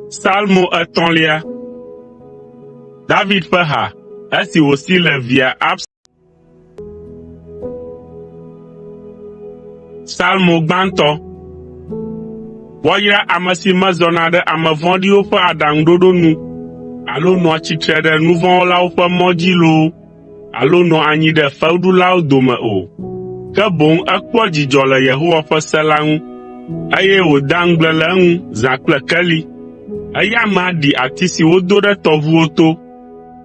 Salmo etɔ̃lia. David ƒe ha esi wòsi le via Absalom. Salmo gbãtɔ. Woayra ame si mezɔna ɖe ame vɔ̃ɖiwo ƒe aɖaŋuɖoɖo nu alo nɔa tsitre ɖe nu vɔ̃ wɔlawo ƒe mɔ dzi loo alo nɔa anyi ɖe fewuɖulawo dome o. Ke boŋ ekpɔa dzidzɔ le Yehowa ƒe se la ŋu, eye wòdea ŋugble le eŋu zã kple keli. Eya amea ɖi ati si wodo ɖe tɔʋuwo to,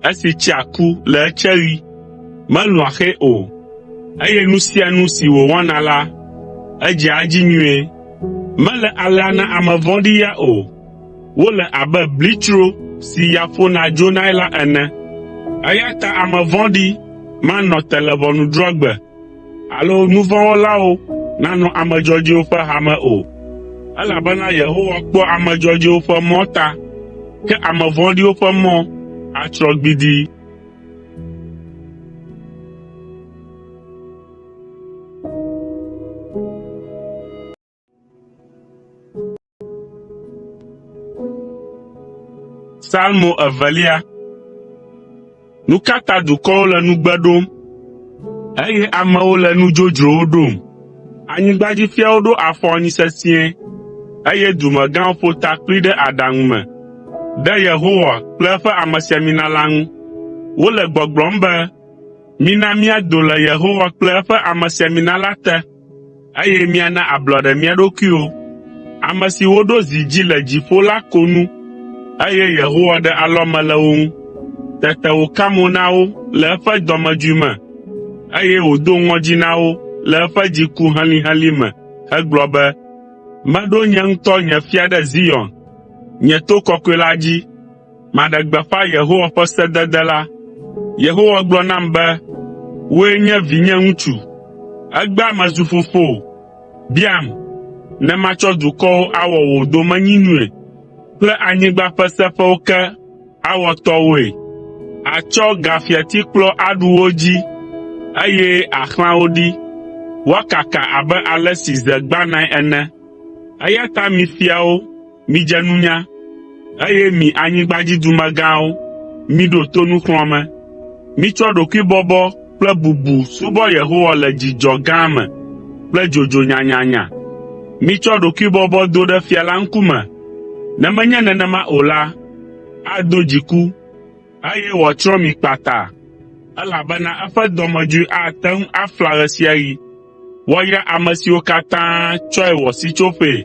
esi tsea ku le etseɣi, melũa xe o, eye nu sia nu si wòwɔna la, edzea edzi nyuie. Mele alea na ame vɔ̃ɖi ya o. Wole abe blitsro si ya ƒona dzonae la ene. Eya ta ame vɔ̃ɖi manɔ te le ʋɔnudrɔ̃gbe alo nu vɔ̃ wɔlawo nanɔ ame dzɔdzɔewo ƒe hame o. Elabena Yehowa kpɔa ame dzɔdzɔewo ƒe mɔ ta, ke ame vɔ̃ɖiwo ƒe mɔ atsrɔ̃ gbidii. Salmo evelia. Nu ka ta dukɔwo le nugbe ɖom, eye amewo le nu dzodzrowo ɖom? Anyigbadzifiawo ɖo afɔ anyi sesĩe, eye dumegãwo ƒo ta kpli ɖe aɖaŋu me ɖe Yehowa kple eƒe amesiamina la ŋu. Wole gbɔgblɔm be, “Mina míado le Yehowa kple eƒe amesiamina la te.” eye miana ablɔɖe mia ɖokuiwo. Ame si woɖo zi dzi le dziƒo la ko nu, eye Yehowa ɖe alɔme le wo ŋu. Tete wòka mo na wo le eƒe dɔmedzoe me, eye wòdo ŋɔdzi na wo le eƒe dziku helĩhelĩ me hegblɔ be, “Meɖo nye ŋutɔ nye fia ɖe Zion, nye to kɔkɔe la dzi.” Maɖe gbeƒã Yehowa ƒe sedede la. Yehowa gblɔ nam be, “Wòe nye vinye ŋutsu, egbea mezu fofowò. Biam, ne matsɔ dukɔwo awɔ wò domenyinui kple anyigba ƒe seƒewo ke awɔ tɔwòe. Àtsɔ gafiatikplɔ aɖu wo dzi, eye àxlã wo ɖi, woakaka abe ale si ze gbãnae ene.” Eya ta mi fiawo, midze nunya, eye mi anyigbadzidumegãwo, miɖo to nuxlɔ̃ame. Mitsɔ ɖokuibɔbɔ kple bubu subɔ Yehowa le dzidzɔ gã me kple dzodzo nyanyanya. Mitsɔ ɖokuibɔbɔ do ɖe fia la ŋkume, ne menye nenema o la, ado dziku, eye wòatsrɔ̃ mi kpata, elabena eƒe dɔmedzoe ate ŋu afla ɣe sia ɣi. Woayra ame siwo katã tsɔe wɔ sitsoƒee.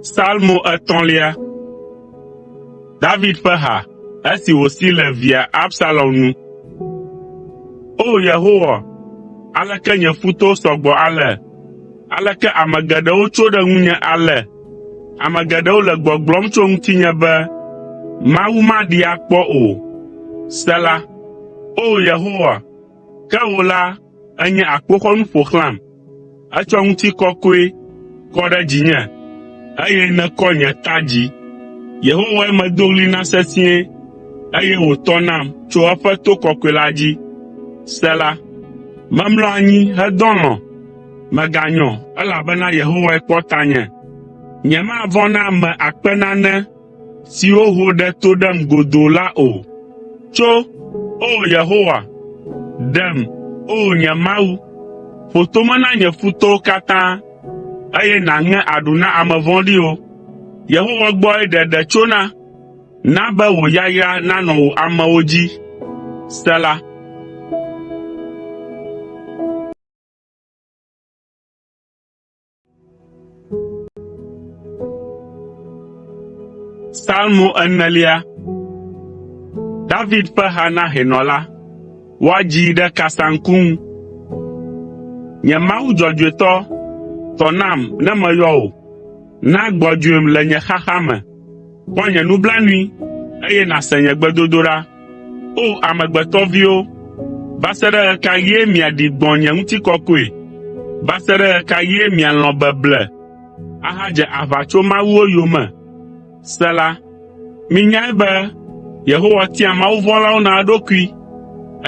Salmo etɔ̃lia. David ƒe ha esi wòsi le via Absalom nu. O Yehowa, aleke nye futɔwo sɔ gbɔ ale! Aleke ame geɖewo tso ɖe ŋunye ale! Ame geɖewo le gbɔgblɔm tso ŋutinye be, “Mawu maɖee akpɔ o.” Sela O Yehowa, ke wò la, ènye akpoxɔnu ƒo xlãm; ètsɔ ŋutikɔkɔe kɔ ɖe dzinye, eye nèkɔ nye ta dzi. Yehowae medo ɣli na sesĩe, eye wòtɔ nam tso eƒe to kɔkɔe la dzi. Sela Memlɔ anyi hedɔ alɔ̃, mèganyɔ, elabena Yehowae kpɔ tanye. Nyemavɔ̃ na ame akpe nane siwo ho ɖe to ɖem godoo la o. Tso, O Yehowa! Ɖem, O nye Mawu! Ƒo tome na nye futɔwo katã, eye nàŋe aɖu na ame vɔ̃ɖiwo. Yehowa gbɔe ɖeɖe tsona. Na be wò yayra nanɔ wò amewo dzi. Sela. Salmo enelia. David ƒe ha na hɛnɔ la. Woadzii ɖe kasaŋku ŋu. Nye Mawu dzɔdzɔetɔ, tɔ nam ne meyɔ wò. Na gbɔdzɔem le nye xaxa me. Kpɔ nye nublanui, eye nàse nye gbedodoɖa. O! Amegbetɔviwo, va se ɖe ɣe ka ɣie miaɖi gbɔ̃ nye ŋutikɔkɔe? Va se ɖe ɣe ka ɣie mialɔ̃ beble ahadze aʋatsomawuwo yome? Sela Minyae be Yehowa tia mawuvɔ̃lawo na eɖokui,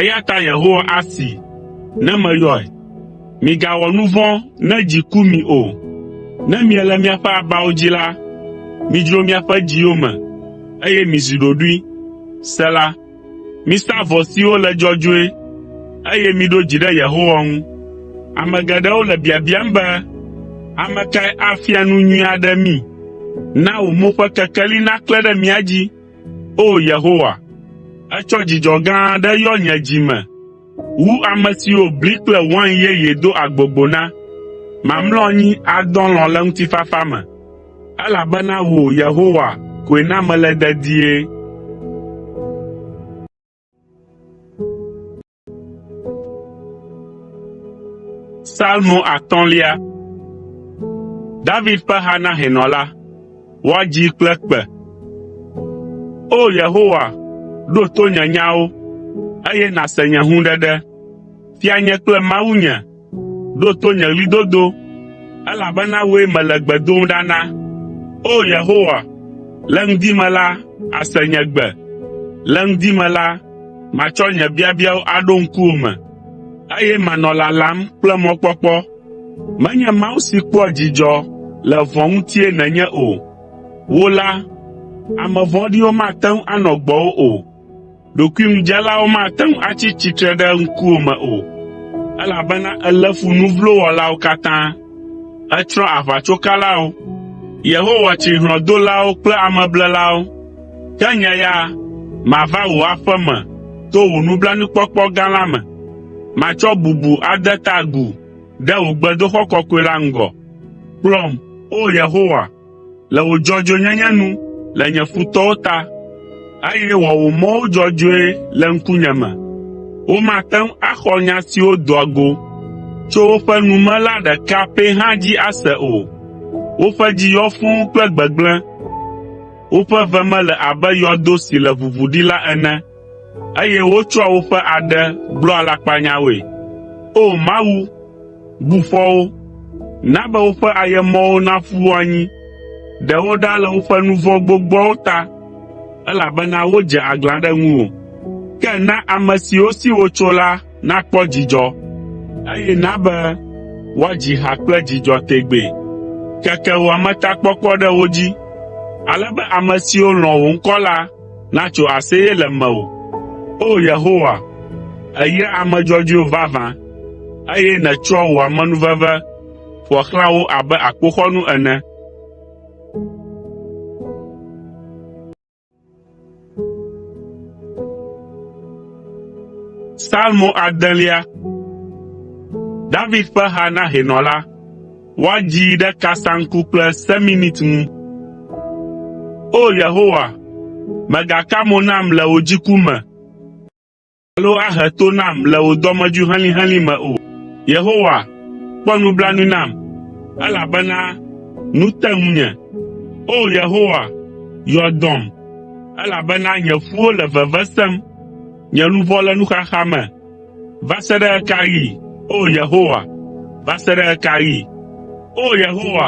eya ta Yehowa asee ne meyɔe. Migawɔ nu vɔ̃ ne dzi ku mi o. Ne miele miaƒe abawo dzi la, midzro miaƒe dziwo me, eye mizi ɖoɖoe. Sela. Misa vɔ siwo le dzɔdzɔe, eye miɖo dzi ɖe Yehowa ŋu. Ame geɖewo le biabiam be, “Ame kae afia nu nyui aɖe mí?” Na wò mo ƒe kekeli naklẽ ɖe mía dzi, O Yehowa. Ètsɔ dzidzɔ gã aɖe yɔ nye dzi me wu ame siwo bli kple wain yeye do agbogbo na. Mamlɔ anyi adɔ alɔ̃ le ŋutifafa me, elabena wò, Yehowa, koe na mele dedie. Salmo atɔ̃lia. David ƒe ha na hɛnɔ la. Woadzii kple kpẽ. O! Yehowa, ɖo to nye nyawo, eye nàse nye hũɖeɖe. Fianye kple Mawunye, ɖo to nye ɣlidodo, elabena wòe mele gbe dom ɖa na. O! Yehowa, le ŋdi me la, àse nye gbe, le ŋdi me la, matsɔ nye biabiawo aɖo ŋkuwò me, eye manɔ lalam kple mɔkpɔkpɔ. Menye Mawu si kpɔa dzidzɔ le vɔ̃ ŋutie nènye o. Wò la, ame vɔ̃ɖiwo mate ŋu anɔ gbɔwò o. Ɖokuiŋudzelawo mate ŋu atsi tsitre ɖe ŋkuwò me o, elabena èlé fu nu vlo wɔlawo katã. Ètsrɔ̃ aʋatsokalawo. Yehowa tsri hlɔ̃dolawo kple ameblelawo. Ke nye ya, mava wò aƒe me to wò nublanuikpɔkpɔ gã la me. Matsɔ bubu ade ta agu ɖe wò gbedoxɔ kɔkɔe la ŋgɔ. Kplɔm, O Yehowa, le wò dzɔdzɔenyenye nu le nye futɔwo ta, eye wɔ wò mɔwo dzɔdzɔe le ŋkunye me. Womate ŋu axɔ nya siwo doa go tso woƒe nu me la ɖeka pɛ hã dzi ase o. Woƒe dzi yɔ fũu kple gbegblẽ, woƒe ve me le abe yɔdo si le ʋuʋu ɖi la ene, eye wotsɔa woƒe aɖe gblɔa alakpanyawoe. O! Mawu, bu fɔ wo, na be woƒe ayemɔwo naƒu wo anyi. Ɖe wo ɖa le woƒe nu vɔ̃ gbogboawo ta, elabena wodze aglã ɖe ŋuwò. Ke na ame siwo si wotso la nakpɔ dzidzɔ, eye na be woadzi ha kple dzidzɔ tegbee. Keke wò ametakpɔkpɔ ɖe wo dzi, ale be ame siwo lɔ̃ wò ŋkɔ la natso aseye le mewò. O! Yehowa, èyra ame dzɔdzɔewo vavã, eye nètsɔa wò amenuveve ƒoa xlã wo abe akpoxɔnu ene. Salmo adelia. David ƒe ha na hɛnɔ la. Woadzii ɖe kasaŋku kple seminit ŋu. O! Yehowa, mègaka mo nam le wò dziku me alo ahe to nam le wò dɔmedzoe helĩhelĩ me o. Yehowa, kpɔ nublanui nam, elabena nu te ŋunye. O! Yehowa, yɔ dɔm, elabena nye ƒuwo le veve sem, nye luʋɔ le nuxaxa me. Va se ɖe ɣe ka ɣi, O Yehowa, va se ɖe ɣe ka ɣi? O Yehowa,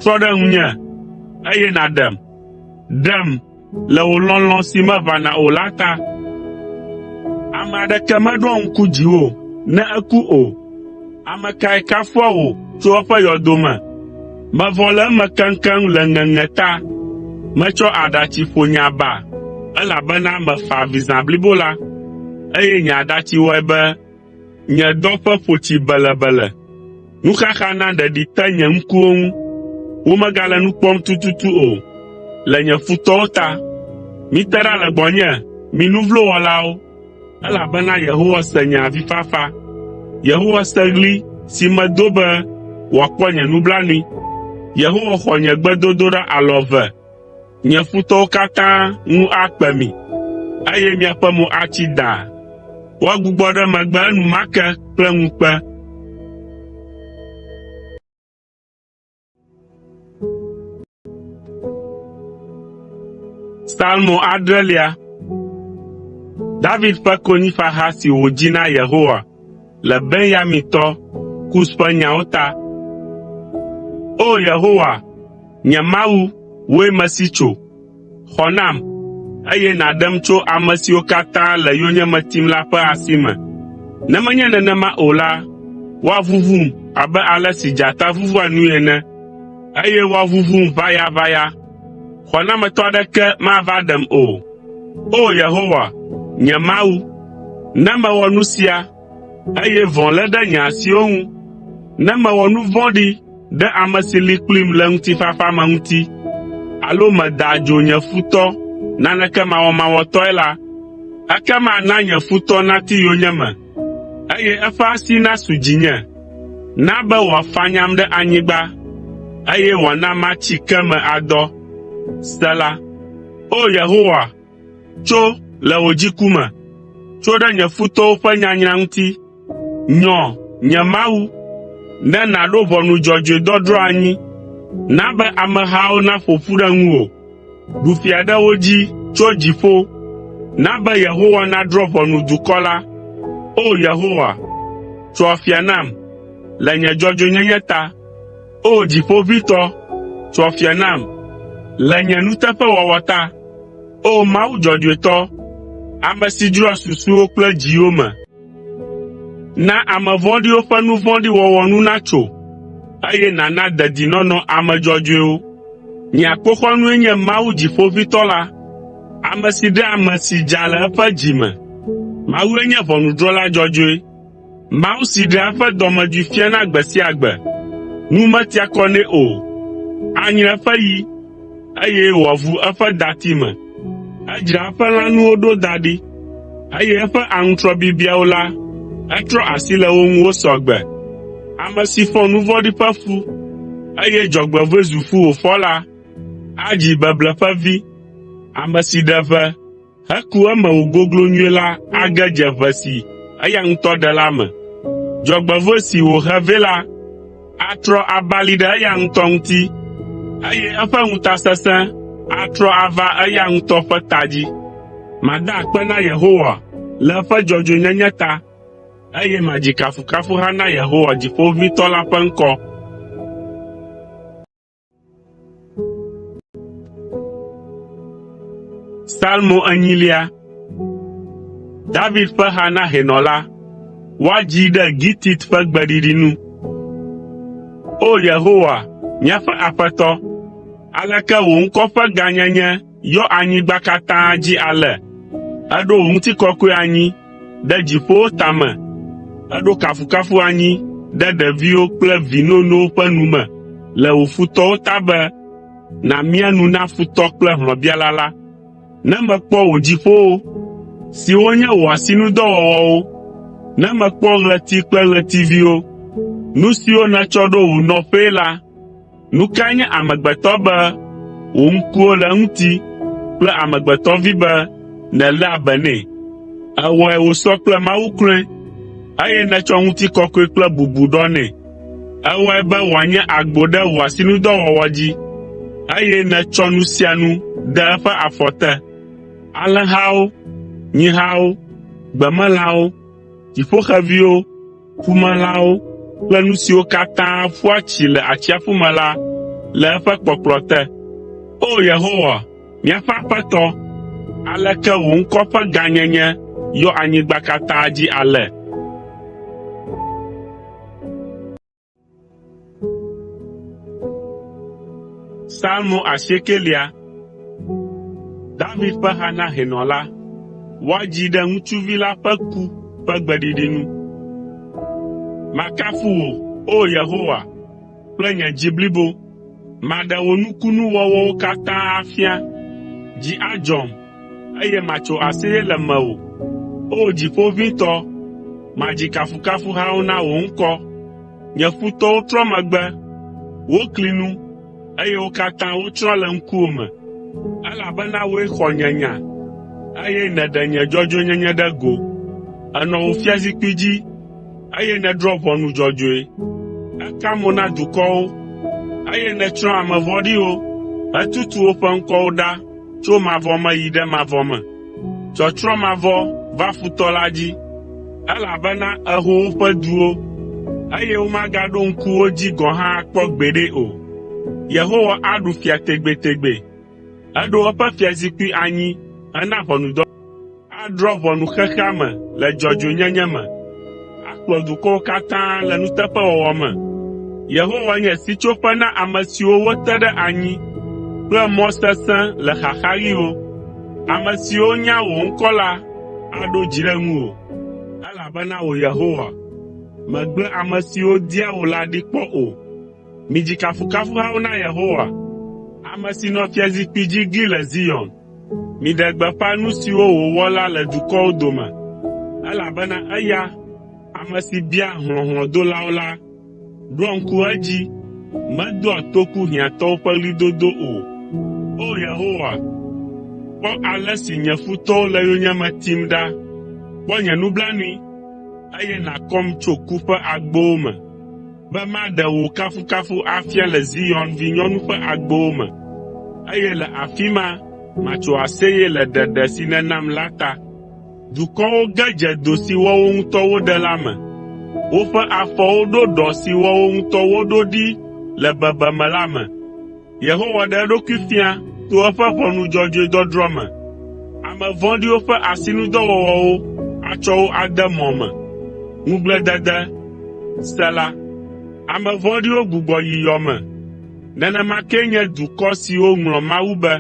trɔ ɖe ŋunye, eye nàɖem. Ɖem le wò lɔlɔ̃ si meʋãna o la ta. Ame aɖeke meɖoa ŋku dziwò ne eku o. Ame kae kafua wò tso eƒe yɔdo me? Mevɔ le eme keŋkeŋ le ŋeŋe ta. Metsɔ aɖatsi ƒo nye aba, elabena mefa avi zã blibo la, eye nye aɖatsi wɔe be nye dɔƒe ƒo tsi belebele. Nuxaxa na ɖeɖi te nye ŋkuwo ŋu, womegale nu kpɔm tututu o, le nye futɔwo ta. Mite ɖa le gbɔnye, mi nu vlo wɔlawo, elabena Yehowa se nye avifafa. Yehowa se ɣli si medo be wòakpɔ nye nublanui. Yehowa xɔ nye gbedodoɖa alɔ eve. Nye futɔwo katã ŋu akpe mi, eye miaƒe mo atsi dãa. Woagbugbɔ ɖe megbe enumake kple ŋukpe. Salmo adrelia. David ƒe konyifaha si wòdzi na Yehowa le Benyamintɔ Kus ƒe nyawo ta. O Yehowa, nye Mawu, wòe mesi tso. Xɔ nam, eye nàɖem tso ame siwo katã le yonyeme tim la ƒe asi me. Ne menye nenema o la, woavuvum abe ale si dzata vuvua nui ene. eye woavuvum ʋayaʋaya. Xɔnametɔ aɖeke mava ɖem o. O! Yehowa, nye Mawu, ne mewɔ nu sia, eye vɔ̃ lé ɖe nye asiwo ŋu, ne mewɔ nu vɔ̃ɖi ɖe ame si li kplim le ŋutifafa me ŋuti, alo meda adzo nye futɔ naneke mawɔmawɔtɔe la, ekema na nye futɔ nati yonyeme, eye eƒe asi nasu dzinye. Na be wòafanyam ɖe anyigba, eye wòana matsi ke me adɔ. Sela. O Yehowa, tso le wò dziku me, tso ɖe nye futɔwo ƒe nyanyra ŋuti. Nyɔ, nye Mawu, ne nàɖo ʋɔnu dzɔdzɔe dɔdrɔ̃ anyi. Na be amehawo naƒo ƒu ɖe ŋuwò. Ɖu fia ɖe wo dzi tso dziƒo. Na be Yehowa nadrɔ̃ ʋɔnu dukɔ la. O! Yehowa, tso afia nam le nye dzɔdzɔenyenye ta. O! Dziƒoʋĩtɔ, tso afia nam le nye nuteƒewɔwɔ ta. O! Mawu dzɔdzɔetɔ, ame si dzroa susuwo kple dziwo me. Na ame vɔ̃ɖiwo ƒe nu vɔ̃ɖi wɔwɔ nu natso, eye nàna dedinɔnɔ ame dzɔdzɔewo. Nye akpoxɔnue nye Mawu Dziƒoʋĩtɔ la, ame si ɖea ame si dza le eƒe dzi me. Mawue nye ʋɔnudrɔ̃la dzɔdzɔe, Mawu si ɖea eƒe dɔmedzoe fiana gbe sia gbe. Nu metia kɔ nɛ o. Anyre eƒe yi, eye wòavu eƒe dati me. Edzra eƒe lãnuwo ɖo da ɖi, eye eƒe aŋutrɔ bibiawo la, etrɔ asi le wo ŋu wosɔ gbe. Ame si fɔ nu vɔ̃ɖi ƒe fu, eye dzɔgbevɔ̃e zu fu wòfɔ la, adzi beble ƒe vi. Ame si ɖe ʋe heku eme wògoglo nyuie la age dze ʋe si eya ŋutɔ ɖe la me. Dzɔgbevɔ̃e si wòhe vɛ la atrɔ abali ɖe eya ŋutɔ ŋuti, eye eƒe ŋutasesẽ atrɔ ava eya ŋutɔ ƒe ta dzi. Mada akpe na Yehowa le eƒe dzɔdzɔenyenye ta, eye madzi kafukafuha na Yehowa Dziƒoʋĩtɔ la ƒe ŋkɔ. Salmo enyilia. David ƒe ha na hɛnɔ la. Woadzii ɖe gitit ƒe gbeɖiɖi nu. O Yehowa, míaƒe Aƒetɔ, aleke wò ŋkɔ ƒe gãnyenye yɔ anyigba katã dzi ale! Èɖo wò ŋutikɔkɔe anyi ɖe dziƒowo tame. Èɖo kafukafu anyi ɖe ɖeviwo kple vi nonowo ƒe nu me le wò futɔwo ta be nàmia nu na futɔ kple hlɔ̃biala la. Ne mekpɔ wò dziƒowo, siwo nye wò asinudɔwɔwɔwo, ne mekpɔ ɣleti kple ɣletiviwo, nu siwo nètsɔ ɖo wò nɔƒee la, Nu kae nye amegbetɔ be wò ŋkuwo le eŋuti kple amegbetɔvi be nèléa be nɛ? Èwɔe wòsɔ kple Mawu kloe, eye nètsɔ ŋutikɔkɔe kple bubu ɖɔ nɛ. Èwɔe be wòanye agbo ɖe wò asinudɔwɔwɔ dzi, eye nètsɔ nu sia nu de eƒe afɔ te: alẽhawo, nyihawo, gbemelãwo, dziƒoxeviwo ƒumelãwo kple nu siwo katã ƒua tsi le atsiaƒu me la le eƒe kpɔkplɔ te. O! Yehowa, míaƒe Aƒetɔ, aleke wò ŋkɔ ƒe gãnyenye yɔ anyigba katã dzi ale! Salmo asiekelia. David ƒe ha na hɛnɔ la. Woadzii ɖe ŋutsuvi la ƒe ku ƒe gbeɖiɖi nu. Makafu wò, O Yehowa, kple nye dzi blibo. Maɖe wò nukunuwɔwɔwo katã afia. Dzi adzɔm, eye matso aseye le mewò. O Dziƒoʋĩtɔ, madzi kafukafuhawo na wò ŋkɔ. Nye futɔwo trɔ megbe, wokli nu, eye wo katã wotsrɔ̃ le ŋkuwò me. Elabena wòe xɔ nye nya, eye nèɖe nye dzɔdzɔenyenye ɖe go. Ènɔ wò fiazikpui dzi, eye nèdrɔ̃ ʋɔnu dzɔdzɔe. Èka mo na dukɔwo, eye nètsrɔ̃ ame vɔ̃ɖiwo hetutu woƒe ŋkɔwo ɖa tso mavɔ me yi ɖe mavɔ me. Tsɔtsrɔ̃ mavɔ va futɔ la dzi, elabena èho woƒe duwo, eye womagaɖo ŋku wo dzi gɔ̃ hã akpɔ gbeɖe o. Yehowa aɖu fia tegbetegbe. Eɖo eƒe fiazikpui anyi hena ʋɔnudɔdrɔ̃. Adrɔ̃ ʋɔnu xexea me le dzɔdzɔenyenye me. Akplɔ dukɔwo katã le nuteƒewɔwɔ me. Yehowa nye sitsoƒe na ame siwo wote ɖe anyi kple mɔ sesẽ le xaxaɣiwo. Ame siwo nya wò ŋkɔ la aɖo dzi ɖe ŋuwò, elabena wò Yehowa, mègblẽ ame siwo dia wò la ɖi kpɔ o. Midzi kafukafuhawo na Yehowa, ame si nɔ fiazikpui dzi gli le Zion. Miɖe gbeƒã nu siwo wòwɔ la le dukɔwo dome, elabena eya, ame si bia hlɔ̃ hlɔ̃dolawo la, ɖoa ŋku edzi, medoa toku hiãtɔwo ƒe ɣlidodo o. O! Yehowa, kpɔ ale si nye futɔwo le yonyeme tim ɖa. Kpɔ nye nublanui, eye nàkɔm tso ku ƒe agbowo me, be maɖe wò kafukafu afia le Zion vinyɔnu ƒe agbowo me, eye le afi ma matso aseye le ɖeɖe si nènam la ta. Dukɔwo ge dze do si woawo ŋutɔ woɖe la me. Woƒe afɔwo ɖo ɖɔ si woawo ŋutɔ woɖo ɖi le bebeme la me. Yehowa ɖe eɖokui fia to eƒe ʋɔnu dzɔdzɔe dɔdrɔ̃ me. Ame vɔ̃ɖiwo ƒe asinudɔwɔwɔwo atsɔ wo ade mɔ me. Ŋugbledede. Sela. Ame vɔ̃ɖiwo gbugbɔ yi yɔ me. Nenema kee nye dukɔ siwo ŋlɔ Mawu be.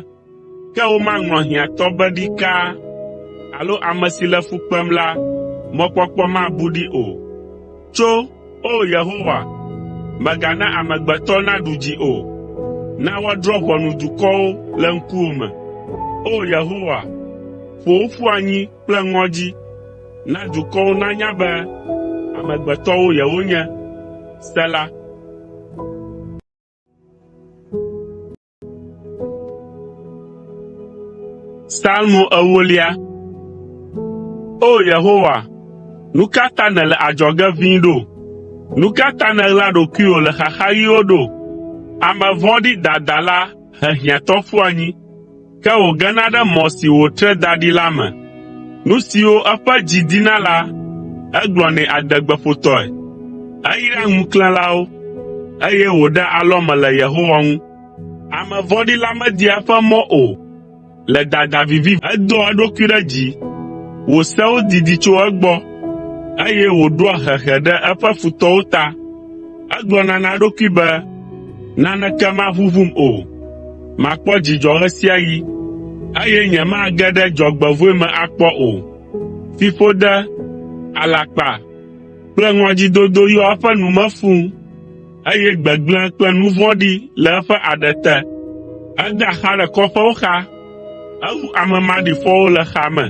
Ke womaŋlɔ hiãtɔ be ɖikaa alo ame si le fu kpem la mɔkpɔkpɔ mabu ɖi o. Tso, O Yehowa, mègana amegbetɔ naɖu dzi o. Na woadrɔ̃ ʋɔnu dukɔwo le ŋkuwò me. O Yehowa, ƒo wo ƒu anyi kple ŋɔdzi. Na dukɔwo nanya be amegbetɔwo yewonye. Sela. Salmo ewolia. O! Yehowa, nu ka ta nèle adzɔge ʋĩi ɖo? Nu ka ta nèɣla ɖokuiwò le xaxaɣiwo ɖo? Ame vɔ̃ɖi dadala he hiãtɔ ƒu anyi, ke wògena ɖe mɔ si wòtre da ɖi la me. Nu siwo eƒe dzi dina la, egblɔnɛ adegbeƒotɔe. Eyraa ŋuklẽlawo, eye wòɖea alɔme le Yehowa ŋu. Ame vɔ̃ɖi la media eƒe mɔ o, le dada vivivi edoa eɖokui ɖe dzi. Wò sewo didi tso egbɔ, eye wòɖoa hehe ɖe eƒe futɔwo ta. Egblɔna na eɖokui be, “Naneke maʋuʋum o, makpɔ dzidzɔ ɣe sia ɣi, eye nyemage ɖe dzɔgbevɔ̃e me akpɔ o.” Fiƒode, alakpa kple ŋɔdzidodo yɔ eƒe nu me fũu eye gbegblẽ kple nu vɔ̃ɖi le eƒe aɖe te. Edea xa ɖe kɔƒewo xa, ewu ame maɖifɔwo le xa me,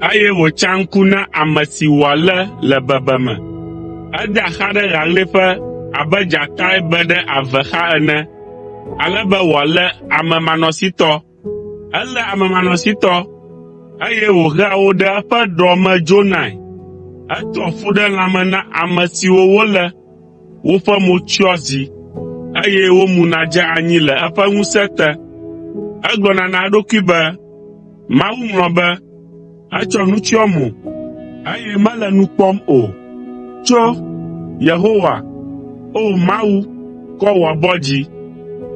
eye wòtsa ŋku na ame si wòalé le bebeme. Edea xa ɖe ɣaɣlɛƒe abe dzatae be ɖe ave xa ene, ale be wòalé ame manɔsitɔ. Eléa amemanɔsitɔ, eye wòhea wo ɖe eƒe ɖɔ me dzonae. Etɔa fu ɖe lãme na ame siwo wolé, woƒe mo tsyɔa zi, eye womuna dzea anyi le eƒe ŋusẽ te. Egblɔna na eɖokui be, “Mawu ŋlɔ be, etsɔ nu tsyɔ mo, eye mele nu kpɔm o.” Tso, Yehowa, O Mawu, kɔ wò abɔ dzi,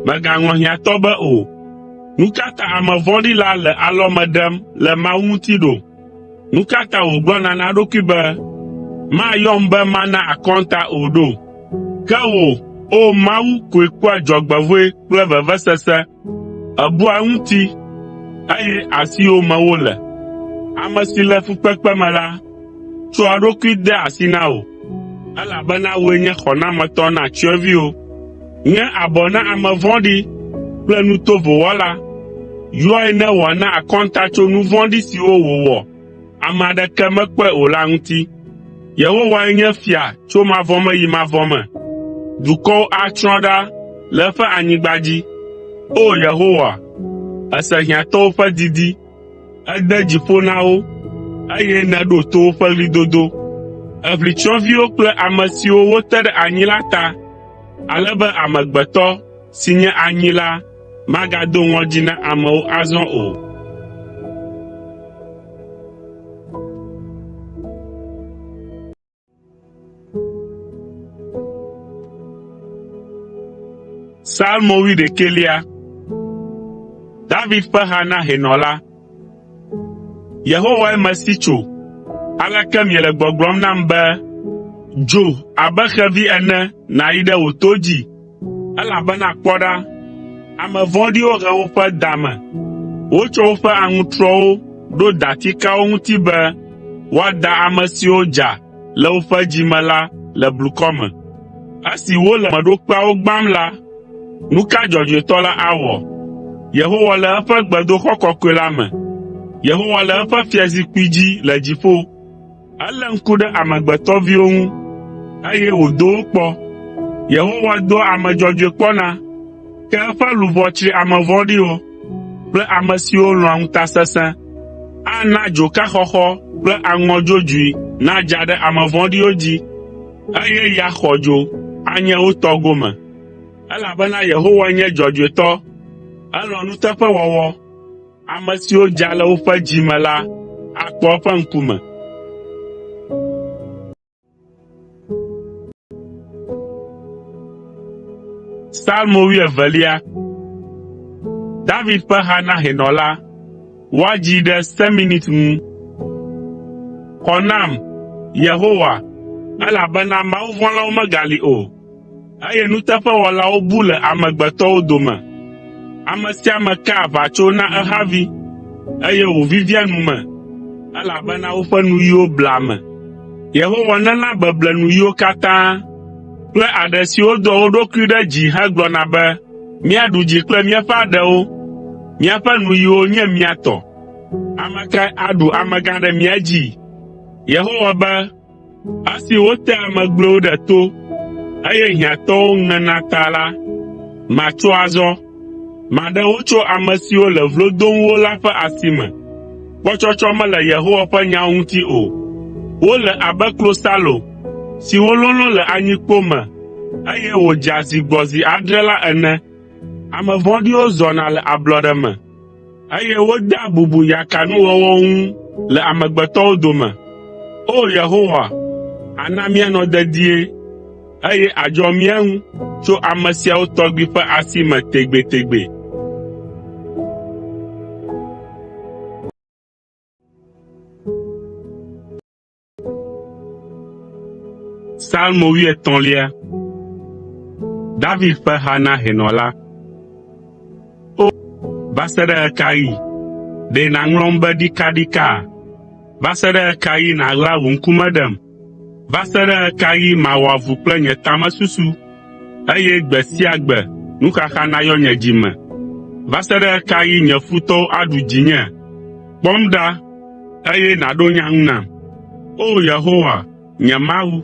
mègaŋlɔ hiãtɔ be o. Nu ka ta ame vɔ̃ɖi la le alɔme ɖem le Mawu ŋuti ɖo? Nu ka ta wògblɔna na eɖokui be, “Mayɔm be mana akɔnta o” ɖo? Ke wò, O Mawu koe kpɔa dzɔgbevɔ̃e kple vevesese. Èbua eŋuti, eye asiwò me wole. Ame si le fukpekpe me la, tsɔa eɖokui dea asi na wò, elabena wòe nye xɔnametɔ na tsyɔ̃eviwo. Ŋe abɔ na ame vɔ̃ɖi kple nu tovo wɔla. Yɔe ne wòana akɔnta tso nu vɔ̃ɖi siwo wòwɔ ame aɖeke mekpɔe o la ŋuti. Yehowae nye fia tso mavɔ me yi mavɔ me. Dukɔwo atsrɔ̃ ɖa le eƒe anyigba dzi. O! Yehowa, èse hiãtɔwo ƒe didi, ède dzi ƒo na wo, eye nèɖo to woƒe ɣlidodo. Èʋli tsyɔ̃eviwo kple ame siwo wote ɖe anyi la ta, ale be amegbetɔ si nye anyi la magado ŋɔdzi na amewo azɔ o. Salmo wuiɖekɛlia. David ƒe ha na hɛnɔ la. Yehowae mesi tso. Aleke miele gbɔgblɔm nam be, Dzo abe xevi ene nàyi ɖe wò to dzi, elabena kpɔ ɖa, ame vɔ̃ɖiwo he woƒe da me. Wotsɔ woƒe aŋutrɔwo ɖo datikawo ŋuti be woada ame siwo dza le woƒe dzi me la le blukɔ me. Esi wole meɖokpeawo gbãm la, nu ka dzɔdzɔetɔ la awɔ? Yehowa le eƒe gbedoxɔ kɔkɔe la me. Yehowa le eƒe fiazikpui dzi le dziƒo. Elé ŋku ɖe amegbetɔviwo ŋu, eye wòdo wo kpɔ. Yehowa doa ame dzɔdzɔe kpɔna, ke eƒe luʋɔ tsri ame vɔ̃ɖiwo kple ame siwo lɔ̃a ŋutasesẽ. Ana dzoka xɔxɔ kple aŋɔ dzodzoe nadza ɖe ame vɔ̃ɖiwo dzi, eye ya xɔdzo anye wo tɔ gome. Elabena Yehowa nye dzɔdzɔetɔ, elɔ̃ nuteƒewɔwɔ. Ame siwo dza le woƒe dzi me la akpɔ eƒe ŋkume. Psalmo wuievelia. David ƒe ha na hɛnɔ la. Woadzii ɖe seminit ŋu. Xɔ nam, Yehowa, elabena mawuvɔ̃lawo megali o, eye nuteƒewɔlawo bu le amegbetɔwo dome. Ame sia ame kaa aʋatso na ehavi, eye wòvivia nu me, elabena woƒe nuyiwo blea ame. Yehowa nena beble nuyiwo katã kple aɖe siwo doa wo ɖokui ɖe dzi hegblɔna be, “Míaɖu dzi kple míaƒe aɖewo, míaƒe nuyiwo nye mía tɔ.” Ame kae aɖu amegã ɖe mía dzi? Yehowa be, “Esi wotea ame gblɔewo ɖe to, eye hiãtɔwo ŋena ta la, matso azɔ. Maɖe wo tso ame siwo le vlo dom wo la ƒe asi me.” Kpɔtsɔtsɔ mele Yehowa ƒe nyawo ŋuti o. Wole abe klosalo si wololõ le anyikpo me, eye wòdza zi gbɔ zi adre la ene. Ame vɔ̃ɖiwo zɔna le ablɔɖe me, eye wodea bubu yakanuwɔwɔwo ŋu le amegbetɔwo dome. O! Yehowa, àna míanɔ dedie, eye àdzɔ mía ŋu tso ame siawo tɔgbi ƒe asi me tegbetegbe. Psalmo wuietɔ̃lia. David ƒe ha na hɛnɔ la. O, va se ɖe ɣe ka ɣi? Ɖe nàŋlɔm be ɖikaɖika? Va se ɖe ɣe ka ɣi nàɣla wò ŋkume ɖem? Va se ɖe ɣe ka ɣi mawɔ avu kple nye tamesusu, eye gbe sia gbe nuxaxa nayɔ nye dzi me? Va se ɖe ɣe ka ɣi nye futɔwo aɖu dzinye? Kpɔm ɖa, eye nàɖo nya ŋu nam. O! Yehowa, nye Mawu,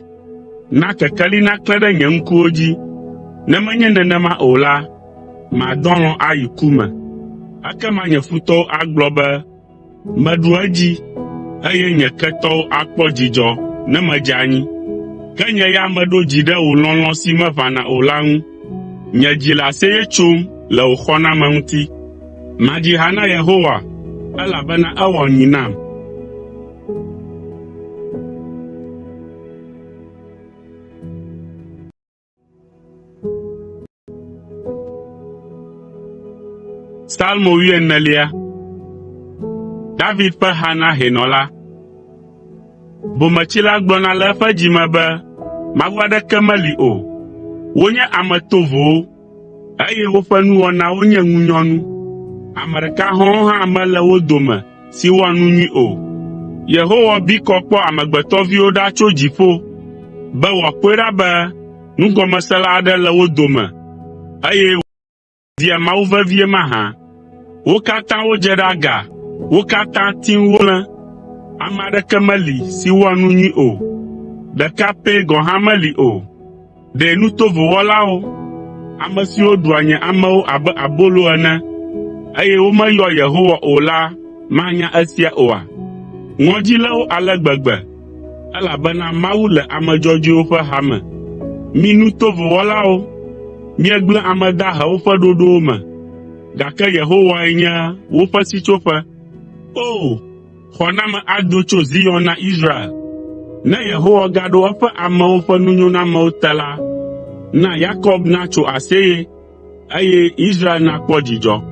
na kekeli naklẽ ɖe nye ŋkuwo dzi, ne menye nenema o la, madɔ alɔ̃ ayi ku me. Ekema nye futɔwo agblɔ be, “Meɖu edzi,” eye nye ketɔwo akpɔ dzidzɔ ne medze anyi. Ke nye ya meɖo dzi ɖe wò lɔlɔ̃ si meʋãna o la ŋu. Nye dzi le aseye tsom le wò xɔname ŋuti. Madzi ha na Yehowa, elabena ewɔ nyui nam. Psalmo wuienelia. David ƒe ha na hɛnɔ la. Bometsila gblɔna le eƒe dzi me be, “Mawu aɖeke meli o.” Wonye ame tovowo, eye woƒe nuwɔnawo nye ŋunyɔnu. Ame ɖeka hɔ̃ɔ hã mele wo dome si wɔa nu nyui o. Yehowa bi kɔ kpɔ amegbetɔviwo ɖa tso dziƒo be wòakpɔe ɖa be nugɔmesela aɖe le wo dome, eye wòdia Mawu vevie mahã. Wo katã wodze ɖe aga, wo katã tim wolé. Ame aɖeke meli si wɔa nu nyui o, ɖeka pɛ gɔ̃ hã meli o. Ɖe nu tovo wɔlawo, ame siwo ɖua nye amewo abe abolo ene, eye womeyɔa Yehowa o la manya esia oa? Ŋɔdzi lé wo ale gbegbe, elabena Mawu le ame dzɔdzɔewo ƒe hame. Mi nu tovo wɔlawo, miegblẽ ame dahewo ƒe ɖoɖowo me, gake Yehowae nye woƒe sitsoƒe. O! Xɔname ado tso Zion na Israel. Ne Yehowa gaɖo eƒe amewo ƒe nunyonamewo te la, na Yakob natso aseye, eye Israel nakpɔ dzidzɔ.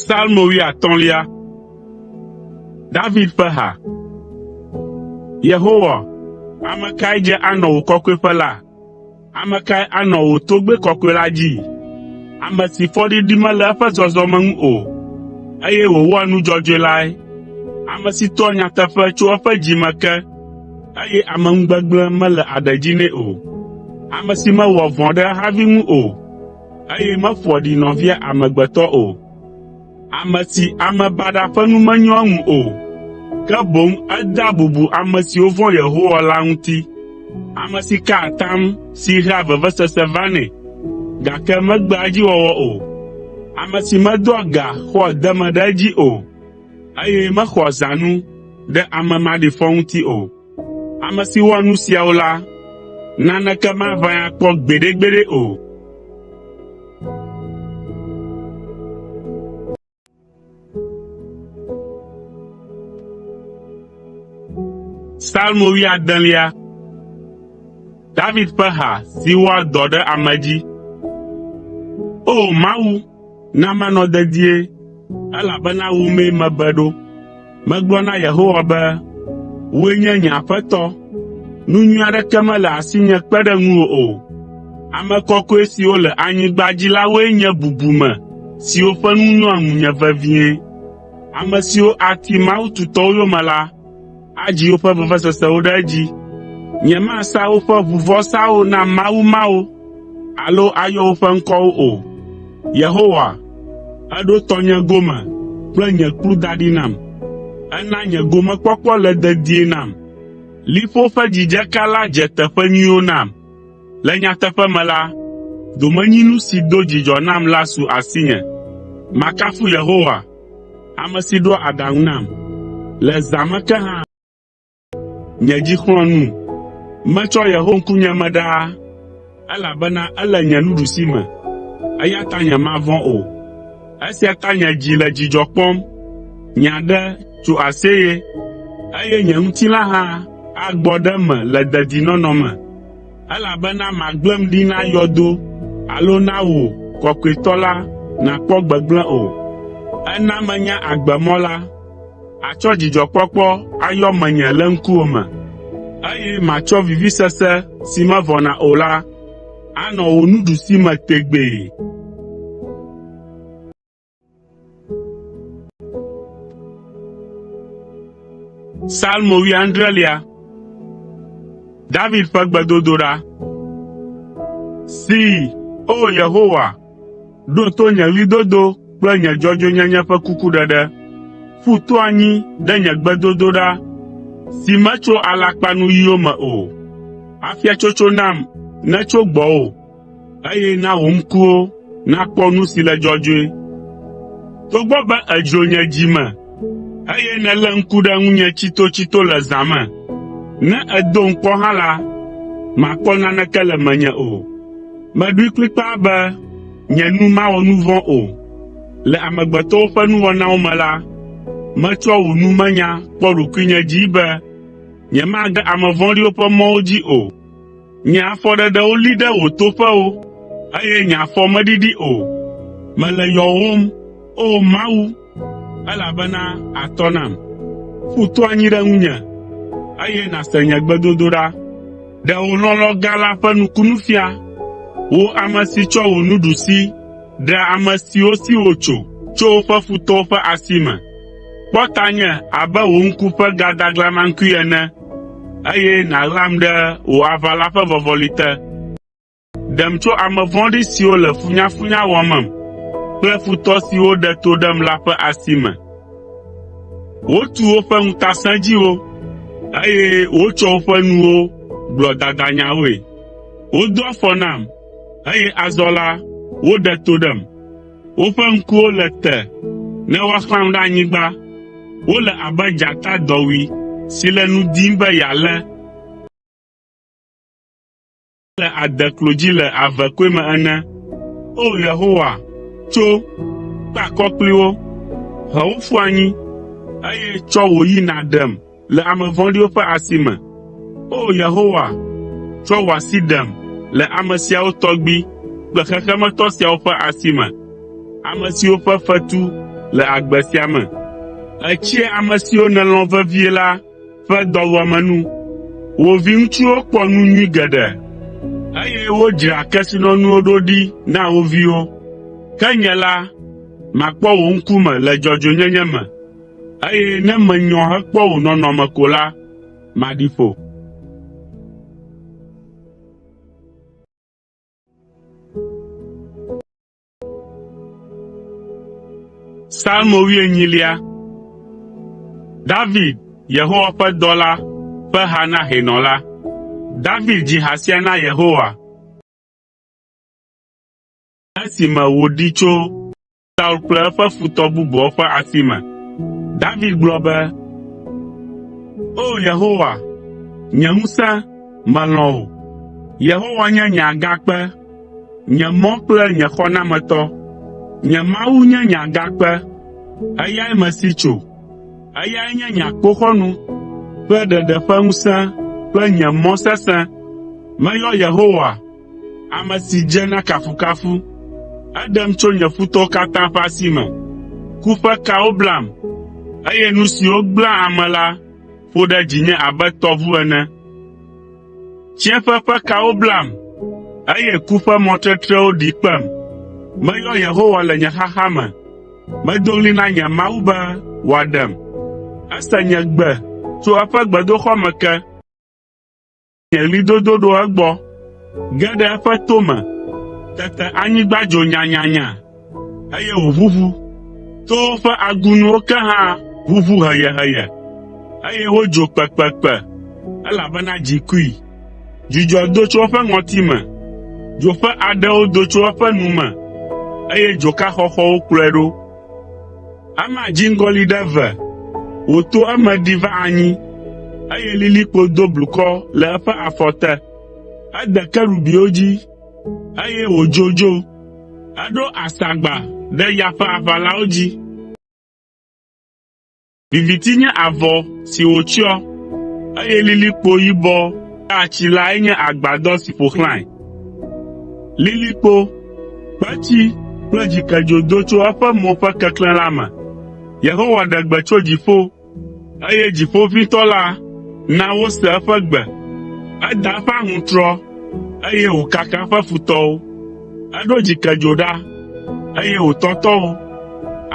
Psalmo wuiatɔ̃lia. David ƒe ha. Yehowa, ame kae dze anɔ wò kɔkɔeƒe la? Ame kae anɔ wò togbɛ kɔkɔe la dzi? Ame si fɔɖiɖi mele eƒe zɔzɔme ŋu o, eye wòwɔa nu dzɔdzɔe lae. Ame si toa nyateƒe tso eƒe dzi me ke, eye ameŋugbegblẽ mele aɖe dzi nɛ o. Ame si mewɔa vɔ̃ ɖe ehavi ŋu o, eye meƒoa ɖi nɔvia amegbetɔ o. Ame si ame baɖa ƒe nu menyoa eŋu o, ke boŋ edea bubu ame siwo vɔ̃a Yehowa la ŋuti. Ame si kaa atam si hea vevesese vanɛ, gake megbea edziwɔwɔ o. Ame si medoa ga xɔa deme ɖe edzi o, eye mexɔa zãnu ɖe ame maɖifɔ ŋuti o. Ame si wɔa nu siawo la, naneke maʋãe akpɔ gbeɖegbeɖe o. Psalmo wuiadelia. David ƒe ha si wɔa dɔ ɖe ame dzi. O! Mawu, na manɔ dedie, elabena wò mee mebe ɖo. Megblɔ na Yehowa be, “Wòe nye nye Aƒetɔ; nu nyui aɖeke mele asinye kpe ɖe ŋuwò o.” Ame kɔkɔe siwo le anyigba dzi la woe nye bubume siwo ƒe nu nyoa ŋunye vevie. Ame siwo ati mawu tutɔwo yome la adzi woƒe vevesesewo ɖe edzi. Nyemasa woƒe ʋuvɔsawo na mawu mawo alo ayɔ woƒe ŋkɔwo o. Yehowa, èɖo tɔnye gome kple nye kplu da ɖi nam. Èna nye gomekpɔkpɔ le dedie nam. Liƒo ƒe dzidzeka la dze teƒe nyuiwo nam. Le nyateƒe me la, domenyinu si do dzidzɔ nam la su asinye. Makafu Yehowa, ame si ɖoa aɖaŋu nam. Le zã me ke hã, nye dzi xlɔ̃ num. Metsɔ Yehowa ŋkunye me ɖaa, elabena ele nye nuɖusime, eya ta nyemavɔ̃ o. Esia ta nye dzi le dzidzɔ kpɔm, nye aɖe tso aseye, eye nye ŋutilã hã agbɔ ɖe eme le dedinɔnɔ me, elabena màgblẽm ɖi na yɔdo alo na wò Kɔkɔetɔ la nàkpɔ gbegblẽ o. Èna menya agbemɔ la. Àtsɔ dzidzɔkpɔkpɔ ayɔ menye le ŋkuwò me, eye matsɔ vivisese si mevɔna o la anɔ wò nuɖusime tegbee. Psalmo wuiadrelia. David ƒe gbedodoɖa. See, O Yehowa, ɖo to nye ɣlidodo kple nye dzɔdzɔenyenye ƒe kukuɖeɖe. Ƒu to anyi ɖe nye gbedodoɖa si metso alakpanuyiwo me o. Afiatsotso nam netso gbɔwò, eye na wò ŋkuwo nakpɔ nu si le dzɔdzɔe. Togbɔ be èdzro nye dzi me, eye nèlé ŋku ɖe ŋunye tsitotsito le zã me, ne èdom kpɔ hã la, màkpɔ naneke le menye o. Meɖoe kplikpaa be nye nu mawɔ nu vɔ̃ o. Le amegbetɔwo ƒe nuwɔnawo me la, metsɔ wò numenya kpɔ ɖokuinye dzii be nyemage ame vɔ̃ɖiwo ƒe mɔwo dzi o. Nye afɔɖeɖewo li ɖe wò toƒewo, eye nye afɔ meɖiɖi o. Mele yɔwòm, O Mawu, elabena àtɔ nam. Ƒu to anyi ɖe ŋunye, eye nàse nye gbedodoɖa. Ɖe wò lɔlɔ̃ gã la ƒe nukunu fia, wò ame si tsɔ wò nuɖusi ɖea ame siwo si wòtso tso woƒe futɔwo ƒe asi me. Kpɔ tanye abe wò ŋku ƒe gadaglamakui ene, eye nàɣlam ɖe wò aʋala ƒe vɔvɔli te. Ɖem tso ame vɔ̃ɖi siwo le funyafunya wɔmem kple futɔ siwo ɖe to ɖem la ƒe asi me. Wotu woƒe ŋutasẽdziwo, eye wotsɔ woƒe nuwo gblɔ dadanyawoe. Wodo afɔ nam, eye azɔ la, woɖe to ɖem. Woƒe ŋkuwo le te ne woaxlãm ɖe anyigba. Wole abe dzata dɔwui si le nu dim be yealé. Le adeklo dzi le avekɔe me ene. O! Yehowa, tso, kpe akɔ kpli wo, he wo ƒu anyi, eye tsɔ wò yi nàɖem le ame vɔ̃ɖiwo ƒe asi me. O! Yehowa, tsɔ wò asi ɖem le ame siawo tɔgbi kple xexemetɔ siawo ƒe asi me, ame siwo ƒe fetu le agbe sia me. Ètsia ame siwo nèlɔ̃ vevie la ƒe dɔwuame nu. Wò viŋutsuwo kpɔ nu nyui geɖe, eye wodzra kesinɔnuwo ɖo ɖi na wo viwo. Ke nye la, makpɔ wò ŋkume le dzɔdzɔenyenye me, eye ne menyɔ hekpɔ wò nɔnɔme ko la, maɖi ƒo. Psalmo wuienyilia. David, Yehowa ƒe dɔla ƒe ha na hɛnɔ la. David dzi ha sia na Yehowa esime wòɖee tso Saul kple eƒe futɔ bubuawo ƒe asi me. David gblɔ be, “O Yehowa, nye ŋusẽ, melɔ̃ wò. Yehowa nye nye agakpe, nye mɔ kple nye xɔnametɔ. Nye Mawu nye nye agakpe, eyae mesi tso. Eyae nye nye akpoxɔnu kple ɖeɖe ƒe ŋusẽ kple nye mɔ sesẽ. Meyɔ Yehowa, ame si dze na kafukafu. Eɖem tso nye futɔwo katã ƒe asi me. Ku ƒe kawo blam, eye nu siwo gblẽa ame la ƒo ɖe dzinye abe tɔʋu ene. Tsiẽƒe ƒe kawo blam, eye ku ƒe mɔtetrewo ɖi kpem. Meyɔ Yehowa le nye xaxa me. Medo ɣli na nye Mawu be wòaɖem. Ese nye gbe tso eƒe gbedoxɔ me ke. Nye ɣlidodo ɖo egbɔ, ge ɖe eƒe to me. Tete anyigba dzo nyanyanya, eye wòʋuʋu. Towo ƒe agunuwo ke hã ʋuʋu heyeheye, eye wodzo kpekpekpe, elabena dzi kui. Dzudzɔ do tso eƒe ŋɔtime, dzo ƒe aɖewo do tso eƒe nu me, eye dzoka xɔxɔwo kplɔe ɖo. Ema dziŋgɔli ɖe eve, wòto eme ɖi va anyi, eye lilikpo do blukɔ le eƒe afɔ te. Ede kerubiwo dzi, eye wòdzo dzo. Eɖo asagba ɖe ya ƒe aʋalawo dzi. Viviti nye avɔ si wòtsyɔ, eye lilikpo yibɔ tsi lae nye agbadɔ si ƒo xlãe. Lilikpo, kpetsi kple dzikedzo do tso eƒe mo ƒe keklẽ la me. Yehowa ɖe gbe tso dziƒo, eye Dziƒoʋĩtɔ la na wose eƒe gbe. Eda eƒe aŋutrɔ, eye wòkaka eƒe futɔwo. Eɖo dzikedzo ɖa, eye wòtɔtɔ wo.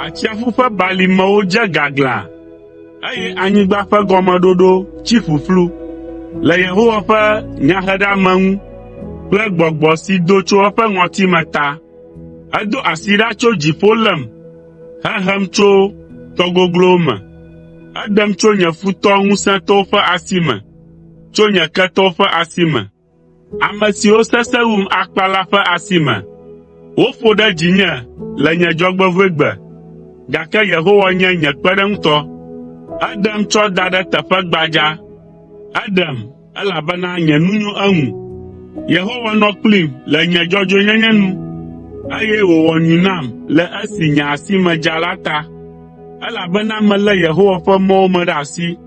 Atsiaƒu ƒe balimewo dze gaglãa, eye anyigba ƒe gɔmeɖoɖo tsi ƒuƒlu le Yehowa ƒe nyaheɖeameŋu kple gbɔgbɔ si do tso eƒe ŋɔtime ta. Edo asi ɖa tso dziƒo lém, hehem tso tɔ goglowo me. Eɖem tso nye futɔ ŋusẽtɔwo ƒe asi me, tso nye ketɔwo ƒe asi me. Ame siwo sesẽ wum akpa la ƒe asi me. Woƒo ɖe dzinye le nye dzɔgbevɔ̃egbe, gake Yehowa nye nye kpeɖeŋutɔ. Eɖem tsɔ da ɖe teƒe gbadza, eɖem, elabena nye nu nyo eŋu. Yehowa nɔ kplim le nye dzɔdzɔenyenye nu, eye wòwɔ nyui nam le esi nye asi me dza la ta, elabena melé Yehowa ƒe mɔwo me ɖe asi.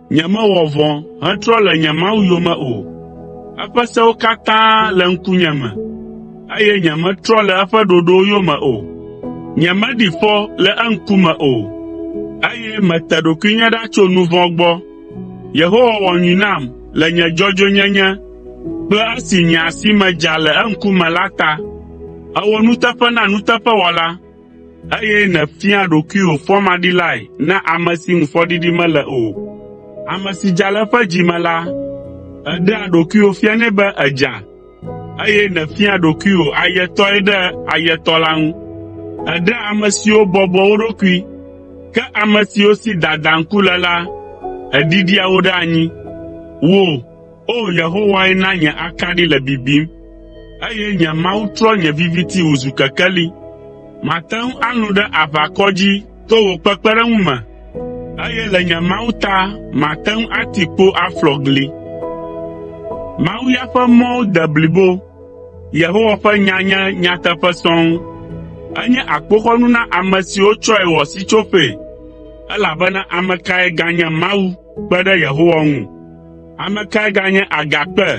Nyemewɔ vɔ̃ hetrɔ le nye Mawu yome o. Eƒe sewo katã le ŋkunye me, eye nyemetrɔ le eƒe ɖoɖowo yome o. Nyemeɖi fɔ le eŋkume o, eye mete ɖokuinye ɖa tso nu vɔ̃ gbɔ. Yehowa wɔ nyui nam le nye dzɔdzɔenyenye kple esi nye asi me dza le eŋkume la ta. Èwɔ nuteƒe na nuteƒewɔla. Eye nèfia ɖokuiwò fɔmaɖilae na ame si ŋu fɔɖiɖi mele o. Ame si dza le eƒe dzi me la, èɖea ɖokuiwò fianɛ be èdza, eye nèfiaa ɖokuiwò ayetɔe ɖe ayetɔ la ŋu. Èɖea ame siwo bɔbɔa wo ɖokui, ke ame siwo si dadaŋku le la, èɖiɖia wo ɖe anyi. Wò, O Yehowae na nye akaɖi le bibim, eye nye Mawu trɔ nye viviti wòzu kekeli. Mate ŋu alũ ɖe aʋakɔ dzi to wò kpekpeɖeŋu me, eye le nye Mawu ta mate ŋu ati kpo aflɔ gli. Mawu ya ƒe mɔwo de blibo, Yehowa ƒe nya nye nyateƒe sɔŋ. Enye akpoxɔnu na ame siwo tsɔe wɔ sitsoƒee, elabena ame kae ganye Mawu kpe ɖe Yehowa ŋu? Ame kae ganye agakpe?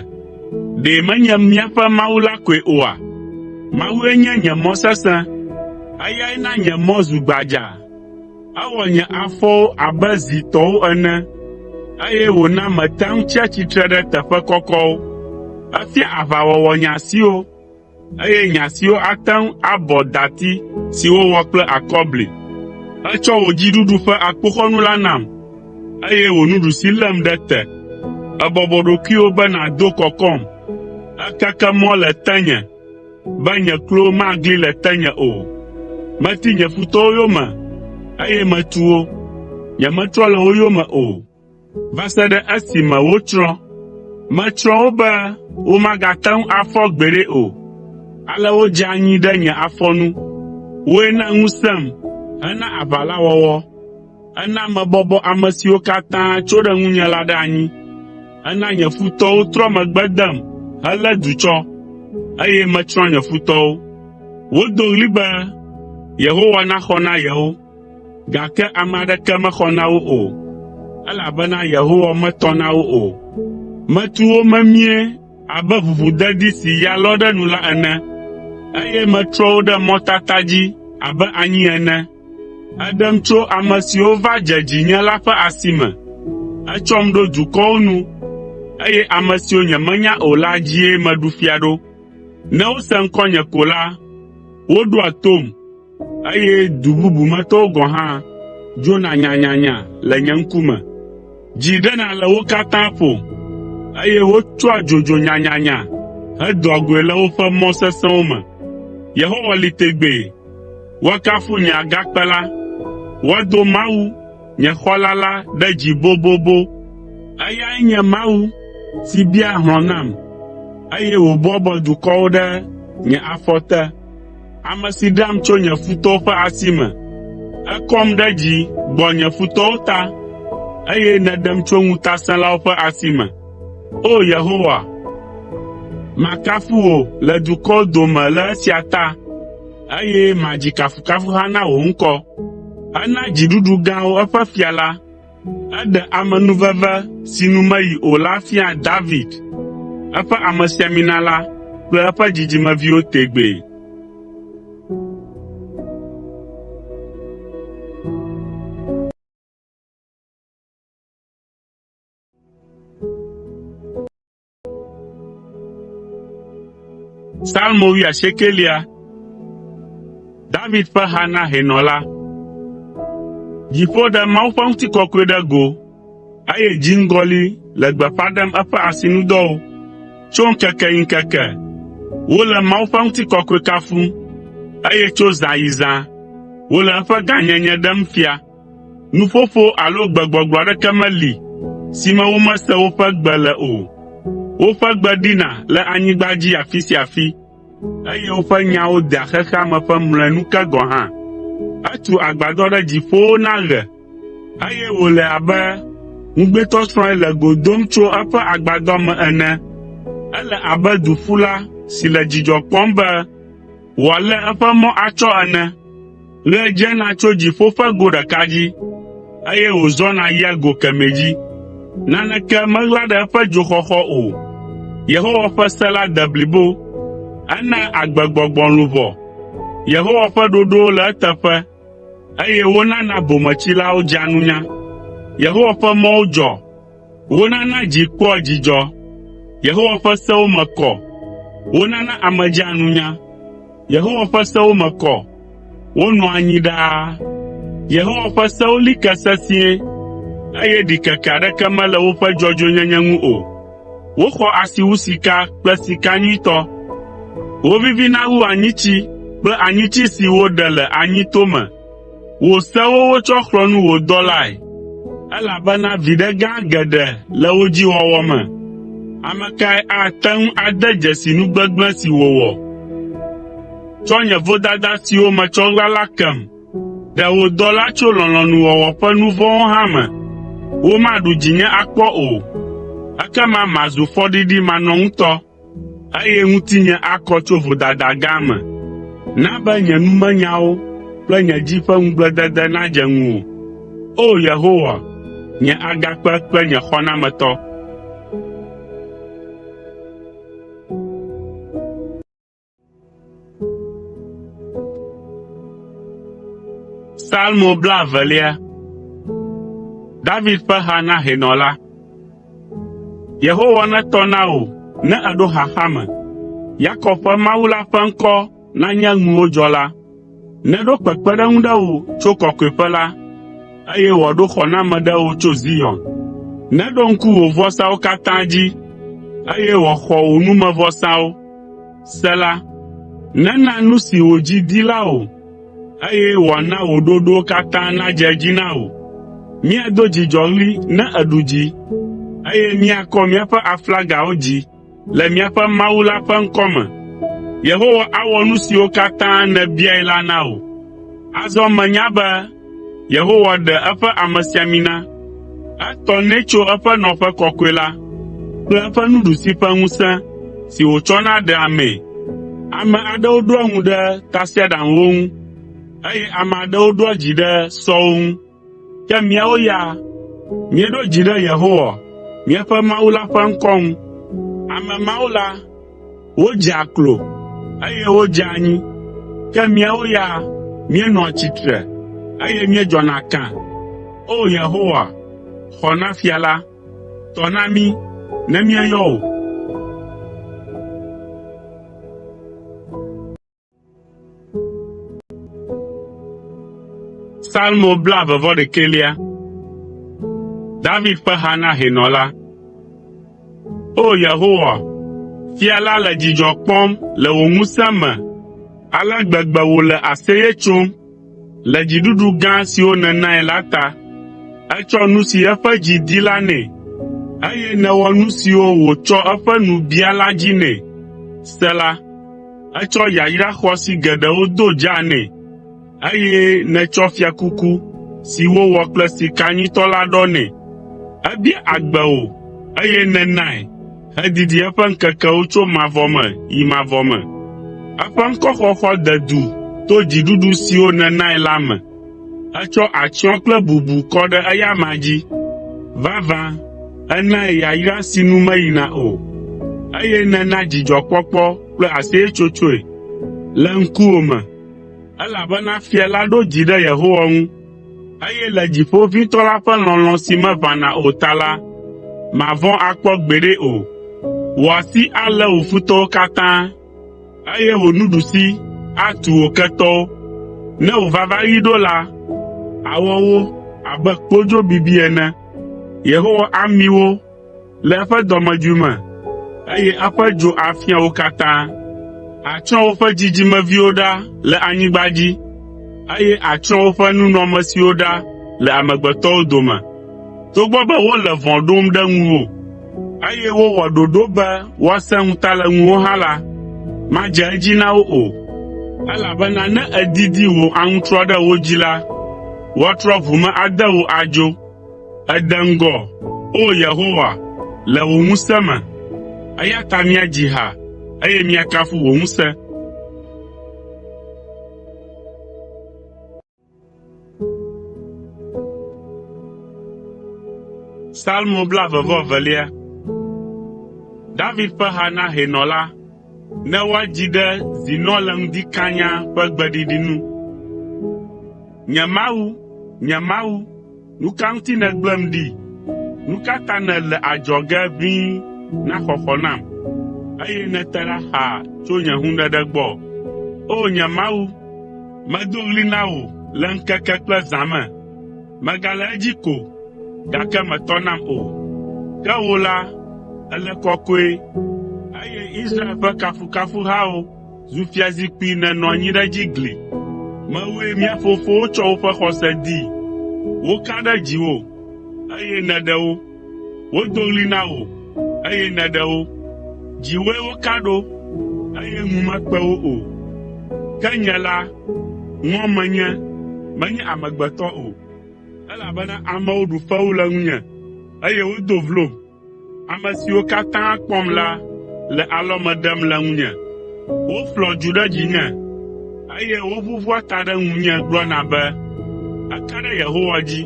Ɖe menye míaƒe Mawu la koe oa? Mawue nye nye mɔ sesẽ, eyae na nye mɔ zu gbadzaa. Ewɔ nye afɔwo abe zi tɔwo ene, eye wòna mete ŋu tsia tsitre ɖe teƒe kɔkɔwo. Efia aʋawɔwɔ nye asiwo, eye nye asiwo ate ŋu abɔ dati si wowɔ kple akɔbli. Ètsɔ wò dziɖuɖu ƒe akpoxɔnu la nam, eye wò nuɖusi lém ɖe te. Èbɔbɔ ɖokuiwò be nàdo kɔkɔm. Èkeke mɔ le tenye be nye klowo magli le tenye o. Meti nye futɔwo yome, eye metu wo. Nyemetrɔ le wo yome o, va se ɖe esime wotsrɔ̃. Metsrɔ̃ wo be womagate ŋu afɔ gbeɖe o, ale wodze anyi ɖe nye afɔ nu. Wòe na ŋusẽm hena aʋa la wɔwɔ. Èna mebɔbɔ ame siwo katã tso ɖe ŋunye la ɖe anyi. Èna nye futɔwo trɔ megbe dem helé du tsɔ, eye metsrɔ̃ nye futɔwo. Wodo ɣli be Yehowa naxɔ na yewo, gake ame aɖeke mexɔ na wo o, elabena Yehowa metɔ na wo o. Metu wo memie abe ʋuʋudedi si ya lɔ ɖe nu la ene, eye metrɔ wo ɖe mɔtata dzi abe anyi ene. Èɖem tso ame siwo va dze dzinye la ƒe asi me. Ètsɔm ɖo dukɔwo nu, eye ame siwo nyemenya o la dzie meɖu fia ɖo. Ne wose ŋkɔnye ko la, woɖoa tom, eye du bubu me tɔwo gɔ̃ hã dzona nyanyanya le nye ŋkume. Dzi ɖena le wo katã ƒo, eye wotsɔa dzodzo nyanyanya hedoa goe le woƒe mɔ sesẽwo me. Yehowa li tegbee. Woakafu nye Agakpe la, woado Mawu, nye Xɔla la ɖe dzi bobobo. Eyae nye Mawu si bia hlɔ̃ nam, eye wòbɔbɔ dukɔwo ɖe nye afɔ te. Ame si ɖeam tso nye futɔwo ƒe asi me. Ekɔm ɖe dzi gbɔ nye futɔwo ta, eye nèɖem tso ŋutasẽlawo ƒe asi me. O! Yehowa, makafu wò le dukɔwo dome le esia ta, eye madzi kafukafuha na wò ŋkɔ. Ena dziɖuɖu gãwo eƒe fia la. Eɖe amenuveve si nu meyi o la fia David, eƒe amesiamina la kple eƒe dzidzimeviwo tegbee. Psalmo wuiasiekelia. David ƒe ha na hɛnɔ la. Dziƒo ɖe Mawu ƒe ŋutikɔkɔe ɖe go, eye dziŋgɔli le gbeƒã ɖem eƒe asinudɔwo. Tso ŋkeke yi ŋkeke, wole Mawu ƒe ŋutikɔkɔe kafum, eye tso zã yi zã, wole eƒe gãnyenye ɖem fia. Nuƒoƒo alo gbegbɔgblɔ aɖeke meli si me womese woƒe gbe le o. Woƒe gbe ɖina le anyigba dzi afi sia afi, eye woƒe nyawo dea xexea me ƒe mlɔenu ke gɔ̃ hã. Etu agbadɔ ɖe dziƒowo na ɣe, eye wòle abe ŋugbetɔsrɔ̃e le go dom tso eƒe agbadɔ me ene. Ele abe duƒula si le dzidzɔ kpɔm be wòalé eƒe mɔ atsɔ ene. Ɣe dzena tso dziƒo ƒe go ɖeka dzi, eye wòzɔna yia go kemɛ dzi. Naneke meɣla ɖe eƒe dzoxɔxɔ o. Yehowa ƒe se la de blibo, enaa agbegbɔgbɔ luʋɔ. Yehowa ƒe ɖoɖowo le eteƒe, eye wonana bometsilawo dzea nunya. Yehowa ƒe mɔwo dzɔ, wonana dzi kpɔa dzidzɔ. Yehowa ƒe sewo me kɔ, wonana ame dzea nunya. Yehowa ƒe sewo me kɔ, wonɔa anyi ɖaa. Yehowa ƒe sewo li ke sesĩe, eye ɖikeke aɖeke mele woƒe dzɔdzɔenyenye ŋu o. Woxɔ asi wu sika kple sika nyuitɔ. Wovivina wu anyitsi kple anyitsi si woɖe le anyito me. Wò sewo wotsɔ xlɔ̃ nu wò dɔlae, elabena viɖe gã geɖe le wo dzi wɔwɔ me. Ame kae ate ŋu ade dzesi nu gbegblẽ si wòwɔ? Tsɔ nye vodada siwo metsɔ ɣla la kem. Ɖe wò dɔla tso lɔlɔ̃nuwɔwɔ ƒe nu vɔ̃wo hã me. Womaɖu dzinye akpɔ o, ekema mazu fɔɖiɖimanɔŋutɔ. Eye ŋutinye akɔ tso vodada gã me. Na be nye numenyawo kple nye dzi ƒe ŋugbledede nadze ŋuwò, O Yehowa, nye Agakpe kple nye Xɔnametɔ. Psalmo blaevelia. David ƒe ha na hɛnɔ la. Yehowa netɔ na wò ne èɖo xaxa me. Yakob ƒe Mawu la ƒe ŋkɔ nanye ŋuwòdzɔla. Neɖo kpekpeɖeŋu ɖe wò tso kɔkɔeƒe la, eye wòaɖo xɔname ɖe wò tso Zion. Neɖo ŋku wò vɔsawo katã dzi, eye wòaxɔ wò numevɔsawo. Sela Nena nu si wò dzi di la wò, eye wòana wò ɖoɖowo katã nadze edzi na wò. Míado dzidzɔɣli ne èɖu dzi, eye míakɔ míaƒe aflagawo dzi le míaƒe Mawu la ƒe ŋkɔ me. Yehowa awɔ nu siwo katã nèbiae la na wò. Azɔ menya be Yehowa ɖe eƒe amesiamina. Etɔ nɛ tso eƒe nɔƒe kɔkɔe la kple eƒe nuɖusi ƒe ŋusẽ si wòtsɔna ɖea amee. Ame aɖewo ɖoa ŋu ɖe tasiaɖamwo ŋu, eye ame aɖewo ɖoa dzi ɖe sɔwo ŋu. Ke míawo ya, míeɖo dzi ɖe Yehowa, míaƒe Mawu la ƒe ŋkɔ ŋu. Ame mawo la, wodzea klo, eye wodzea anyi, ke míawo ya míenɔa tsitre, eye míedzɔna kã. O! Yehowa, xɔ na fia la, tɔ na mí, ne míeyɔ wò. Psalmo blaeve-vɔ-ɖekɛlia. David ƒe ha na hɛnɔ la. O Yehowa, fia la le dzidzɔ kpɔm le wò ŋusẽ me ale gbegbe wòle aseye tsom le dziɖuɖu gã siwo nènae la ta. Ètsɔ nu si eƒe dzi di la nɛ, eye nèwɔ nu siwo wòtsɔ eƒe nu bia la dzi nɛ. Sela Ètsɔ yayra xɔasi geɖewo do dzaa nɛ, eye nètsɔ fiakuku si wowɔ kple sika nyuitɔ la ɖɔ nɛ. Ebia agbe wò, eye nènae hedidi eƒe ŋkekewo tso mavɔ me yi mavɔ me. Eƒe ŋkɔxɔxɔ de du to dziɖuɖu siwo nènae la me. Ètsɔ atsyɔ̃ kple bubu kɔ ɖe eya amea dzi. Vavã, ènae yayra si nu meyina o, eye nèna dzidzɔkpɔkpɔ kple aseyetsotsoe le ŋkuwò me, elabena fia la ɖo dzi ɖe Yehowa ŋu, eye le Dziƒoʋĩtɔ la ƒe lɔlɔ̃ si meʋãna o ta la, mavɔ̃ akpɔ gbeɖe o. Wò asi alé wò futɔwo katã eye wò nuɖusi atu wò ketɔwo. Ne wò vavaɣi ɖo la, àwɔ wo abe kpodzo bibi ene. Yehowa ami wo le eƒe dɔmedzoe me, eye eƒe dzo afia wo katã. Atsrɔ̃ woƒe dzidzimeviwo ɖa le anyigba dzi, eye atsrɔ̃ woƒe nunɔamesiwo ɖa le amegbetɔwo dome. Togbɔ be wole vɔ̃ ɖom ɖe ŋuwò, eye wowɔ ɖoɖo be woasẽ ŋuta le ŋuwò hã la, madze edzi na wo o, elabena ne èdidi wò aŋutrɔ ɖe wo dzi la, woatrɔ ʋu me ade wò adzo. Ède ŋgɔ, O Yehowa, le wò ŋusẽ me, eya ta míadzi ha, eye míakafu wò ŋusẽ. Psalmo blaeve-vɔ-evelia. David ƒe ha na hɛnɔ la, ne woadzi ɖe zinɔ le ŋdi kanya ƒe gbeɖiɖi nu. Nye Mawu, nye Mawu, nu ka ŋuti nègblẽm ɖi? Nu ka ta nèle adzɔge ʋĩi na xɔxɔ nam, eye nète ɖa xaa tso nye hũɖeɖe gbɔ? O nye Mawu, medo ɣli na wò le ŋkeke kple zã me, megale edzi ko, gake mètɔ nam o. Ke wò la, èle kɔkɔe, eye Israel ƒe kafukafuhawo zu fiazikpui nènɔ anyi ɖe edzi gli. Mewòe mía fofowo tsɔ woƒe xɔse dii. Woka ɖe dziwò, eye nèɖe wo. Wodo ɣli na wò, eye nèɖe wo. Dziwòe woka ɖo, eye ŋu mekpe wo o. Ke nye la, ŋɔ menye, menye amegbetɔ o, elabena amewo ɖu fewu le ŋunye, eye wodo vlom. Ame siwo katã kpɔm la le alɔme ɖem le ŋunye. Woƒlɔ du ɖe dzinye, eye woʋuʋua ta ɖe ŋunye gblɔna be, “Eka ɖe Yehowa dzi.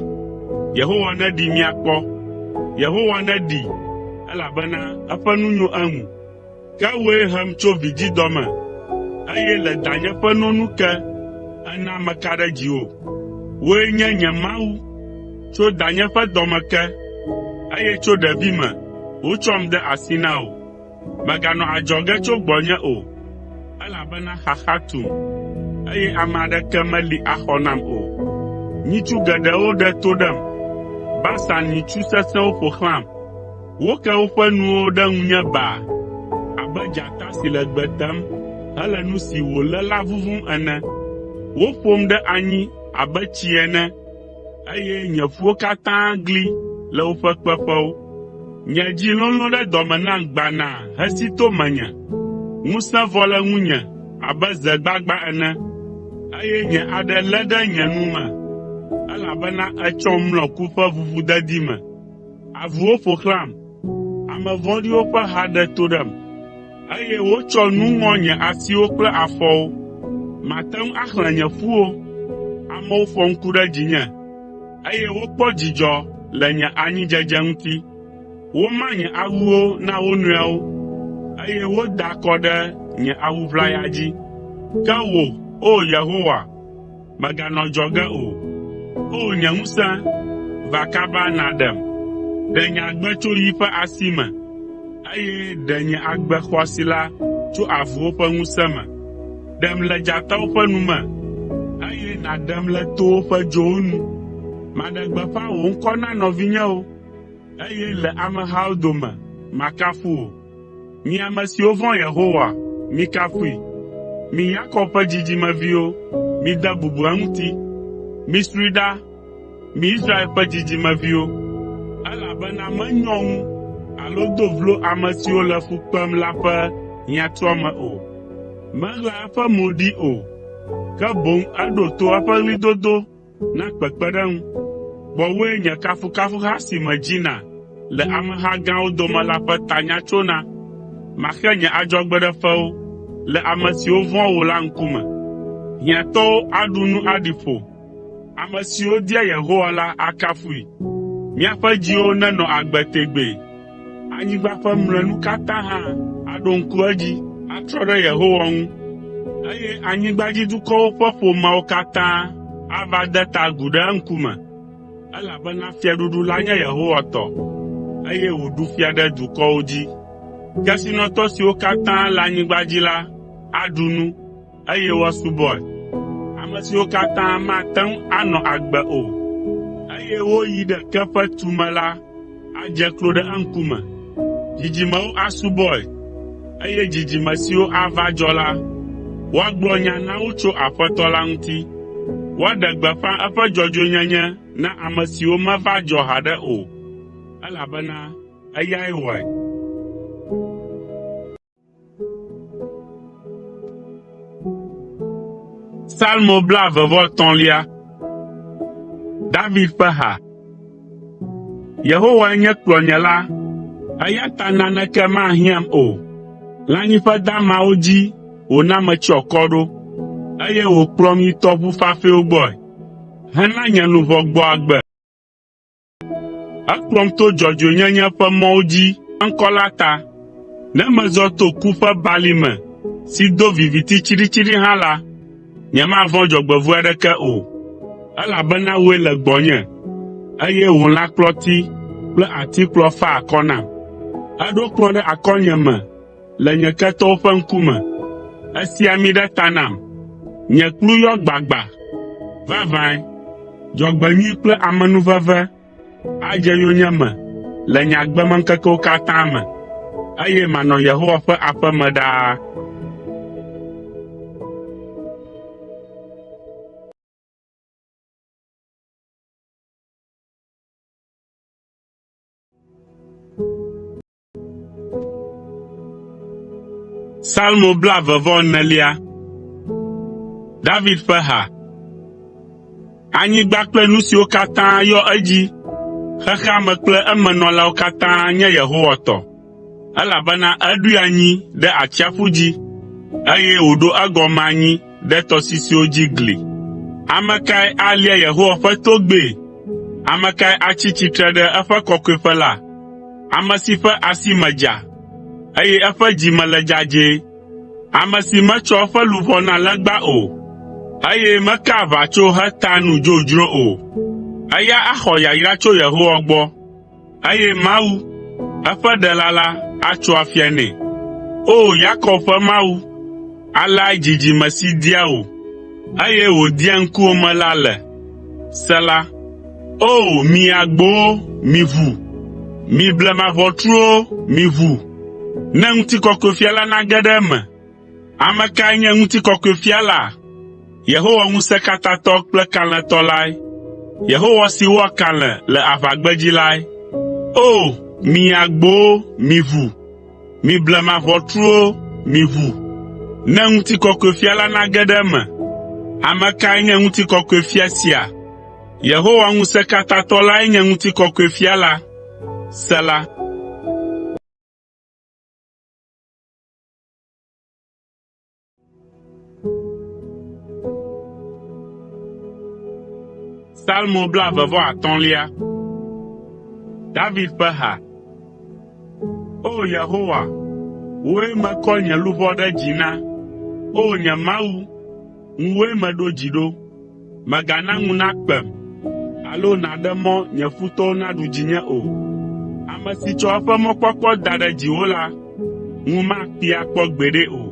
Yehowa neɖee míakpɔ. Yehowa neɖee, elabena eƒe nu nyo eŋu.” Ke wòe hem tso vidzidɔ me, eye le danye ƒe no nu ke, èna meka ɖe dziwò. Wòe nye nye Mawu tso danye ƒe dɔ me ke, eye tso ɖevime wotsɔm de asi na wò. Mèganɔ adzɔge tso gbɔnye o, elabena xaxa tum, eye ame aɖeke meli axɔ nam o. Nyitsu geɖewo ɖe to ɖem, Basan nyitsu sesẽwo ƒo xlãm. Woke woƒe nuwo ɖe ŋunye baa abe dzata si le gbe tem hele nu si wòlé la vuvum ene. Woƒom ɖe anyi abe tsi ene, eye nye ƒuwo katã gli le woƒe kpeƒewo. Nye dzi lolõ ɖe dɔ me nam gbanaa hesi to menye. Ŋusẽ vɔ le ŋunye abe ze gbagbã ene, eye nye aɖe lé ɖe nye nu me, elabena ètsɔm mlɔ ku ƒe ʋuʋudedi me. Avuwo ƒo xlãm, ame vɔ̃ɖiwo ƒe ha ɖe to ɖem, eye wotsɔ nu ŋɔ nye asiwo kple afɔwo. Mate ŋu axlẽ nye ƒuwo. Amewo fɔ ŋku ɖe dzinye, eye wokpɔ dzidzɔ le nye anyidzedze ŋuti. Woma nye awuwo na wo nɔewo, eye woda akɔ ɖe nye awu ʋlaya dzi. Ke wò, O Yehowa, mèganɔ adzɔge o. O nye ŋusẽ, va kaba nàɖem. Ɖe nye agbe tso yi ƒe asi me, eye ɖe nye agbe xɔasi la tso avuwo ƒe ŋusẽ me. Ɖem le dzatawo ƒe nu me, eye nàɖem le towo ƒe dzowo nu. Maɖe gbeƒã wò ŋkɔ na nɔvinyewo, eye le amehawo dome makafu wò. Mi ame siwo vɔ̃a Yehowa, mikafui! Mi Yakob ƒe dzidzimeviwo, mide bubu eŋuti. Misroe ɖa, mi Israel ƒe dzidzimeviwo, elabena menyɔ ŋu alo do vlo ame siwo le fu kpem la ƒe hiãtuame o. Meɣla eƒe mo ɖee o, ke boŋ eɖo to eƒe ɣlidodo na kpekpeɖeŋu. Gbɔwòe nye kafukafuha si medzina le ameha gãwo dome la ƒe tanya tsona. Maxe nye adzɔgbeɖefewo le ame siwo vɔ̃a wò la ŋkume. Hiãtɔwo aɖu nu aɖi ƒo. Ame siwo dia Yehowa la akafui. Miaƒe dziwo nenɔ agbe tegbee. Anyigba ƒe mlɔenu katã hã aɖo ŋku edzi atrɔ ɖe Yehowa ŋu, eye anyigbadzidukɔwo ƒe ƒomeawo katã ava de ta agu ɖe eŋkume, elabena fiaɖuɖu la nye Yehowa tɔ, eye wòɖu fia ɖe dukɔwo dzi. Kesinɔtɔ siwo katã le anyigba dzi la aɖu nu, eye woasubɔe. Ame siwo katã mate ŋu anɔ agbe o, eye woyi ɖe ke ƒe tume la adze klo ɖe eŋkume. Dzidzimewo asubɔe, eye dzidzime siwo ava dzɔ la, woagblɔ nya na wo tso Aƒetɔ la ŋuti. Woaɖe gbeƒã eƒe dzɔdzɔenyenye na ame siwo meva dzɔ haɖe o, elabena eyae wɔe. Salmo 33. David ƒe ha. Yehowae nye kplɔnyela, eya ta naneke mahiãm o. Lãnyiƒe damawo dzi wòna metsyɔ akɔ ɖo, eye wòkplɔm yi tɔʋu fafɛwo gbɔe, hena nye luʋɔ gbɔ agbe. Ekplɔm to dzɔdzɔenyenye ƒe mɔwo dzi ŋkɔ la ta. Ne mezɔ to ku ƒe balime si do viviti tsiɖitsiɖi hã la, nyemavɔ̃ dzɔgbevɔ̃e aɖeke o, elabena wòe le gbɔnye, eye wò lãkplɔti kple atikplɔ fa akɔ nam. Èɖo kplɔ̃ ɖe akɔnyeme le nye ketɔwo ƒe ŋkume. Èsi ami ɖe ta nam, nye kplu yɔ gbagba. Vavãe, dzɔgbenyui kple amenuveve adze yonyeme le nye agbemeŋkekewo katã me, eye manɔ Yehowa ƒe aƒe me ɖaa. Salmo 44. David ƒe ha. Anyigba kple nu siwo katã yɔ edzi, xexea me kple emenɔlawo katã nye Yehowa tɔ, elabena eɖoe anyi ɖe atsiaƒu dzi, eye wòɖo egɔme anyi ɖe tɔsisiwo dzi gli. Ame kae alia Yehowa ƒe togbɛ? Ame kae atsi tsitre ɖe eƒe kɔkɔeƒe la? Ame si ƒe asi me dza, eye eƒe dzi me le dzadzɛe, ame si metsɔ eƒe luʋɔ na legba o, eye mekaa aʋatso hetaa nu dzodzro o. Eya axɔ yayra tso Yehowa gbɔ, eye Mawu, eƒe Ɖela la atso afia nɛ. O! Yakob ƒe Mawu, aleae dzidzime si dia wò, eye wòdia ŋkuwò me la le. Sela. O! Mi agbowo, miʋu! Mi blemaʋɔtruwo, miʋu! Ne Ŋutikɔkɔefia la nage ɖe eme. Ame kae nye Ŋutikɔkɔefia la? Yehowa Ŋusẽkatãtɔ kple Kalẽtɔ lae. Yehowa si wɔa kalẽ le aʋagbedzi lae. O! Mi agbowo, miʋu! Mi blemaʋɔtruwo, miʋu! Ne Ŋutikɔkɔefia la nage ɖe eme. Ame kae nye Ŋutikɔkɔefia sia? Yehowa Ŋusẽkatãtɔ lae nye Ŋutikɔkɔefia la. Sela. Salmo 35. David ƒe ha. O Yehowa, wòe mekɔ nye luʋɔ ɖe dzi na. O nye Mawu, ŋuwòe meɖo dzi ɖo. Mègana ŋu nakpem alo nàɖe mɔ nye futɔwo naɖu dzinye o. Ame si tsɔ eƒe mɔkpɔkpɔ da ɖe dziwò la, ŋu makpee akpɔ gbeɖe o,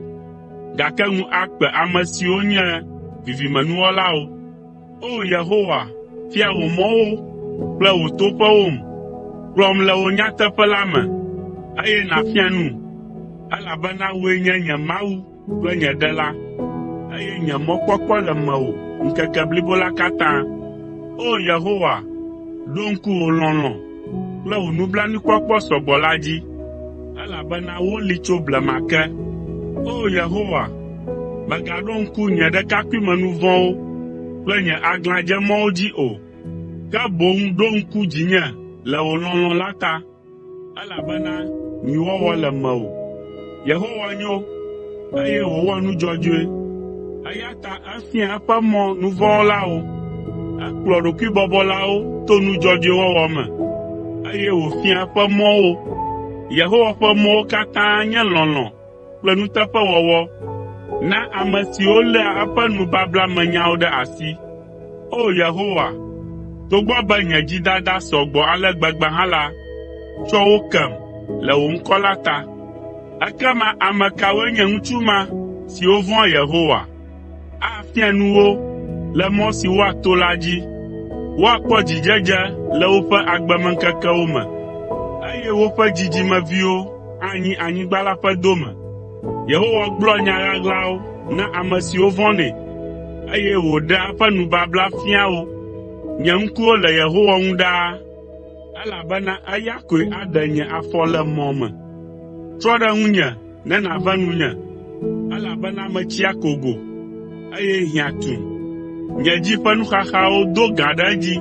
gake ŋu akpe ame siwo nye vivimenuwɔlawo. O! Yehowa, fia wò mɔwo kple wò toƒewom. Kplɔm le wò nyateƒe la me, eye nàfia num, elabena wòe nye nye Mawu kple nye Ɖela, eye nye mɔkpɔkpɔ le mewò ŋkeke blibo la katã. O! Yehowa, ɖo ŋku wò lɔlɔ̃ kple wò nublanuikpɔkpɔ sɔgbɔ la dzi, elabena woli tso blema ke. O! Yehowa, mègaɖo ŋku nye ɖekakpuimenu vɔ̃wo kple nye aglãdzemɔwo dzi o, ke boŋ ɖo ŋku dzinye le wò lɔlɔ̃ la ta elabena nyuiwɔwɔ le mewò. Yehowa nyo, eye wòwɔa nu dzɔdzɔe, eya ta efiaa eƒe mɔ nu vɔ̃ wɔlawo. Ekplɔa ɖokuibɔbɔlawo to nu dzɔdzɔe wɔwɔ me, eye wòfiaa eƒe mɔ wo. Yehowa ƒe mɔwo katã nye lɔlɔ̃ kple nuteƒewɔwɔ na ame siwo léa eƒe nubablamenyawo ɖe asi. O! Yehowa, togbɔ be nye dzidada sɔ gbɔ ale gbegbe hã la, tsɔ wo kem le wò ŋkɔ la ta. Ekema ame kawoe nye ŋutsu ma siwo vɔ̃a Yehowa? Afia nu wo le mɔ si woato la dzi. Woakpɔ dzidzedze le woƒe agbemeŋkekewo me, eye woƒe dzidzimeviwo anyi anyigba la ƒe dome. Yehowa gblɔa nya ɣaɣlawo na ame siwo vɔ̃nɛ, eye wòɖea eƒe nubabla fiaa wo. Nye ŋkuwo le Yehowa ŋu ɖaa, elabena eya koe aɖe nye afɔ le mɔ me. Trɔ ɖe ŋunye ne nàve nunye, elabena metsi akogo, eye hiã tum. Nye dzi ƒe nuxaxawo do gã ɖe edzi,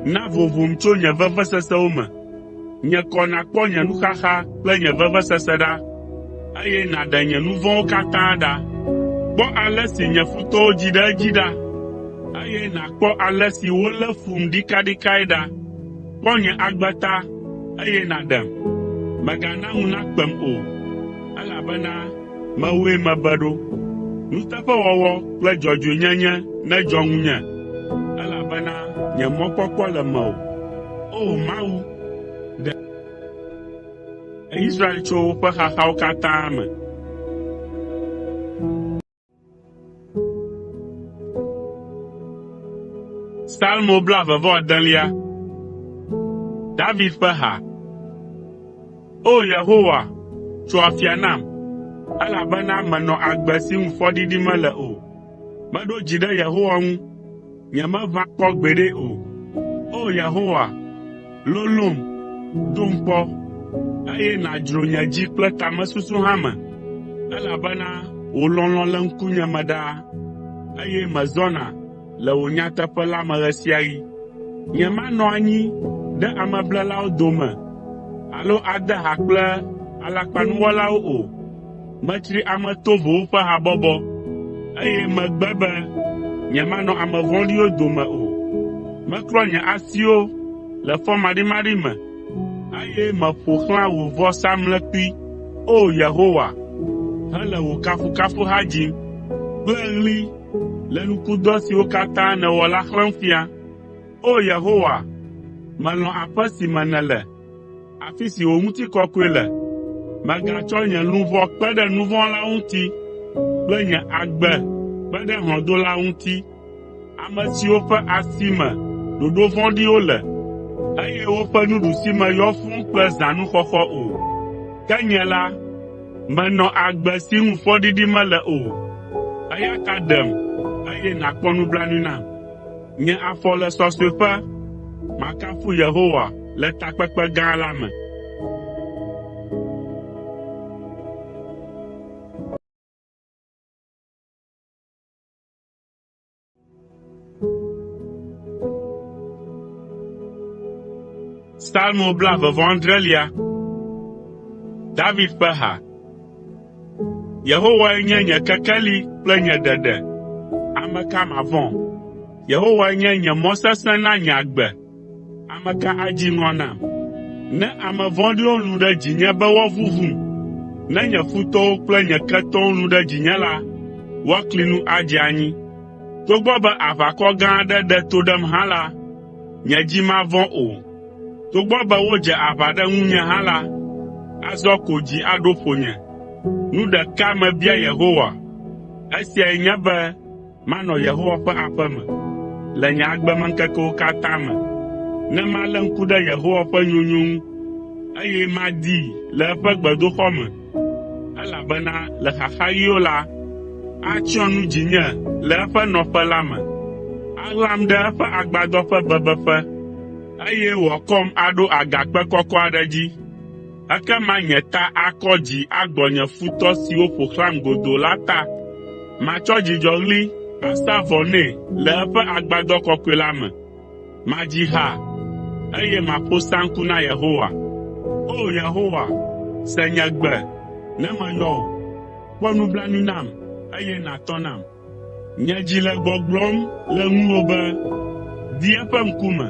na vovom tso nye vevesesewo me. Nye kɔ nàkpɔ nye nuxaxa kple nye vevesese ɖa, eye nàɖe nye nu vɔ̃wo katã ɖa. Kpɔ ale si nye futɔwo dzi ɖe edzi ɖa, eye nàkpɔ ale si wolé fum ɖikaɖikae ɖa. Kpɔ nye agbe ta, eye nàɖem. Mègana ŋu nakpem o, elabena mewòe mebe ɖo. Nuteƒewɔwɔ kple dzɔdzɔenyenye nedzɔ ŋunye, elabena nye mɔkpɔkpɔ le mewò. O! Mawu, ɖe Israel tso woƒe xaxawo katã me. Salmo 29. David ƒe ha. O! Yehowa, tso afia nam, elabena menɔ agbe si ŋu fɔɖiɖi mele o. Meɖo dzi ɖe Yehowa ŋu, nyemeʋã kpɔ gbeɖe o. O! Yehowa, lolom, dom kpɔ, eye nàdzro nye dzi kple tamesusu hã me, elabena wò lɔlɔ̃ le ŋkunye me ɖaa, eye mezɔna le wò nyateƒe la me ɣe sia ɣi. Nyemanɔ anyi ɖe ameblelawo dome alo ade ha kple alakpanuwɔlawo o. Metsri ame tovowo ƒe habɔbɔ, eye megbe be nyemanɔ ame vɔ̃ɖiwo dome o. Meklɔ nye asiwo le fɔmaɖimaɖi me, eye meƒo xlã wò vɔsamlekpui, O! Yehowa, hele wò kafukafuha dzim kple ɣli. le nukudɔ siwo katã nèwɔ la xlẽm fia. O! Yehowa, melɔ̃ aƒe si me nèle, afi si wò ŋutikɔkɔe le. Mègatsɔ nye luʋɔ kpe ɖe nu vɔ̃ wɔlawo ŋuti kple nye agbe kpe ɖe hlɔ̃dolawo ŋuti, ame siwo ƒe asi me ɖoɖo vɔ̃ɖiwo le, eye woƒe nuɖusime yɔ fũu kple zãnuxɔxɔ o. Ke nye la, menɔ agbe si ŋu fɔɖiɖi mele o, eya ta ɖem, eye nàkpɔ nublanui nam. Nye afɔ le sɔsɔeƒe, makafu Yehowa le takpekpe gã la me. Psalmo blaeve-vɔ-adrelia. David ƒe ha. Yehowae nye nye kekeli kple nye ɖeɖe, ame ka mavɔ̃? Yehowae nye nye mɔ sesẽ na nye agbe, ame ka adzi ŋɔ nam? Ne ame vɔ̃ɖiwo lũ ɖe dzinye be woavuvum, ne nye futɔwo kple nye ketɔwo lũ ɖe dzinye la, woakli nu adze anyi. Togbɔ be aʋakɔ gã aɖe ɖe to ɖem hã la, nye dzi mavɔ̃ o. Togbɔ be wodze aʋa ɖe ŋunye hã la, azɔ ko dzi aɖo ƒonye. Nu ɖeka mebia Yehowa, esiae nye be manɔ Yehowa ƒe aƒe me le nye agbemeŋkekewo katã me, ne malé ŋku ɖe Yehowa ƒe nyonyo ŋu, eye madii le eƒe gbedoxɔ me, elabena le xaxaɣiwo la, atsyɔ nu dzinye le eƒe nɔƒe la me, aɣlam ɖe eƒe agbadɔ ƒe bebeƒe, eye wòakɔm aɖo agakpe kɔkɔ aɖe dzi. Ekema nye ta akɔ dzi agbɔ nye futɔ siwo ƒo xlãm godoo la ta. Matsɔ dzidzɔɣli asa vɔ nɛ le eƒe agbadɔ kɔkɔe la me. Madzi ha, eye maƒo saŋku na Yehowa. O! Yehowa, se nye gbe ne meyɔ wò. Kpɔ nublanui nam, eye nàtɔ nam. Nye dzi le gbɔgblɔm le ŋuwò be, “Di eƒe ŋkume!”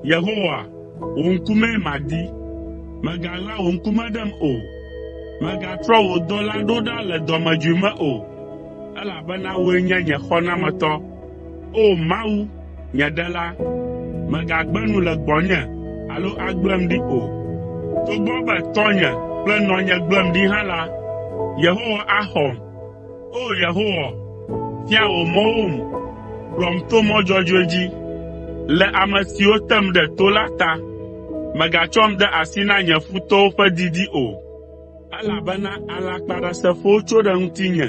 Yehowa, wò ŋkumee madi. Mègaɣla wò ŋkume ɖem o. Mègatrɔ wò dɔla ɖo ɖa le dɔmedzoe me o, elabena wòe nye nye xɔnametɔ. O! Mawu, nye Ɖela, mègagbe nu le gbɔnye alo agblẽm ɖi o. Togbɔ be tɔnye kple nɔnye gblẽm ɖi hã la, Yehowa axɔm. O! Yehowa, fia wò mɔwom, kplɔm to mɔ dzɔdzɔe dzi, le ame siwo tem ɖe to la ta. Mègatsɔm de asi na nye futɔwo ƒe didi o, elabena alakpaɖasefowo tso ɖe ŋutinye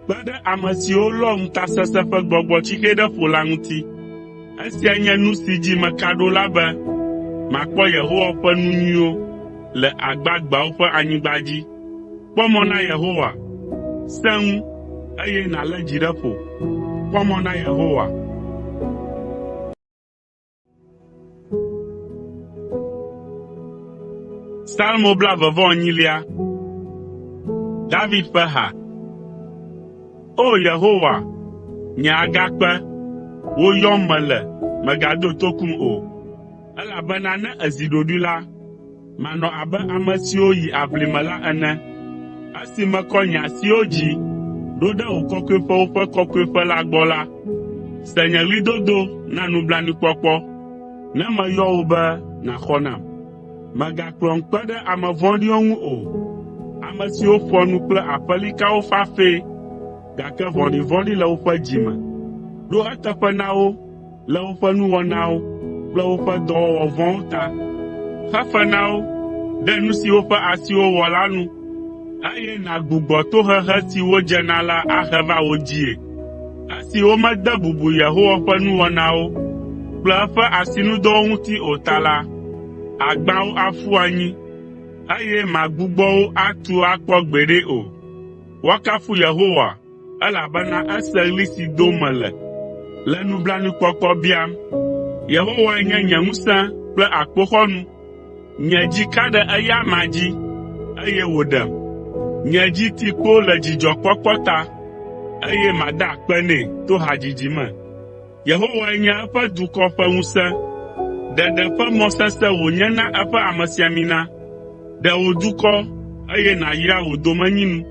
kpe ɖe ame siwo lɔ ŋutasesẽ ƒe gbɔgbɔtsixe ɖe ƒo la ŋuti. Esia nye nu si dzi meka ɖo la be makpɔ Yehowa ƒe nu nyuiwo le agbagbeawo ƒe anyigba dzi. Kpɔ mɔ na Yehowa, sẽ ŋu, eye nàlé dzi ɖe ƒo. Kpɔ mɔ na Yehowa. Psalmo blaeve-vɔ-enyilia. David ƒe ha. O! Yehowa, nye agakpe, wò yɔm mele, mègado tokum o, elabena ne èzi ɖoɖoe la, manɔ abe ame siwo yi aʋlime la ene. Esi mekɔ nye asiwo dzi ɖo ɖe wò kɔkɔeƒewo ƒe kɔkɔeƒe la gbɔ la, se nye ɣlidodo na nublanuikpɔkpɔ, ne meyɔ wò be nàxɔ nam. Mègakplɔm kpe ɖe ame vɔ̃ɖiwo ŋu o, ame siwo ƒoa nu kple aƒelikawo fafɛ, gake vɔ̃ɖivɔ̃ɖi le woƒe dzi me. Ɖo eteƒe na wo le woƒe nuwɔnawo kple woƒe dɔwɔwɔ vɔ̃wo ta. Xe fe na wo ɖe nu si woƒe asiwo wɔ la nu, eye nàgbugbɔ tohehe si wodze na la ahe va wo dzie. Esi womede bubu Yehowa ƒe nuwɔnawo kple eƒe asinudɔwo ŋuti o ta la, àgbã wo aƒu anyi, eye màgbugbɔ wo atu akpɔ gbeɖe o. Woakafu Yehowa, elabena ese ɣli si dom mele le nublanuikpɔkpɔ biam. Yehowae nye nye ŋusẽ kple akpoxɔnu; nye dzi ka ɖe eya amea dzi, eye wòɖem. Nye dzi ti kpo le dzidzɔkpɔkpɔ ta, eye mada akpe nɛ to hadzidzi me. Yehowae nye eƒe dukɔ ƒe ŋusẽ, ɖeɖe ƒe mɔ sesẽ wònye na eƒe amesiamina. Ɖe wò dukɔ, eye nàyra wò domenyinu.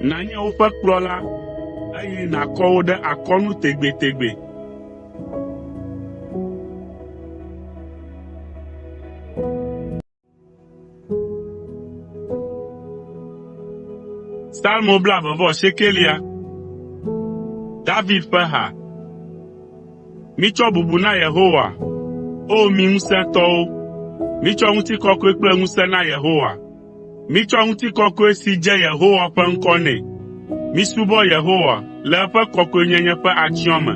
Nànye woƒe kplɔla, eye nàkɔ wo ɖe akɔnu tegbetegbe. Salmo 89. David ƒe ha. Mitsɔ bubu na Yehowa, O mi ŋusẽtɔwo! Mitsɔ ŋutikɔkɔe kple ŋusẽ na Yehowa. Mitsɔ ŋutikɔkɔe si dze Yehowa ƒe ŋkɔ nɛ. Misubɔ Yehowa le eƒe kɔkɔenyenye ƒe atsyɔ̃ me.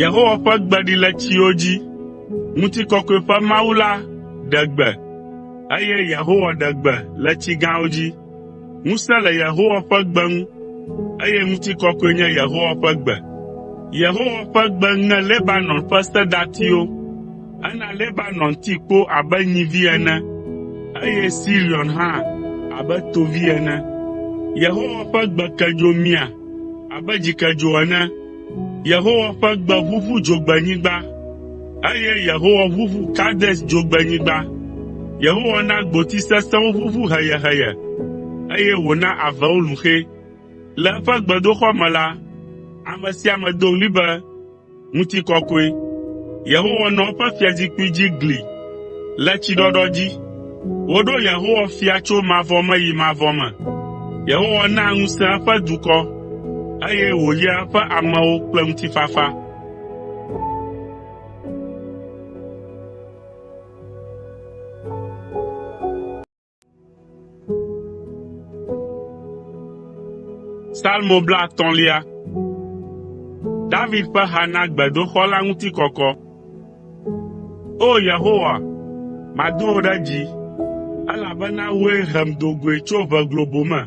Yehowa ƒe gbe ɖi le tsiwo dzi. Ŋutikɔkɔe ƒe Mawu la ɖe gbe, eye Yehowa ɖe gbe le tsi gãwo dzi. Ŋusẽ le Yehowa ƒe gbe ŋu, eye ŋutikɔkɔe nye Yehowa ƒe gbe. Yehowa ƒe gbe ŋe Lebanon ƒe sedatiwo. Ena Lebanon ti kpo abe nyivi ene, eye Sirion hã abe tovi ene. Yehowa ƒe gbe ke dzo mia abe dzikedzo ene. Yehowa ƒe gbe ʋuʋu dzogbenyigba, eye Yehowa ʋuʋu Kades dzogbenyigba. Yehowa na gboti sesẽwo ʋuʋu heyeheye, eye wòna avewo lũ xɛ. Le eƒe gbedoxɔ me la, ame sia ame do ɣli be, “Ŋutikɔkɔe!” Yehowa nɔ eƒe fiazikpui dzi gli le tsiɖɔɖɔ dzi. Woɖo Yehowa fia tso mavɔ me yi mavɔ me. Yehowa naa ŋusẽ eƒe dukɔ, eye wòyraa eƒe amewo kple ŋutifafa. Salmo 30. David ƒe ha na gbedoxɔ la ŋutikɔkɔ. O! Yehowa, mado wò ɖe dzi, elabena wòe hem do goe tso ʋe globo me,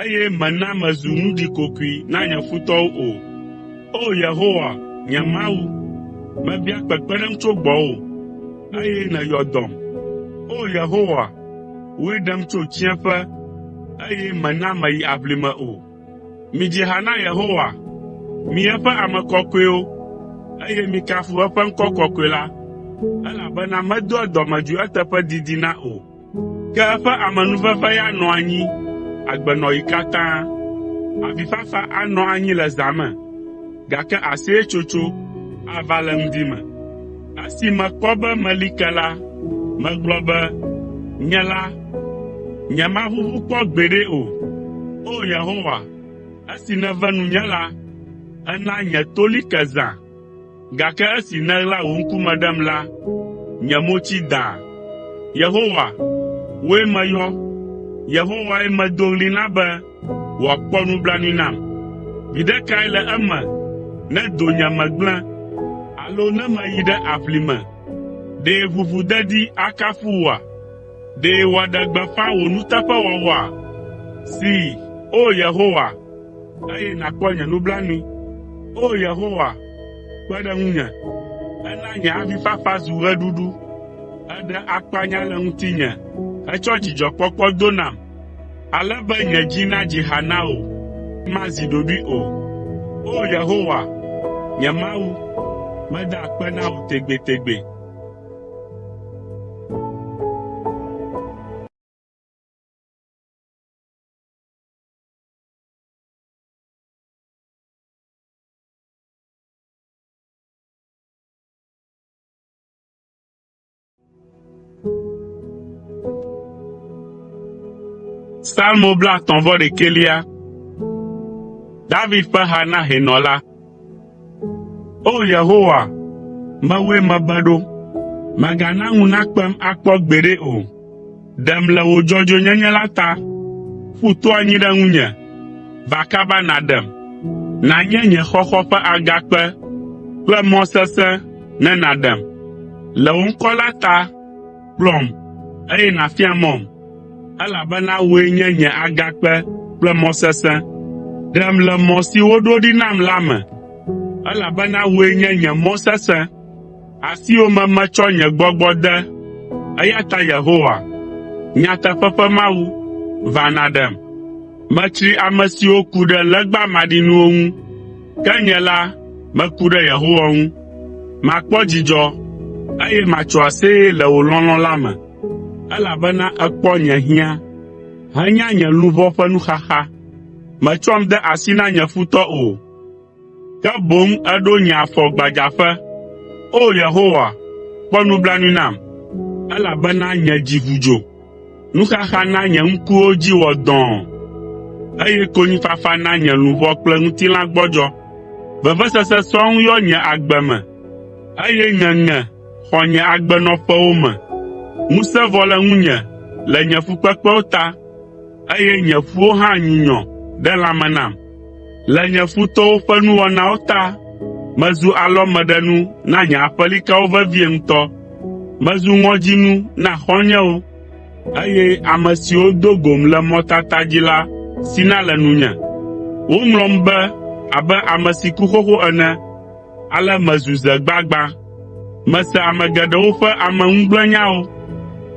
eye mèna mezu nu ɖikokoe na nye futɔwo o. O! Yehowa, nye Mawu, mebia kpekpeɖeŋu tso gbɔwò, eye nèyɔ dɔm. O! Yehowa, wòe ɖem tso tsiẽƒe, eye mèna meyi aʋlime o. Midzi ha na Yehowa, mi eƒe ame kɔkɔewo, eye mikafu eƒe ŋkɔ kɔkɔe la, elabena medoa dɔmedzoe eteƒe didina o, ke eƒe amenuveve ya nɔa anyi agbenɔɣi katã. Avifafa anɔ anyi le zã me, gake aseyetsotso ava le ŋdi me. Esi mekpɔ be meli ke la, megblɔ be, “Nye la, nyemaʋuʋu kpɔ gbeɖe o.” O! Yehowa, esi nève nunye la, èna nye to li ke zã, gake esi nèɣla wò ŋkume ɖem la, nye mo tsi dãa. Yehowa, wòe meyɔ, Yehowae medo ɣli na be wòakpɔ nublanui nam. Viɖe kae le eme ne donyeme gblẽ alo ne meyi ɖe aʋlime? Ɖe ʋuʋudedi akafu wòa? Ɖe wòaɖe gbeƒã wò nuteƒewɔwɔa? See, O Yehowa, eye nàkpɔ nye nublanui. O Yehowa, kpe ɖe ŋunye. Èna nye avifafa zu ɣeɖuɖu. Èɖe akpanya le ŋutinye hetsɔ dzidzɔkpɔkpɔ do nam, ale be nye dzi nadzi ha na wò, mazi ɖoɖoe o. O Yehowa, nye Mawu, meda akpe na wò tegbetegbe. Salmo 31. David ƒe ha na hɛnɔ la. O Yehowa, mewòe mebe ɖo, mègana ŋu nakpem akpɔ gbeɖe o. Ɖem le wò dzɔdzɔenyenye la ta, ƒu to anyi ɖe ŋunye, va kaba nàɖem. Nànye nye xɔxɔ ƒe agakpe kple mɔ sesẽ ne nàɖem. Le wò ŋkɔ la ta, kplɔm, eye nàfia mɔm, elabena wòe nye nye agakpe kple mɔ sesẽ. Ɖem le mɔ si woɖo ɖi nam la me, elabena wòe nye nye mɔ sesẽ. Asiwò me metsɔ nye gbɔgbɔ de, eya ta Yehowa, nyateƒe ƒe Mawu, va nàɖem. Metsri ame siwo ku ɖe legba maɖinuwo ŋu, ke nye la, meku ɖe Yehowa ŋu. Makpɔ dzidzɔ, eye matso aseye le wò lɔlɔ̃ la me, elabena èkpɔ nye hiã henya nye luʋɔ ƒe nuxaxa. Mètsɔm de asi na nye futɔ o, ke boŋ èɖo nye afɔ gbadzaƒe. O! Yehowa, kpɔ nublanui nam, elabena nye dzi ʋu dzo. Nuxaxa na nye ŋkuwo dzi wɔ dɔ̃ɔ, eye konyifafa na nye luʋɔ kple ŋutilã gbɔdzɔ. Vevesese sɔŋ yɔ nye agbe me, eye ŋeŋe xɔ nye agbenɔƒewo me. Ŋusẽ vɔ le ŋunye le nye fukpekpewo ta, eye nye ƒuwo hã nyunyɔ ɖe lãme nam. Le nye futɔwo ƒe nuwɔnawo ta, mezu alɔmeɖenu na nye aƒelikawo vevie ŋutɔ. Mezu ŋɔdzinu na xɔ̃nyewo, eye ame siwo do gom le mɔtata dzi la sina le nunye. Woŋlɔm be abe ame si ku xoxo ene, ale mezu ze gbagbã. Mese ame geɖewo ƒe ameŋugblẽnyawo.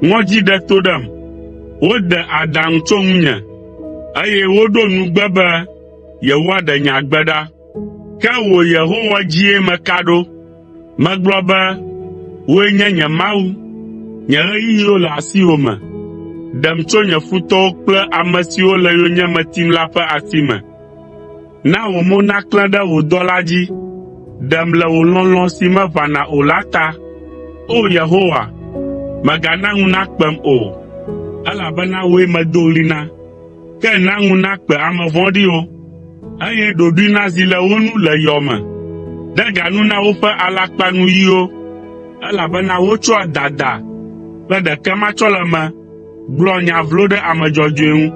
Ŋɔdzi ɖe to ɖem, wode adaŋu tso ŋunye, eye woɖo nugbe be yewoaɖe nye agbe ɖa. Ke wò Yehowa dzie meka ɖo. Megblɔ be, “Wòe nye nye Mawu, nye ɣeyiɣiwo le asiwò me. Ɖem tso nye futɔwo kple ame siwo le yonyeme tim la ƒe asi me. Na wò mo naklẽ ɖe wò dɔla dzi, ɖem le wò lɔlɔ̃ si meʋãna o la ta. O! Yehowa, mègana ŋu nakpem o, elabena wòe medo ɣli na. Ke na ŋu nakpe ame vɔ̃ɖiwo, eye ɖoɖoe nazi le wo nu le yɔ me. De ga nu na woƒe alakpanuyiwo, elabena wotsɔa dada kple ɖekematsɔleme gblɔa nya vlo ɖe ame dzɔdzɔe ŋu.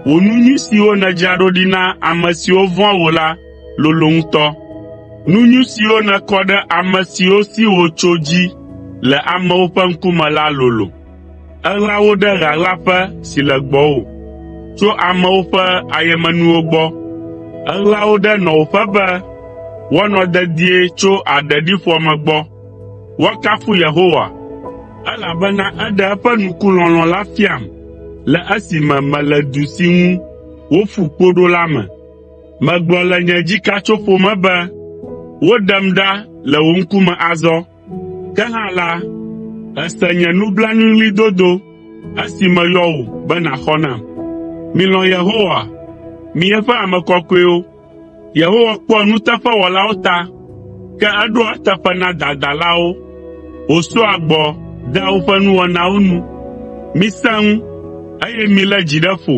Wò nu nyui siwo nèdzra ɖo ɖi na ame siwo vɔ̃a wò la lolo ŋutɔ. Nu nyui siwo nèkɔ ɖe ame siwo si wò tso dzi le amewo ƒe ŋkume la lolo. Èɣla wo ɖe ɣaɣlaƒe si le gbɔwò, tso amewo ƒe ayemenuwo gbɔ. Èɣla wo ɖe nɔwòƒe be woanɔ dedie tso aɖeɖiƒoame gbɔ. Woakafu Yehowa, elabena eɖe eƒe nukulɔlɔ̃ la fiam le esime mele du si ŋu woƒu kpo ɖo la me. Megblɔ le nye dzikatsoƒo me be, “Woɖem ɖa le wò ŋkume azɔ.” Ke hã la, èse nye nublanuiɣlidodo esi meyɔ wò be nàxɔ nam. Milɔ̃ Yehowa, mi eƒe ame kɔkɔewo! Yehowa kpɔa nuteƒewɔlawo ta, ke eɖoa eteƒe na dadalawo wòsɔa gbɔ dea woƒe nuwɔnawo nu. Misẽ ŋu, eye milé dzi ɖe ƒo,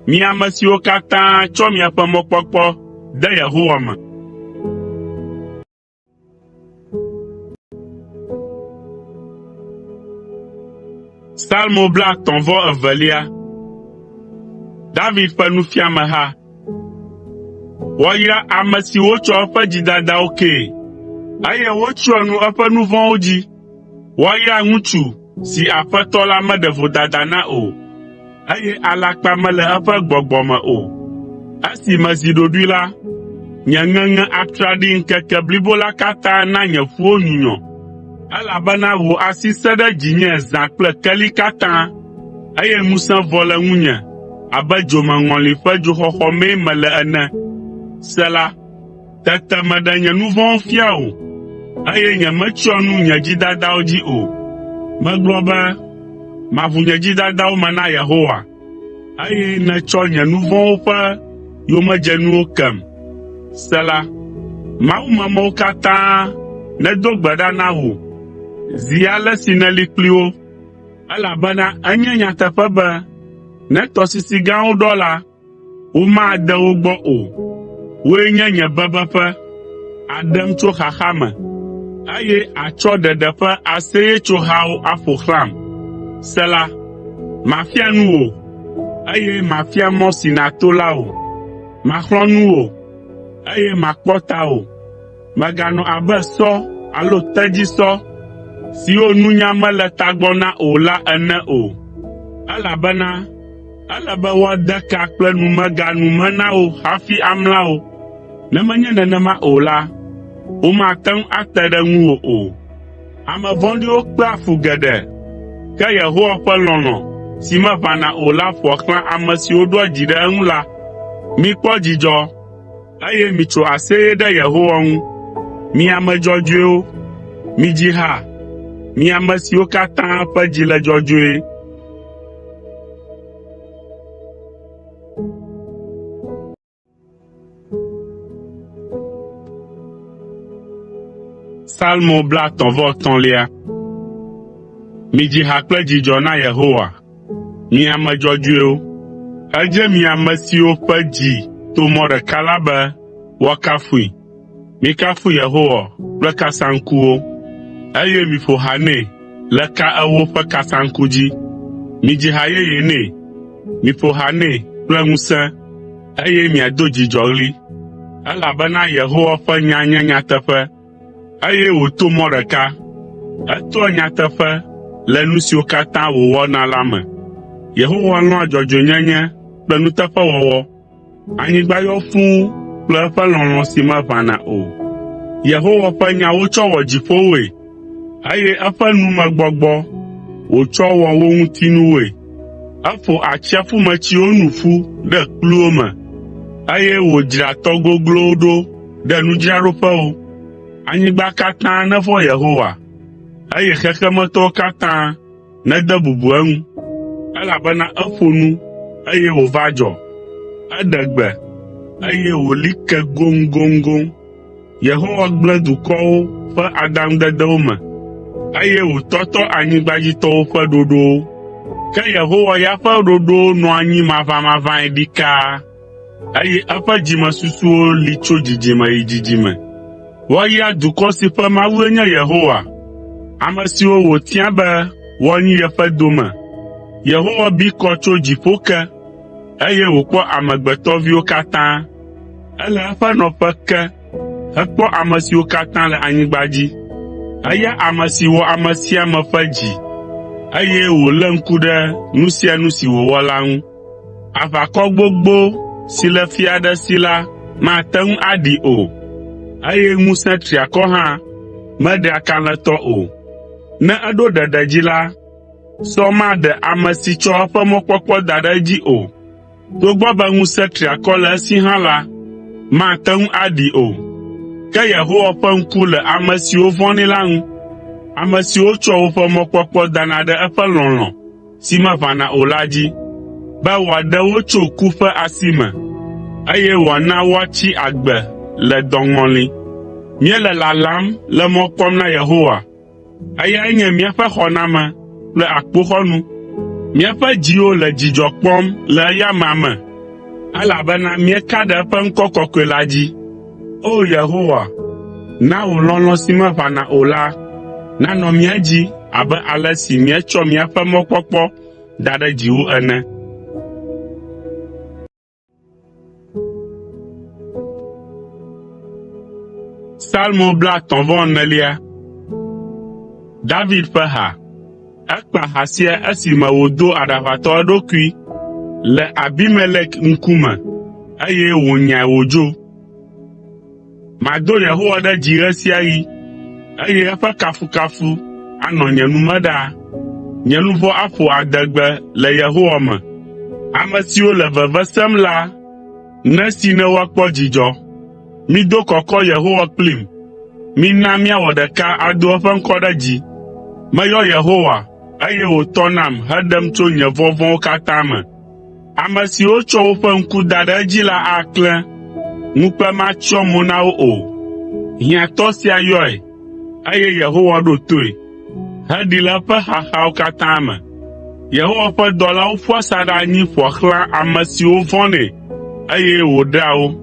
mi ame siwo katã tsɔ miaƒe mɔkpɔkpɔ de Yehowa me. Salmo 32. David ƒe nufiameha. Woayra ame si wotsɔ eƒe dzidadawo kee, eye wotsyɔ nu eƒe nu vɔ̃wo dzi. Woayra ŋutsu si Aƒetɔ la meɖe vodada na o, eye alakpa mele eƒe gbɔgbɔ me o. Esi mezi ɖoɖoe la, nye ŋeŋe atraɖii ŋkeke blibo la katã na nye ƒuwo nyunyɔ, elabena wò asi sẽ ɖe dzinye zã kple keli katã, eye ŋusẽ vɔ le ŋunye abe dzomeŋɔli ƒe dzoxɔxɔ mee mele ene. Sela. Tete meɖe nye nu vɔ̃wo fia wò, eye nyemetsyɔ nu nye dzidadawo dzi o. Megblɔ be, “Maʋu nye dzidadawo me na Yehowa,” eye nètsɔ nye nu vɔ̃wo ƒe yomedzenuwo kem. Sela. Mawumemewo katã nedo gbe ɖa na wò zi ale si nèli kpli wo, elabena enye nyateƒe be ne tɔsisi gãwo ɖɔ la, womade wo gbɔ o. Wòe nye nye bebeƒe, àɖem tso xaxa me, eye àtsɔ ɖeɖe ƒe aseyetsohawo aƒo xlãm. Sela Mafia nu wò, eye mafia mɔ si nàto la wò. Maxlɔ̃ nu wò, eye makpɔ tawò. Mèganɔ abe sɔ alo tedzisɔ siwo nunya mele tagbɔ na o la ene o, elabena ele be woade ka kple numega nu me na wo hafi amla wo. Ne menye nenema o la, womate ŋu ate ɖe ŋuwò o. Ame vɔ̃ɖiwo kpea fu geɖe, ke Yehowa ƒe lɔlɔ̃ si meʋãna o la ƒoa xlã ame siwo ɖoa dzi ɖe eŋu la. Mikpɔ dzidzɔ, eye mitso aseye ɖe Yehowa ŋu, mi ame dzɔdzɔewo, midzi ha, mi ame siwo katã ƒe dzi le dzɔdzɔe. Psalmo 33. Midzi ha kple dzidzɔ na Yehowa, mi ame dzɔdzɔewo. Edze mi ame siwo ƒe dzi to mɔ ɖeka la be woakafui. Mikafu Yehowa kple kasaŋkuwo, eye miƒo ha nɛ le ka ewo ƒe kasaŋku dzi. Midzi ha yeye nɛ, miƒo ha nɛ kple ŋusẽ, eye miado dzidzɔɣli, elabena Yehowa ƒe nya nye nyateƒe, eye wòto mɔ ɖeka. Etoa nyateƒe le nu siwo katã wòwɔna la me. Yehowa lɔ̃a dzɔdzɔenyenye kple nuteƒewɔwɔ. Anyigba yɔ fũu kple eƒe lɔlɔ̃ si meʋãna o. Yehowa ƒe nya wotsɔ wɔ dziƒowoe, eye eƒe numegbɔgbɔ wòtsɔ wɔ wo ŋutinuwoe. Eƒo atsiaƒumetsiwo nu ƒu ɖe kpluwo me, eye wòdzra tɔ goglowo ɖo ɖe nudzraɖoƒewo. Anyigba katã nevɔ̃ Yehowa, eye xexemetɔwo katã nede bubu eŋu, elabena eƒo nu, eye wòva dzɔ. Eɖe gbe, eye wòli ke goŋgoŋgoŋ. Yehowa gblẽ dukɔwo ƒe adaŋudedewo me, eye wòtɔtɔ anyigbadzitɔwo ƒe ɖoɖowo. Ke Yehowa ya ƒe ɖoɖowo nɔa anyi maʋamaʋãe ɖikaa, eye eƒe dzimesusuwo li tso dzidzime yi dzidzime. Woayra dukɔ si ƒe Mawue nye Yehowa, ame siwo wòtia be woanyi yeƒe dome. Yehowa bi kɔ tso dziƒo ke, eye wòkpɔ amegbetɔviwo katã. Ele eƒe nɔƒe ke hekpɔ ame siwo katã le anyigba dzi. Eya ame si wɔ ame sia ame ƒe dzi, eye wòlé ŋku ɖe nu sia nu si wòwɔ la ŋu. Aʋakɔ gbogbo si le fia aɖe si la mate ŋu aɖee o, eye ŋusẽ triakɔ hã meɖea kalẽtɔ o. Ne eɖo ɖeɖe dzi la, sɔ maɖe ame si tsɔ eƒe mɔkpɔkpɔ da ɖe edzi o. Togbɔ be ŋusẽ triakɔ le esi hã la, mate ŋu aɖee o. Ke Yehowa ƒe ŋku le ame siwo vɔ̃nɛ la ŋu, ame siwo tsɔa woƒe mɔkpɔkpɔ dana ɖe eƒe lɔlɔ̃ si meʋãna o la dzi, be wòaɖe wo tso ku ƒe asi me, eye wòana woatsi agbe le dɔŋɔli. Míele lalam le mɔ kpɔm na Yehowa. Eyae nye míaƒe xɔname kple akpoxɔnu. Míaƒe dziwo le dzidzɔ kpɔm le eya amea me, elabena míeka ɖe eƒe ŋkɔ kɔkɔe la dzi. O! Yehowa, na wò lɔlɔ̃ si meʋãna o la nanɔ mía dzi abe ale si míetsɔ míaƒe mɔkpɔkpɔ da ɖe dziwò ene. Psalmo 34. David ƒe ha. Ekpa ha sia esime wòdo aɖaʋatɔ eɖokui le Abimelek ŋkume, eye wònyae wòdzo. Mado Yehowa ɖe dzi ɣe sia ɣi, eye eƒe kafukafu anɔ nye nu me ɖaa. Nye luʋɔ aƒo adegbe le Yehowa me. Ame siwo le veve sem la nesi ne woakpɔ dzidzɔ. Mido kɔkɔ Yehowa kplim; mina míawɔ ɖeka ado eƒe ŋkɔ ɖe dzi. Meyɔ Yehowa, eye wòtɔ nam heɖem tso nye vɔvɔ̃wo katã me. Ame siwo tsɔ woƒe ŋku da ɖe edzi la aklẽ, ŋukpe matsyɔ mo na wo o. Hiãtɔ sia yɔe, eye Yehowa ɖo toe, heɖee le eƒe xaxawo katã me. Yehowa ƒe dɔlawo ƒua asaɖa anyi ƒoa xlã ame siwo vɔ̃nɛ, eye wòɖea wo.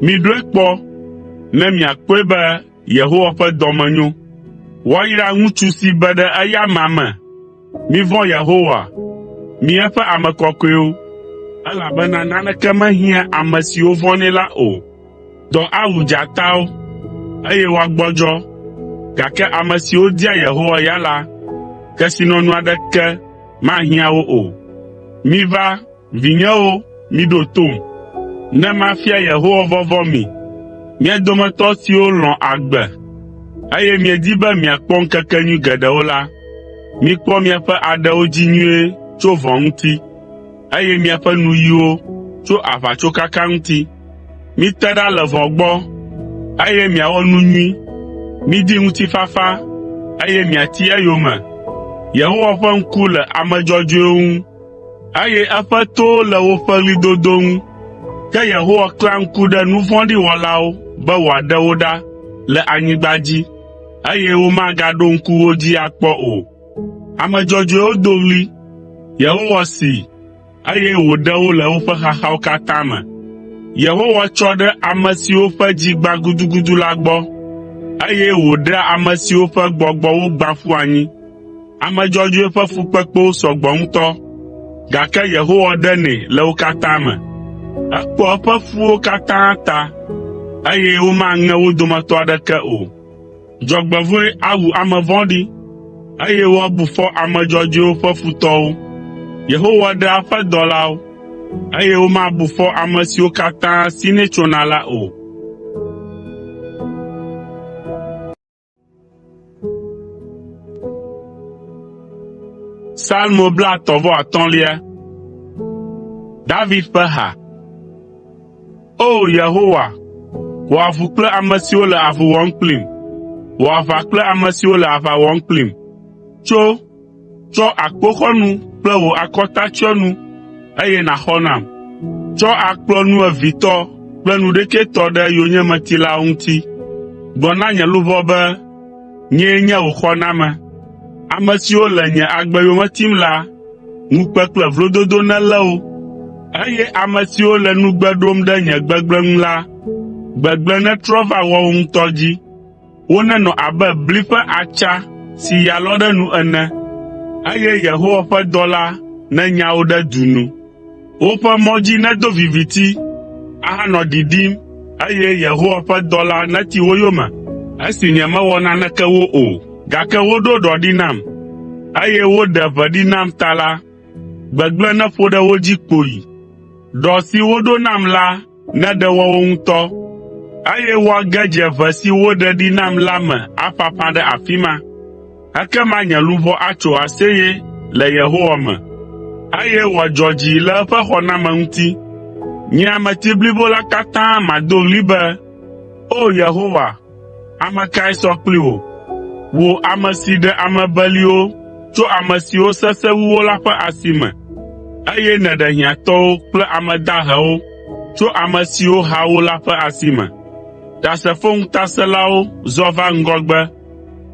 Miɖɔe kpɔ ne miakpɔe be Yehowa ƒe dɔme nyo. Woayra ŋutsu si be ɖe eya amea me. Mivɔ̃ Yehowa, mi eƒe ame kɔkɔewo, elabena naneke mehiã ame siwo vɔ̃nɛ la o. Dɔ awu dzatawo, eye woagbɔdzɔ, gake ame siwo dia Yehowa ya la, kesinɔnu aɖeke mahiã wo o. Miva, vinyewo, miɖo tom, ne mafia Yehowa vɔvɔ̃ mi. Mia dometɔ siwo lɔ̃ agbe, eye miedi be miakpɔ ŋkekenyui geɖewo la, mikpɔ miaƒe aɖewo dzi nyuie tso vɔ̃ ŋuti, eye miaƒe nuyiwo tso aʋatsokaka ŋuti. Mite ɖa le vɔ̃ gbɔ, eye miawɔ nu nyui. Midi ŋutifafa, eye miati eyome. Yehowa ƒe ŋku le ame dzɔdzɔewo ŋu, eye eƒe towo le woƒe ɣlidodo ŋu. Ke Yehowa klẽa ŋku ɖe nu vɔ̃ɖi wɔlawo be wòaɖe wo ɖa le anyigba dzi. eye womagaɖo ŋku wo dzi akpɔ o. Ame dzɔdzɔewo do ɣli, Yehowa see, eye wòɖe wo le woƒe xaxawo katã me. Yehowa tsɔ ɖe ame siwo ƒe dzi gbã gudugudu la gbɔ, eye wòɖea ame siwo ƒe gbɔgbɔ wogbã ƒu anyi. Ame dzɔdzɔe ƒe fukpekpewo sɔ gbɔ ŋutɔ, gake Yehowa ɖenɛ le wo katã me. Ekpɔa eƒe ƒuwo katã ta, eye womaŋe wo dometɔ aɖeke o. Dzɔgbevɔ̃e awu ame vɔ̃ɖi, eye woabu fɔ ame dzɔdzɔewo ƒe futɔwo. Yehowa ɖea eƒe dɔlawo, eye womabu fɔ ame siwo katã sinɛ tsona la o. Salmo 35. David ƒe ha. O! Yehowa, wɔ avu kple ame siwo le avu wɔm kplim, wɔ aʋa kple ame siwo le aʋa wɔm kplim. Tso, tsɔ akpoxɔnu kple wò akɔtatsyɔnu, eye nàxɔ nam. Tsɔ akplɔ nuevitɔ kple nuɖekɛtɔ ɖe yonyemetilawo ŋuti. Gblɔ na nye luʋɔ be, “Nyee nye wò xɔname.” Ame siwo le nye agbe yome tim la, ŋukpe kple vlododo nelé wo, eye ame siwo le nugbe ɖom ɖe nye gbegblẽ ŋu la, gbegblẽ netrɔ va woawo ŋutɔ dzi. Wonenɔ abe bli ƒe atsa si ya lɔ ɖe nu ene, eye Yehowa ƒe dɔla nenya wo ɖe du nu. Woƒe mɔ dzi nedo viviti, ahanɔ ɖiɖim, eye Yehowa ƒe dɔla neti wo yome esi nyemewɔ naneke wo o, gake woɖo ɖɔ ɖi nam, eye woɖe ʋe ɖi nam ta la, gbegblẽ neƒo ɖe wo dzi kpoyi. Ɖɔ si woɖo nam la neɖe woawo ŋutɔ, eye woage dze ʋe si woɖe ɖi nam la me aƒaƒã ɖe afi ma. Ekema nye luʋɔ atso aseye le Yehowa me, eye wòadzɔ dzi le eƒe xɔname ŋuti. Nye ameti blibo la katã mado ɣli be, “O Yehowa, ame kae sɔ kpli wò? Wò ame si ɖe ame beliwo tso ame siwo sesẽ wu wo la ƒe asi me, eye nèɖe hiãtɔwo kple ame dahewo tso ame siwo ha wo la ƒe asi me.” Ɖasefo ŋutasẽlawo zɔ va ŋgɔgbe,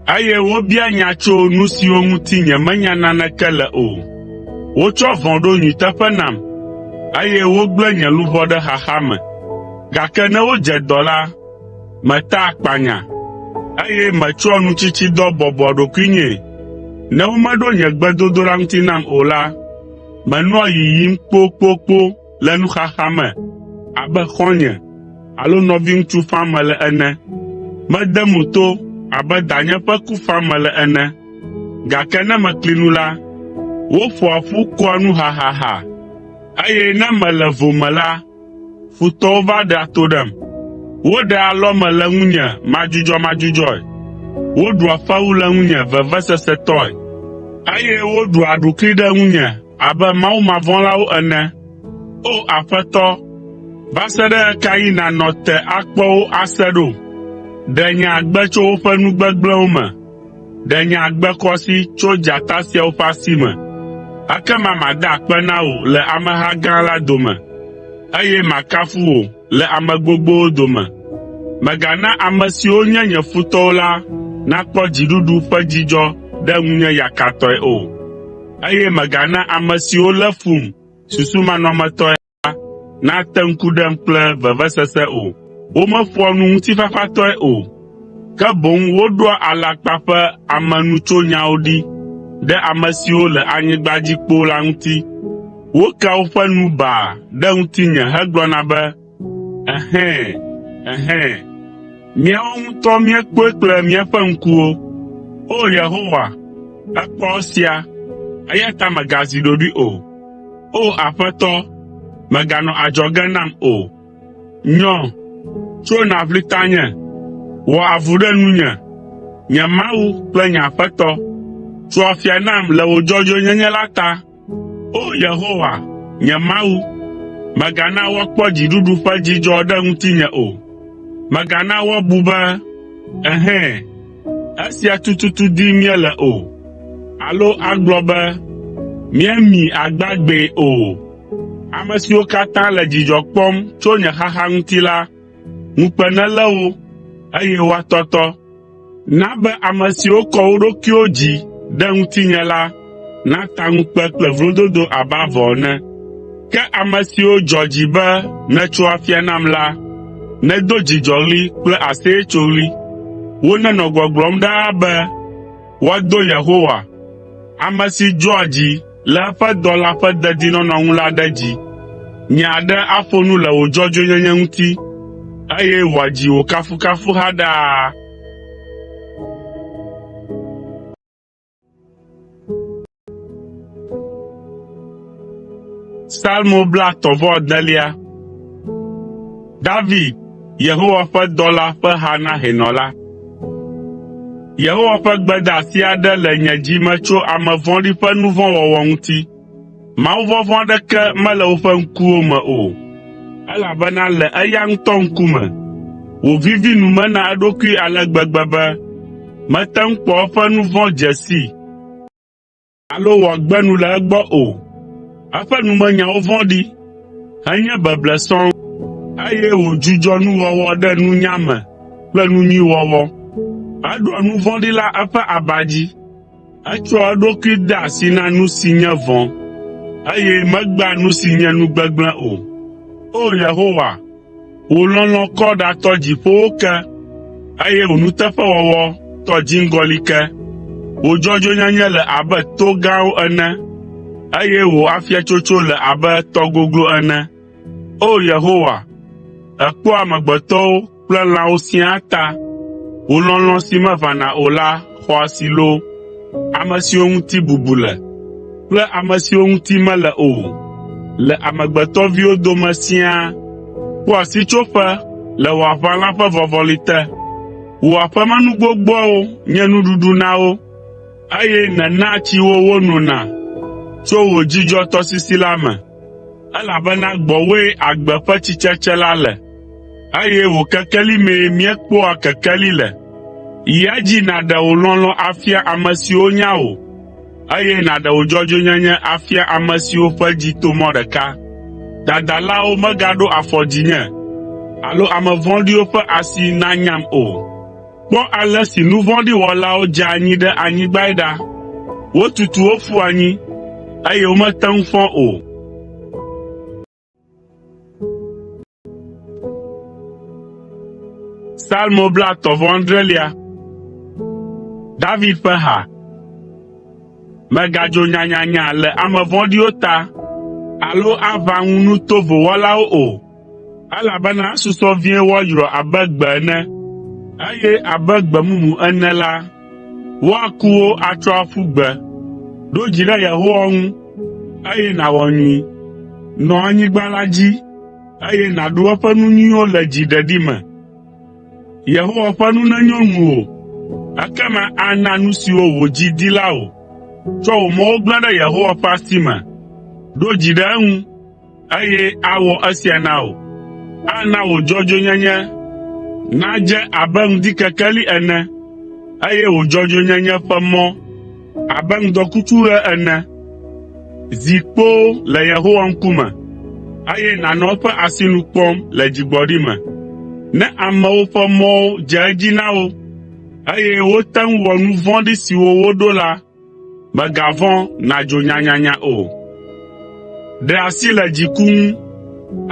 eye wobia nya tso nu siwo ŋuti nyemenya naneke le o. Wotsɔ vɔ̃ ɖo nyui teƒe nam, eye wogblẽ nye luʋɔ ɖe xaxa me. Gake ne wodze dɔ la, metaa akpanya, eye metsɔa nutsitsidɔ bɔbɔa ɖokuinyee. Ne womeɖo nye gbedodoɖa ŋuti nam o la, menɔa yiyim kpokpokpo le nuxaxa me abe xɔ̃nye alo nɔviŋutsu fam mele ene. Mede mo to abe danye ƒe ku fam mele ene, gake ne mekli nu la, woƒoa ƒu koa nu hahaha, eye ne mele vo me la, futɔwo va ɖea to ɖem. Woɖea alɔme le ŋunye madzudzɔmadzudzɔe, woɖua fewu le ŋunye vevesesetɔe, eye woɖua aɖukli ɖe ŋunye abe mawumavɔ̃lawo ene. O Aƒetɔ, va se ɖe ɣe ka ɣi nànɔ te akpɔ wo ase ɖo? Ɖe nye agbe tso woƒe nu gbegblẽwo me. Ɖe nye agbe kɔsi tso dzata siawo ƒe asi me. Ekema mada akpe na wò le ameha gã la dome, eye makafu wò le ame gbogbowo dome. Mègana ame siwo nye nye futɔwo la nakpɔ dziɖuɖu ƒe dzidzɔ ɖe ŋunye yakatɔe o, eye mègana ame siwo lé fum susumanɔmetɔe la nate ŋku ɖem kple vevesese o. Womeƒoa nu ŋutifafatɔe o, ke boŋ woɖoa alakpa ƒe amenutsonyawo ɖi ɖe ame siwo le anyigba dzi kpoo la ŋuti. Wokea woƒe nu baa ɖe ŋutinye hegblɔna be, “Ɛhɛ̃! Ɛhɛ̃! Míawo ŋutɔ míekpɔe kple míaƒe ŋkuwo.” O! Yehowa, èkpɔ esia, eya ta mègazi ɖoɖoe o. O! Aƒetɔ, mèganɔ adzɔge nam o. Nyɔ, tso nàʋli tanye, wɔ avu ɖe nunye, nye Mawu kple nye Aƒetɔ. Tso afia nam le wò dzɔdzɔenyenye la ta. O! Yehowa, nye Mawu, mègana woakpɔ dziɖuɖu ƒe dzidzɔ ɖe ŋutinye o. Mègana woabu be, “Ɛhɛ̃, esia tututu dim míele o” alo agblɔ be, “Míemii agbagbee o.” Ame siwo katã le dzidzɔ kpɔm tso nye xaxa ŋuti la, ŋukpe nelé wo, eye woatɔtɔ. Na be ame siwo kɔ wo ɖokuiwo dzi ɖe ŋutinye la nata ŋukpe kple vlododo abe avɔ ene. Ke ame siwo dzɔ dzi be nètso afia nam la nedo dzidzɔɣli kple aseyetsoɣli. Wonenɔ gbɔgblɔm ɖaa be, “Woado Yehowa, ame si dzɔa dzi le eƒe dɔla ƒe dedinɔnɔ ŋu la ɖe dzi.” Nye aɖe aƒo nu le wò dzɔdzɔenyenye ŋuti, eye wòadzi wò kafukafuha ɖaa. Salmo 39. David, Yehowa ƒe dɔla ƒe ha na hɛnɔ la. Yehowa ƒe gbedeasi aɖe le nye dzi me tso ame vɔ̃ɖi ƒe nu vɔ̃ wɔwɔ ŋuti. Mawuvɔvɔ̃ aɖeke mele woƒe ŋkuwo me o, elabena le eya ŋutɔ ŋkume, wòvivi nu me na eɖokui ale gbegbe be mete ŋu kpɔ eƒe nu vɔ̃ dze sii alo wòagbe nu le egbɔ o. Eƒe numenyawo vɔ̃ɖi, henye beble sɔŋ, eye wòdzudzɔ nuwɔwɔ ɖe nunya me kple nu nyui wɔwɔ. Eɖoa nu vɔ̃ɖi la eƒe aba dzi. Etsɔa eɖokui dea asi na nu si nye vɔ̃, eye megbea nu si nye nu gbegblẽ o. O! Yehowa, wò lɔlɔ̃ kɔ ɖatɔ dziƒowo ke, eye wò nuteƒewɔwɔ tɔ dziŋgɔli ke. Wò dzɔdzɔenyenye le abe to gãwo ene, eye wò afiatsotso le abe tɔ goglo ene. O! Yehowa, èkpɔa amegbetɔwo kple lãwo siaa ta. Wò lɔlɔ̃ si meʋãna o la xɔ asi loo! Ame siwo ŋuti bubu le kple ame siwo ŋuti mele o le amegbetɔviwo dome siaa kpɔa sitsoƒe le wò aʋala ƒe vɔvɔli te. Wò aƒemenu gbogboawo nye nuɖuɖu na wo, eye nènaa tsi wo wonona tso wò dzidzɔtɔsisi la me. Elabena gbɔwòe agbe ƒe tsitsetse la le, eye wò kekeli mee míekpɔa kekeli le. Yi edzi nàɖe wò lɔlɔ̃ afia ame siwo nya wò, eye nàɖe wò dzɔdzɔenyenye afia ame siwo ƒe dzi to mɔ ɖeka. Dadalawo megaɖo afɔ dzinye alo ame vɔ̃ɖiwo ƒe asi nanyam o. Kpɔ ale si nu vɔ̃ɖi wɔlawo dze anyi ɖe anyigbae ɖa. Wotutu wo ƒu anyi, eye womete ŋu fɔ o. Salmo 39. David ƒe ha. Mègadzo nyanyanya le ame vɔ̃ɖiwo ta alo aʋã ŋu nu tovo wɔlawo o, elabena esusɔ vie woayrɔ abe gbe ene, eye abe gbe mumu ene la, woaku wo atsɔ aƒu gbe. Ɖo dzi ɖe Yehowa ŋu, eye nàwɔ nyui. Nɔ anyigba la dzi, eye nàɖu eƒe nu nyuiwo le dziɖeɖi me. Yehowa ƒe nu nenyo ŋuwò, ekema ana nu siwo wò dzi di la wò. Tsɔ wò mɔwo gblẽ ɖe Yehowa ƒe asi me, ɖo dzi ɖe eŋu, eye awɔ esia na wò. Ana wò dzɔdzɔenyenye nadze abe ŋdikekeli ene, eye wò dzɔdzɔenyenye ƒe mɔ abe ŋdɔkutsuɣe ene. Zi kpoo le Yehowa ŋkume, eye nànɔ eƒe asinu kpɔm le dzigbɔɖi me. Ne amewo ƒe mɔwo dze edzi na wo, eye wote ŋu wɔ nu vɔ̃ɖi siwo woɖo la, mègavɔ̃ nàdzo nyanyanya o. Ɖe asi le dziku ŋu,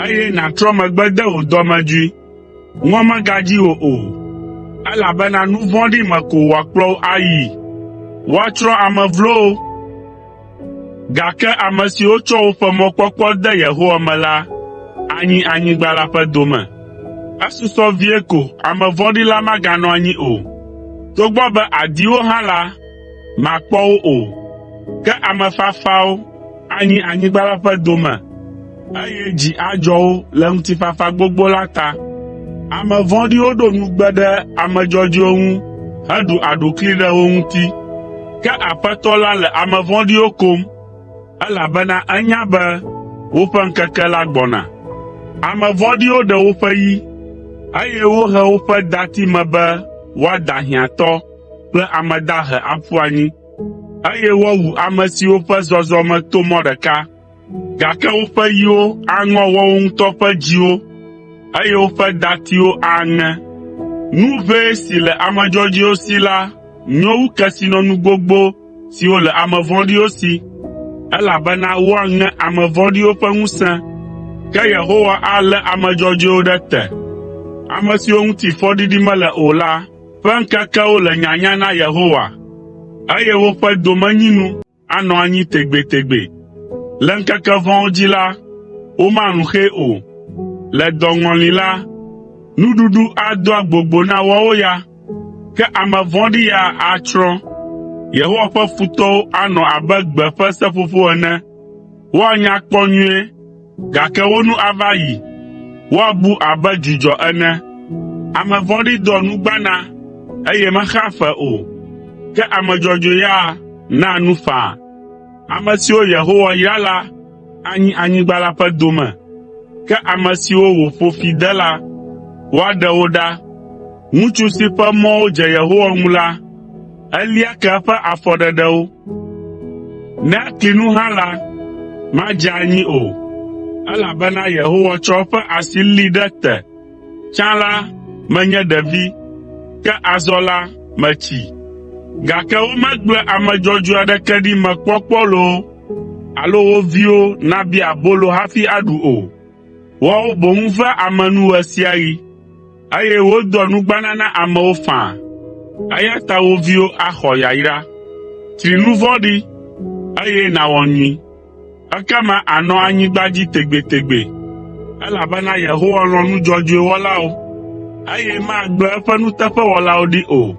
eye nàtrɔ megbe de wò dɔmedzoe. Ŋɔ megadzi wò o, elabena nu vɔ̃ɖi me ko wòakplɔ wò ayii. Woatsrɔ̃ ame vlowo, gake ame siwo tsɔ woƒe mɔkpɔkpɔ de Yehowa me la anyi anyigba la ƒe dome. Esusɔ vie ko ame vɔ̃ɖi la maganɔ anyi o. Togbɔ be àdi wo hã la, màkpɔ wo o. Ke ame fafawo anyi anyigba la ƒe dome, eye dzi adzɔ wo le ŋutifafa gbogbo la ta. Ame vɔ̃ɖiwo ɖo nugbe ɖe ame dzɔdzɔewo ŋu heɖu aɖukli ɖe wo ŋuti. Ke Aƒetɔ la le ame vɔ̃ɖiwo kom, elabena enya be woƒe ŋkeke la gbɔna. Ame vɔ̃ɖiwo ɖe woƒe yi, eye wohe woƒe dati me be woada hiãtɔ kple ame dahe aƒu anyi, eye woawu ame siwo ƒe zɔzɔme to mɔ ɖeka, gake woƒe yiwo aŋɔ woawo ŋutɔ ƒe dziwo, eye woƒe datiwo aŋe. Nu ʋɛ si le ame dzɔdzɔewo si la nyo wu kesinɔnu gbogbo siwo le ame vɔ̃ɖiwo si, elabena woaŋe ame vɔ̃ɖiwo ƒe ŋusẽ, ke Yehowa alé ame dzɔdzɔewo ɖe te. Ame siwo ŋuti fɔɖiɖi mele o la ƒe ŋkekewo le nyanya na Yehowa, eye woƒe domenyinu anɔ anyi tegbetegbe. Le ŋkeke vɔ̃wo dzi la, womalũ xɛ o. Le dɔŋɔli la, nuɖuɖu ado agbogbo na woawo ya, ke ame vɔ̃ɖi ya atsrɔ̃. Yehowa ƒe futɔwo anɔ abe gbe ƒe seƒoƒo ene. Woanya kpɔ nyuie, gake wo nu ava yi, woabu abe dzudzɔ ene. Ame vɔ̃ɖi doa nugbana, eye mexea fe o, ke ame dzɔdzɔe ya naa nu faa. Ame siwo Yehowa yra la anyi anyigba la ƒe dome, ke ame siwo wòƒo fi de la, woaɖe wo ɖa. Ŋutsu si ƒe mɔwo dze Yehowa ŋu la, elia ke eƒe afɔɖeɖewo. Ne ekli nu hã la, madze anyi o, elabena Yehowa tsɔ eƒe asi lée ɖe te. Tsã la, menye ɖevi, ke azɔ la, metsi, gake womegblẽ ame dzɔdzɔe aɖeke ɖi mekpɔ kpɔ loo alo wo viwo nabia abolo hafi aɖu o. Woawo boŋ vea ame nu ɣe sia ɣi, eye wodoa nugbana na amewo faa, eya ta wo viwo axɔ yayra. Tsri nu vɔ̃ɖi, eye nàwɔ nyui, ekema ànɔ anyigba dzi tegbetegbe, elabena Yehowa lɔ̃ nu dzɔdzɔe wɔlawo, eye magblẽ eƒe nuteƒewɔlawo ɖi o.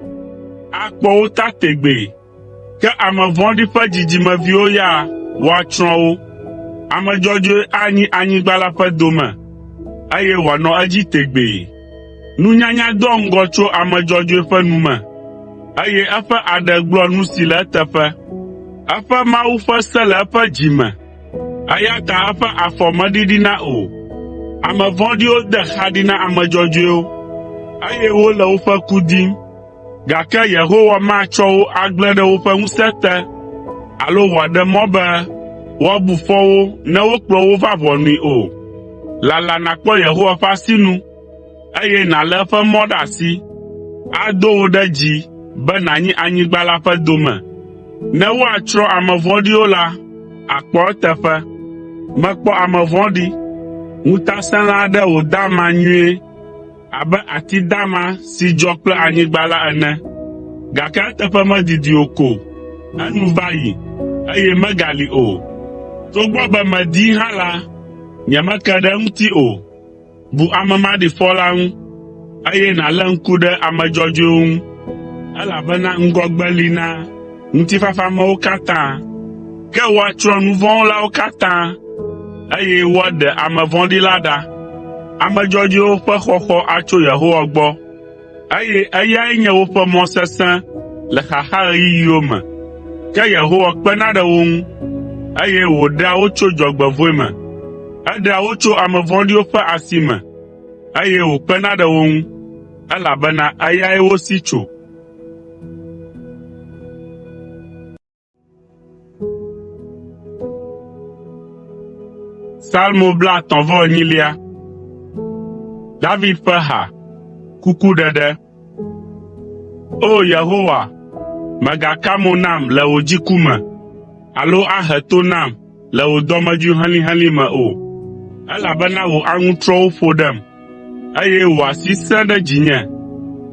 Akpɔ wo ta tegbee. Ke ame vɔ̃ɖi ƒe dzidzimeviwo ya woatsrɔ̃ wo. Ame dzɔdzɔe anyi anyigba la ƒe dome, eye wòanɔ edzi tegbee. Nunyanya doa ŋgɔ tso ame dzɔdzɔe ƒe nu me, eye eƒe aɖe gblɔa nu si le eteƒe. Eƒe Mawu ƒe se le eƒe dzi me, eya ta eƒe afɔ meɖiɖina o. Ame vɔ̃ɖiwo de xa ɖi na ame dzɔdzɔewo, eye wole woƒe ku dim. Gake Yehowa matsɔ wo agblẽ ɖe woƒe ŋusẽ te alo wòaɖe mɔ be woabu fɔ wo ne wokplɔ wo va ʋɔnui o. Lala nàkpɔ Yehowa ƒe asinu, eye nàlé eƒe mɔ ɖe asi. Ado wò ɖe dzi be nànyi anyigba la ƒe dome. Ne woatsrɔ̃ ame vɔ̃ɖiwo la, àkpɔ eteƒe. Mekpɔ ame vɔ̃ɖi, ŋutasẽla aɖe wòda ama nyuie abe ati dama si dzɔ kple anyigba la ene, gake eteƒe medidi o ko enu va yi, eye megali o. Togbɔ be medii hã la, nyemeke ɖe eŋuti o. Bu ame maɖifɔ la ŋu, eye nàlé ŋku ɖe ame dzɔdzɔewo ŋu, elabena ŋgɔgbe li na ŋutifafamewo katã. Ke woatsrɔ̃ nu vɔ̃ wɔlawo katã, eye woaɖe ame vɔ̃ɖi la ɖa. Ame dzɔdzɔewo ƒe xɔxɔ atso Yehowa gbɔ, eye eyae nye woƒe mɔ sesẽ le xaxaɣeyiɣiwo me. Ke Yehowa kpena ɖe wo ŋu, eye wòɖea wo tso dzɔgbevɔ̃e me. Eɖea wo tso ame vɔ̃ɖiwo ƒe asi me, eye wòkpena ɖe wo ŋu, elabena eyae wosi tso. Salmo 34. David ƒe ha. Kukuɖeɖe. O! Yehowa, mègaka mo nam le wò dziku me, alo ahe to nam le wò dɔmedzoe helĩhelĩ me o, elabena wò aŋutrɔwo ƒo ɖem, eye wò asi sẽ ɖe dzinye.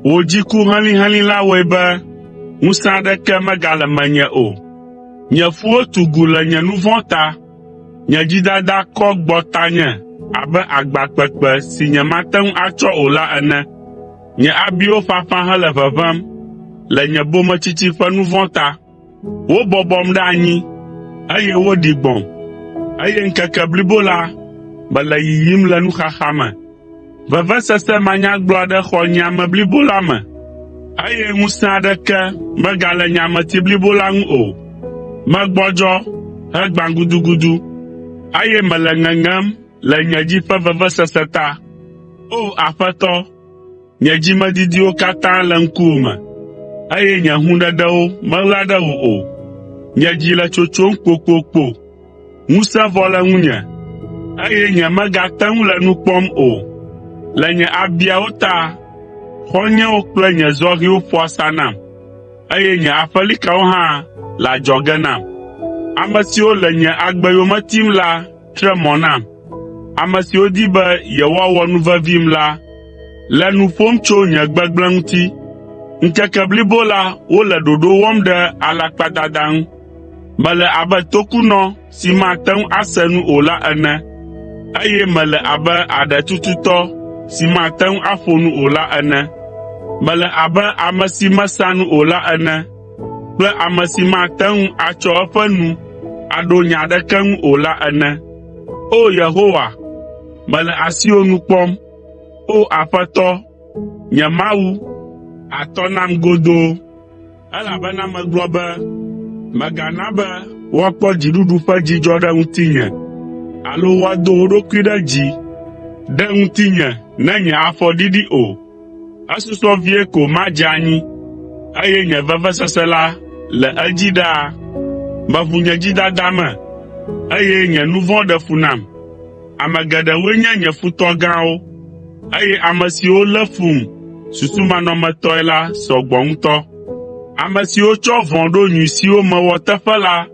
Wò dziku helĩhelĩ la wɔe be ŋusẽ aɖeke megale menye o. Nye ƒuwo tugu le nye nu vɔ̃ ta, nye dzidada kɔ gbɔ tanye abe agba kpekpe si nyemate ŋu atsɔ o la ene. Nye abiwo ƒaƒã hele ʋeʋẽm le nye bometsitsi ƒe nu vɔ̃ ta. Wobɔbɔm ɖe anyi, eye woɖi gbɔ̃m, eye ŋkeke blibo la, mele yiyim le nuxaxa me. Vevesese manyagblɔ aɖe xɔ nye ame blibo la me, eye ŋusẽ aɖeke megale nye ameti blibo la ŋu o. Megbɔdzɔ, hegbã gudugudu, eye mele ŋeŋem le nye dzi ƒe vevesese ta. O Aƒetɔ, nye dzimedidiwo katã le ŋkuwò me, eye nye hũɖeɖewo meɣla ɖe wò o. Nye dzi le tsotsom kpokpokpo, ŋusẽ vɔ le ŋunye, eye nyemegate ŋu le nu kpɔm o. Le nye abiawo ta, Xɔ̃nyewo kple nye zɔhɛwo ƒo asa nam, eye nye aƒelikawo hã le adzɔge nam. Ame siwo le nye agbe yome tim la tre mɔ nam. Ame siwo di be yewoawɔ nu vevim la le nu ƒom tso nye gbegblẽ ŋuti. Ŋkeke blibo la wole ɖoɖo wɔm ɖe alakpadada ŋu. Mele abe tokunɔ si mate ŋu ase nu o la ene, eye mele abe aɖetututɔ si mate ŋu aƒo nu o la ene. Mele abe ame si mesea nu o la ene kple ame si mate ŋu atsɔ eƒe nu aɖo nya aɖeke ŋu o la ene. O! Yehowa, mele asiwò nu kpɔm. O! Aƒetɔ, nye Mawu, àtɔ nam godoo. Elabena megblɔ be, “Mègana be woakpɔ dziɖuɖu ƒe dzidzɔ ɖe ŋutinye alo woado wo ɖokui ɖe dzi ɖe ŋutinye ne nye afɔ ɖiɖi o.” Esusɔ vie ko madze anyi, eye nye vevesese la le edzi ɖaa. Meʋu nye dzidada me, eye nye nu vɔ̃ ɖe fu nam. Ame geɖewoe nye nye futɔ gãwo, eye ame siwo lé fum susumanɔmetɔe la sɔ gbɔ ŋutɔ. Ame siwo tsɔ vɔ̃ ɖo nyui siwo mewɔ teƒe la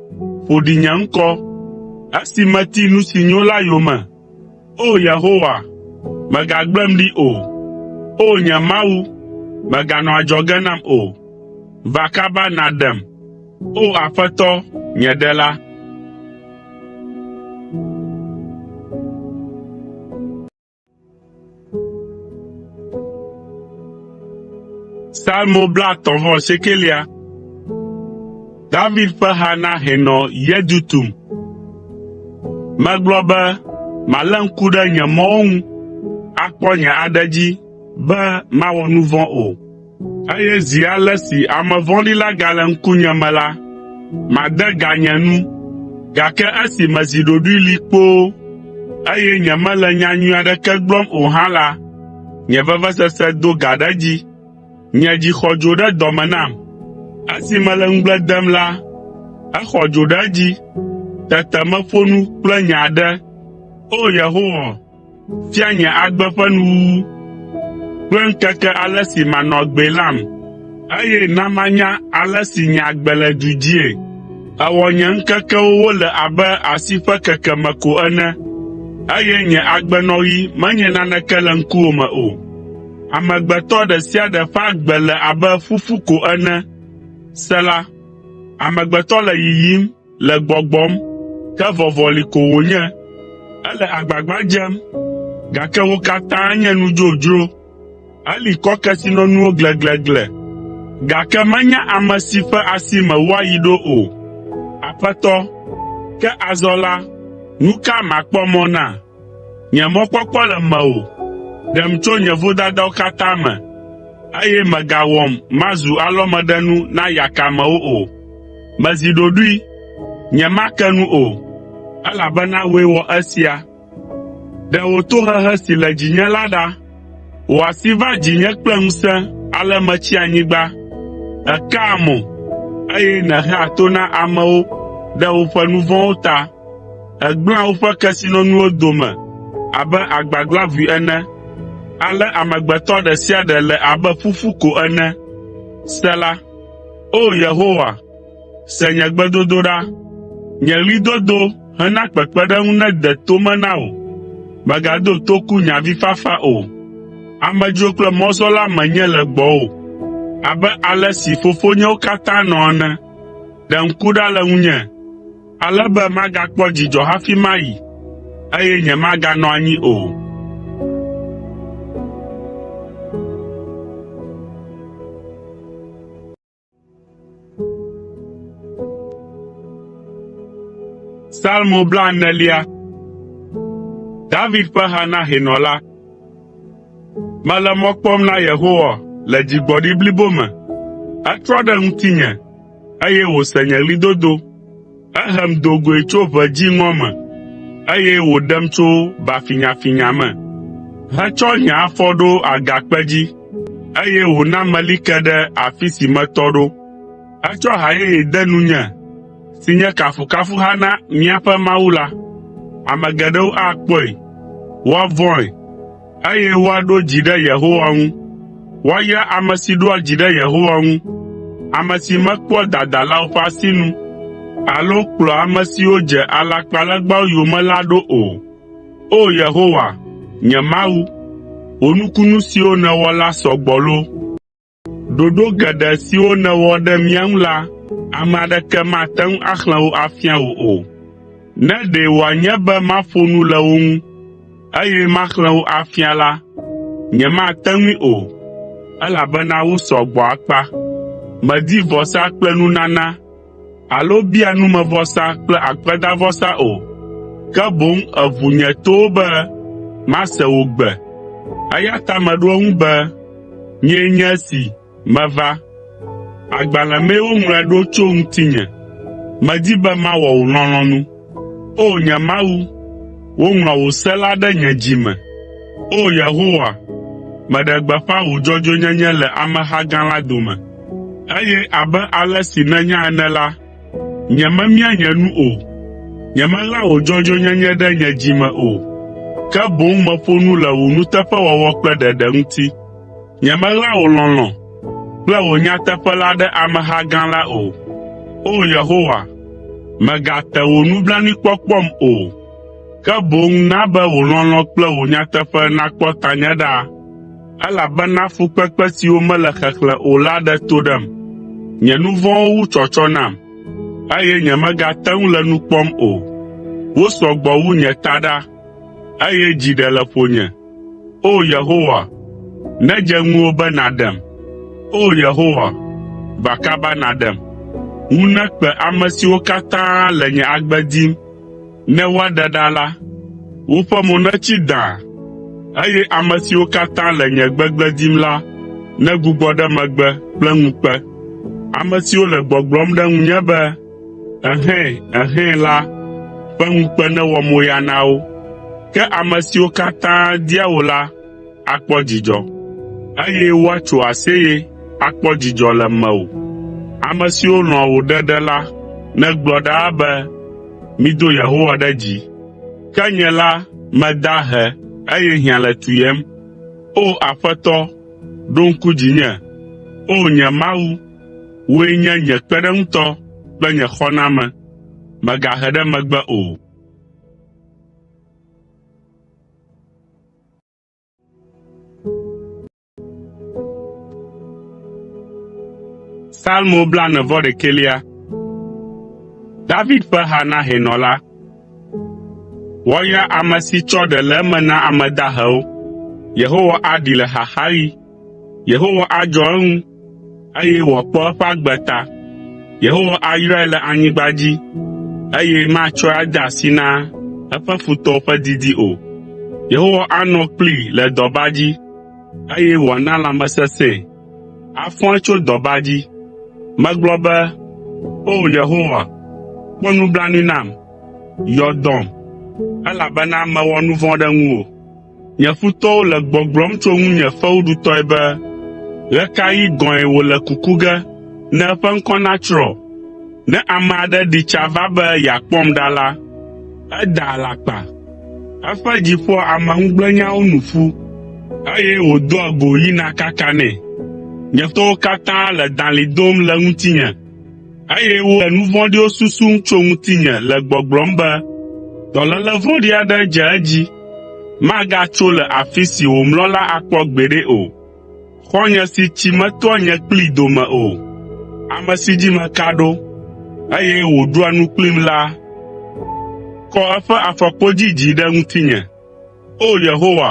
ƒo ɖi nye ŋkɔ, esi meti nu si nyo la yome. O! Yehowa, mègagblẽm ɖi o. O! Nye Mawu, mèganɔ adzɔge nam o. Va kaba nàɖem, O! Aƒetɔ, nye Ɖela. Salmo 39. David ƒe ha na hɛnɔ Yedutun. Megblɔ be, “Malé ŋku ɖe nye mɔwo ŋu, akpɔ nye aɖe dzi be mawɔ nu vɔ̃ o, eye zi ale si ame vɔ̃ɖi la gale ŋkunye me la, made ga nye nu. Gake esi mezi ɖoɖoe li kpoo, eye nyemele nya nyui aɖeke gblɔm o hã la, nye vevesese do gã ɖe edzi. Nye dzi xɔ dzo ɖe dɔ me nam. Esi mele ŋugble dem la, exɔ dzo ɖe edzi. Tete meƒo nu kple nye aɖe. O! Yehowa, fia nye agbe ƒe nuwuwu kple ŋkeke ale si manɔ agbee lam, eye na manya ale si nye agbe le du dzii. Èwɔ nye ŋkekewo wole abe asi ƒe kekeme ko ene, eye nye agbenɔɣi menye naneke le ŋkuwò me o. Amegbetɔ ɖe sia ɖe ƒe agbe le abe fufu ko ene. Sela Amegbetɔ le yiyim, le gbɔgbɔm, ke vɔvɔli ko wònye. Ele agbagba dzem, gake wo katã nye nu dzodzro. Eli kɔ kesinɔnuwo gleglegle, gake menya ame si ƒe asi me woayi ɖo o. Aƒetɔ, ke azɔ la, nu ka makpɔ mɔ na? Nye mɔkpɔkpɔ le mewò, ɖem tso nye vodadawo katã me, eye mègawɔm mazu alɔmeɖenu na yakamewo o. Mezi ɖoɖoe, nyemake nu o, elabena wòe wɔ esia. Ɖe wò tohehe si le dzinye la ɖa. Wò asi va dzinye kple ŋusẽ ale metsi anyigba. Èkaa mo, eye nèhea to na amewo ɖe woƒe nu vɔ̃wo ta. Ègblẽa woƒe kesinɔnuwo dome abe agbagblaʋui ene. Ale amegbetɔ ɖe sia ɖe le abe ƒuƒu ko ene. Sela. O! Yehowa, se nye gbedodoɖa, nye ɣlidodo hena kpekpeɖeŋu nede to me na wò. Mègado toku nye avifafa o. Amedzro kple mɔzɔla menye le gbɔwò abe ale si fofonyewo katã nɔ ene. Ɖe ŋku ɖa le ŋunye, ale be magakpɔ dzidzɔ hafi mayi, eye nyemaganɔ anyi o. Salmo 40. David ƒe ha na hɛnɔ la. Mele mɔ kpɔm na Yehowa le dzigbɔɖi blibo me. Etrɔ ɖe ŋutinye, eye wòse nye ɣlidodo. Ehem do goe tso ʋe dziŋɔ me, eye wòɖem tso ba finyafinya me, hetsɔ nye afɔ ɖo agakpe dzi, eye wòna meli ke ɖe afi si metɔ ɖo. Etsɔ ha yeye de nunye si nye kafukafuha na míaƒe Mawu la. Ame geɖewo akpɔe, woavɔ̃e, eye woaɖo dzi ɖe Yehowa ŋu. Woayra ame si ɖoa dzi ɖe Yehowa ŋu, ame si mekpɔa dadalawo ƒe asinu alo kplɔa ame siwo dze alakpalegbawo yome la ɖo o. O! Yehowa, nye Mawu, wò nukunu siwo nèwɔ la sɔ gbɔ loo! Ɖoɖo geɖe siwo nèwɔ ɖe mía ŋu la, ame aɖeke mate ŋu axlẽ wo afia wò o. Ne ɖe wòanye be maƒo nu le wo ŋu, eye maxlẽ wo afia la, nyemate ŋui o, elabena wosɔ gbɔ akpa. Mèdi vɔsa kple nunana alo bia numevɔsa kple akpedavɔsa o, ke boŋ èʋu nye towo be mase wò gbe, eya ta meɖo eŋu be, “Nyee nye esi, meva. Agbalẽ mee woŋlɔe ɖo tso ŋutinye. Medi be mawɔ wò lɔlɔ̃nu. O! Nye Mawu, woŋlɔ wò se la ɖe nye dzi me. O! Yehowa, meɖe gbeƒã wò dzɔdzɔenyenye le ameha gã la dome, eye abe ale si nènya ene la, nyememia nye nu o. Nyemeɣla wò dzɔdzɔenyenye ɖe nye dzi me o, ke boŋ meƒo nu le wò nuteƒewɔwɔ kple ɖeɖe ŋuti. Nyemeɣla wò lɔlɔ̃ kple wò nyateƒe la ɖe ameha gã la o. O! Yehowa, mègate wò nublanuikpɔkpɔm o, ke boŋ na be wò lɔlɔ̃ kple wò nyateƒe nakpɔ tanye ɖaa, elabena fukpekpe siwo mele xexlẽ o la ɖe to ɖem. Nye nu vɔ̃wo wu tsɔtsɔ nam, eye nyemegate ŋu le nu kpɔm o. Wosɔ gbɔ wu nye taɖa, eye dzi ɖe le ƒonye. O! Yehowa, nedze ŋuwò be nàɖem. O! Yehowa, va kaba nàɖem. Ŋu nekpe ame siwo katã le nye agbe dim. Ne woaɖe ɖa la, woƒe mo netsi dãa, eye ame siwo katã le nye gbegblẽ dim la negbugbɔ ɖe megbe kple ŋukpe. Ame siwo le gbɔgblɔm ɖe ŋunye be, “Ehɛ̃! Ehɛ̃!” la ƒe ŋukpe newɔ moya na wo. Ke ame siwo katã dia wò la akpɔ dzidzɔ, eye woatso aseye akpɔ dzidzɔ le mewò. Ame siwo lɔ̃a wò ɖeɖe la negblɔ ɖaa be, “Mido Yehowa ɖe dzi!” Ke nye la meda ahe, eye hiã le tu yem. O Aƒetɔ, ɖo ŋku dzinye. O nye Mawu, wòe nye nye kpeɖeŋutɔ kple nye xɔname, mègahe ɖe megbe o. Salmo blaene-vɔ-ɖekɛlia. David ƒe ha na hɛnɔ la. Woayra ame si tsɔ ɖe le eme na ame dahewo. Yehowa aɖee le xaxaɣi. Yehowa adzɔ eŋu, eye wòakpɔ eƒe agbe ta. Yehowa ayrae le anyigba dzi, eye matsɔe ade asi na eƒe futɔwo ƒe didi o. Yehowa anɔ kplii le dɔba dzi, eye wòana lãmesesẽe. Afɔe tso dɔba dzi. Megblɔ be, “O Yehowa, kpɔ nublanui nam, yɔ dɔm, elabena mewɔ nu vɔ̃ ɖe ŋuwò.” Nye futɔwo le gbɔgblɔm tso ŋunye fewuɖutɔe be, “Ɣe ka ɣi gɔ̃e wòle kuku ge ne eƒe ŋkɔ natsrɔ̃?” Ne ame aɖe ɖi tsa va be yeakpɔm ɖa la, edaa alakpa. Eƒe dzi ƒoa ameŋugblẽnyawo nu ƒu, eye wòdoa go yina kakanɛ. Nye futɔwo katã le dalĩ dom le ŋutinye, eye wole nu vɔ̃ɖiwo susum tso ŋutinye le gbɔgblɔm be, “Dɔléle vɔ̃ɖi aɖe dze edzi, magatso le afi si wòmlɔ la akpɔ gbeɖe o.” Xɔ̃nye si tsi metoa nye kplii dome o, ame si dzi meka ɖo, eye wòɖua nu kplim la kɔ eƒe afɔkpodzi dzi ɖe ŋutinye. O Yehowa,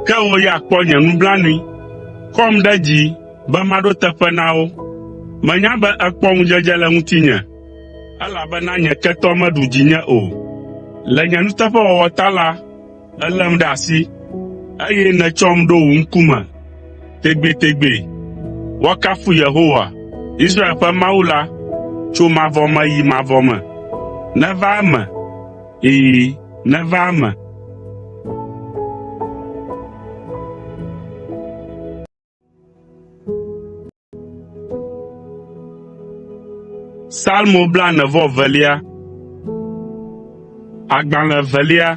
ke wò ya kpɔ nye nublanui, kɔm ɖe dzi be maɖo teƒe na wo. Menya be èkpɔ ŋudzedze le ŋutinye, elabena nye ketɔ meɖu dzinye o. Le nye nuteƒewɔwɔ ta la, èlém ɖe asi, eye nètsɔm ɖo wò ŋkume tegbetegbe. Woakafu Yehowa, Israel ƒe Mawu la, tso mavɔ me yi mavɔ me. Neva eme! Ɛ̃, neva eme. Salmo blaene-vɔ-evelia. Agbalẽ evelia.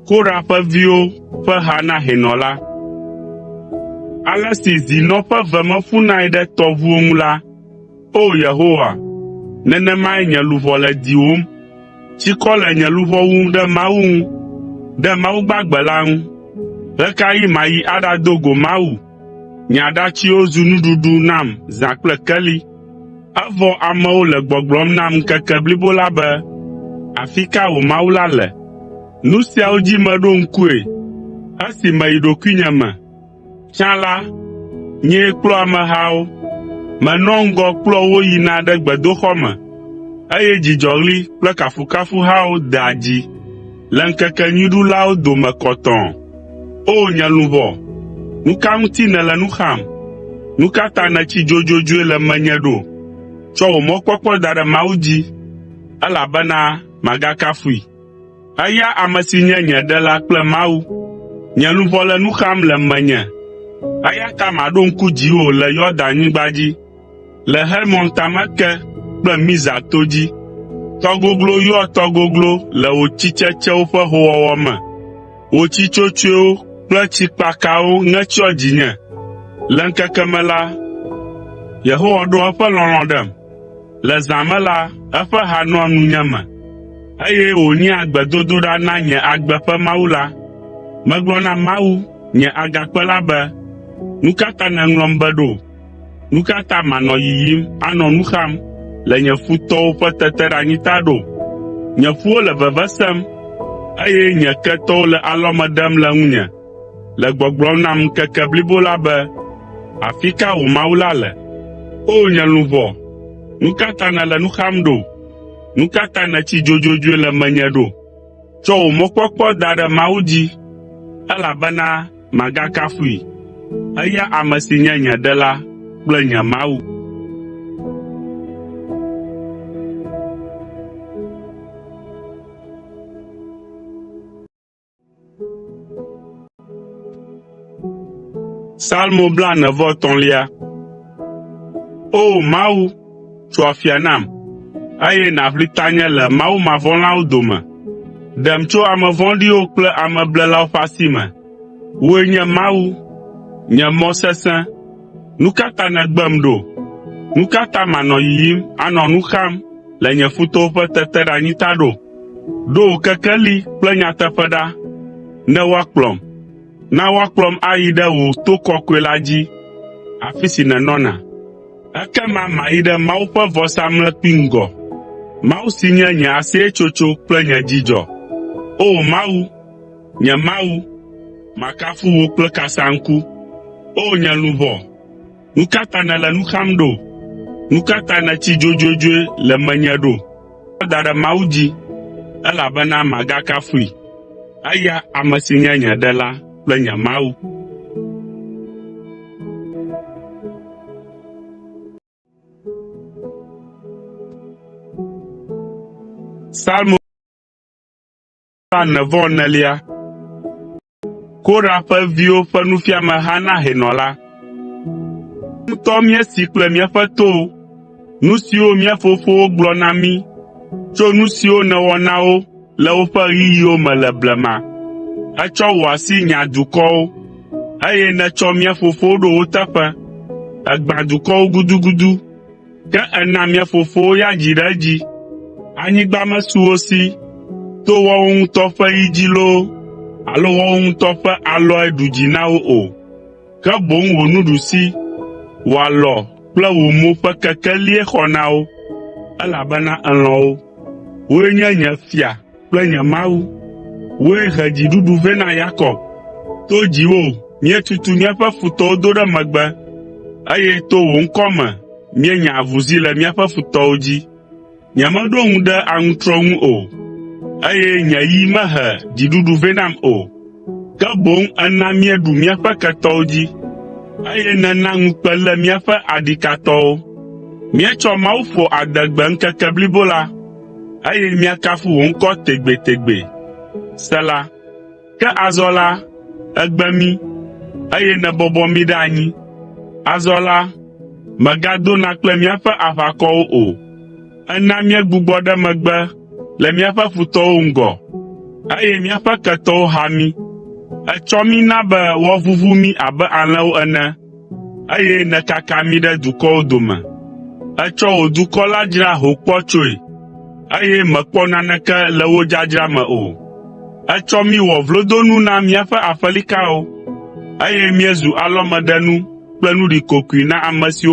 Korah ƒe viwo ƒe ha na hɛnɔ la. Ale si zinɔ ƒe ve me ƒunae ɖe tɔʋuwo ŋu la, O Yehowa, nenemae nye luʋɔ le diwòm. Tsikɔ le nye luʋɔ wum ɖe Mawu ŋu, ɖe Mawu gbagbe la ŋu. Ɣe ka ɣi mayi aɖado go Mawu? Nye aɖatsiwo zu nuɖuɖu nam zã kple keli, evɔ amewo le gbɔgblɔm nam ŋkeke blibo la be, “Afi ka wò Mawu la le?” Nu siawo dzi meɖo ŋkue esi meyi ɖokuinye me. Tsã la, nyee kplɔa amehawo. Menɔa ŋgɔ kplɔa wo yina ɖe gbedoxɔ me, eye dzidzɔɣli kple kafukafuhawo dea dzi le ŋkekenyuiɖulawo dome kɔtɔɔ. O! Nye luʋɔ, nu ka ŋuti nèle nu xam? Nu ka ta nètsi dzodzodzoe le menye ɖo? Tsɔ wò mɔkpɔkpɔ da ɖe Mawu dzi, elabena magakafui. Eya ame si nye nye Ɖela kple Mawu. Nye luʋɔ le nu xam le menye, eya ta maɖo ŋku dziwò le Yɔdanyigba dzi, le Hermon tame ke kple Mizar to dzi. Tɔ goglo yɔa tɔ goglo le wò tsitsetsewo ƒe hoowɔwɔ me. Wò tsi tsotsoewo kple tsi kpakawo ŋe tsyɔ dzinye. Le ŋkeke me la, Yehowa ɖoa eƒe lɔlɔ̃ ɖem. Le zã me la, eƒe ha nɔa nunye me, eye wònyea gbedodoɖa na nye agbe ƒe Mawu la. Megblɔ na Mawu, nye Agakpe la be, “Nu ka ta nèŋlɔm be ɖo? Nu ka ta manɔ yiyim anɔ nu xam le nye futɔwo ƒe teteɖeanyi ta ɖo? Nye ƒuwo le veve sem, eye nye ketɔwo le alɔme ɖem le ŋunye, le gbɔgblɔm nam ŋkeke blibo la be, ‘Afi ka wò Mawu la le?’ O nye luʋɔ, nu ka ta nèle nu xam ɖo? Nu ka ta nètsi dzodzodzoe le menye ɖo? Tsɔ wò mɔkpɔkpɔ da ɖe Mawu dzi, elabena magakafui, eya ame si nye nye Ɖela kple nye Mawu. Salmo blaene-vɔ-etɔ̃lia. O! Mawu, tso afia nam, eye nàʋli tanye le mawumavɔ̃lawo dome. Ɖem tso ame vɔ̃ɖiwo kple ameblelawo ƒe asi me. Wòe nye Mawu, nye mɔ sesẽ. Nu ka ta nègbem ɖo? Nu ka ta manɔ yiyim anɔ nu xam le nye futɔwo ƒe teteɖeanyi ta ɖo? Ɖo wò kekeli kple nyateƒe ɖa, ne woakplɔm. Na woakplɔm ayi ɖe wò to kɔkɔe la dzi, afi si nènɔna. Ekema mayi ɖe Mawu ƒe vɔsamlekpui ŋgɔ, Mawu si nye nye aseyetsotso kple nye dzidzɔ. O! Mawu, nye Mawu, makafu wò kple kasaŋku. O! Nye luʋɔ, nu ka ta nèle nu xam ɖo? Nu ka ta nètsi dzodzodzoe le menye ɖo? Da ɖe Mawu dzi, elabena magakafui, eya ame si nye nye Ɖela kple nye Mawu. Salmo blaene-vɔ-enelia. Korah ƒe viwo ƒe nufiameha na hɛnɔ la. Ŋutɔ míesee kple míaƒe towo, nu siwo mía fofowo gblɔ na mí tso nu siwo nèwɔ na wo le woƒe ɣeyiɣiwo me le blema. Ètsɔ wò asi nya dukɔwo, eye nètsɔ mía fofowo ɖo wo teƒe. Ègbã dukɔwo gudugudu, ke èna mía fofowo ya dzi ɖe edzi. Anyigba mesu wo si to woawo ŋutɔ ƒe yi dzi loo alo woawo ŋutɔ ƒe alɔe ɖu dzi na wo o, ke boŋ wò nuɖusi, wò alɔ kple wò mo ƒe kekelie xɔ na wo, elabena èlɔ̃ wo. Wòe nye nye fia kple nye Mawu. Wòe he dziɖuɖu vɛ na Yakob. To dziwò míetutu míaƒe futɔwo do ɖe megbe, eye to wò ŋkɔ me míenya avuzi le míaƒe futɔwo dzi. Nyemeɖo ŋu ɖe aŋutrɔ ŋu o, eye nye yi mehe dziɖuɖu vɛ nam o. Ke boŋ èna míeɖu míaƒe ketɔwo dzi, eye nèna ŋukpe lé míaƒe aɖikatɔwo. Míetsɔ Mawu ƒo adegbe ŋkeke blibo la, eye míakafu wò ŋkɔ tegbetegbe. Sela Ke azɔ la, ègbe mí, eye nèbɔbɔ mí ɖe anyi. Azɔ la, mègadona kple míaƒe aʋakɔwo o. Èna míegbugbɔ ɖe megbe le míaƒe futɔwo ŋgɔ, eye míaƒe ketɔwo ha mí. Ètsɔ mí na be woavuvu mí abe alẽwo ene, eye nèkaka mí ɖe dukɔwo dome. Ètsɔ wò dukɔ la dzra ho kpɔtsɔe, eye mèkpɔ naneke le wo dzadzra me o. Ètsɔ mí wɔ vlodonu na míaƒe aƒelikawo, eye míezu alɔmeɖenu kple nu ɖikokoe na ame siwo.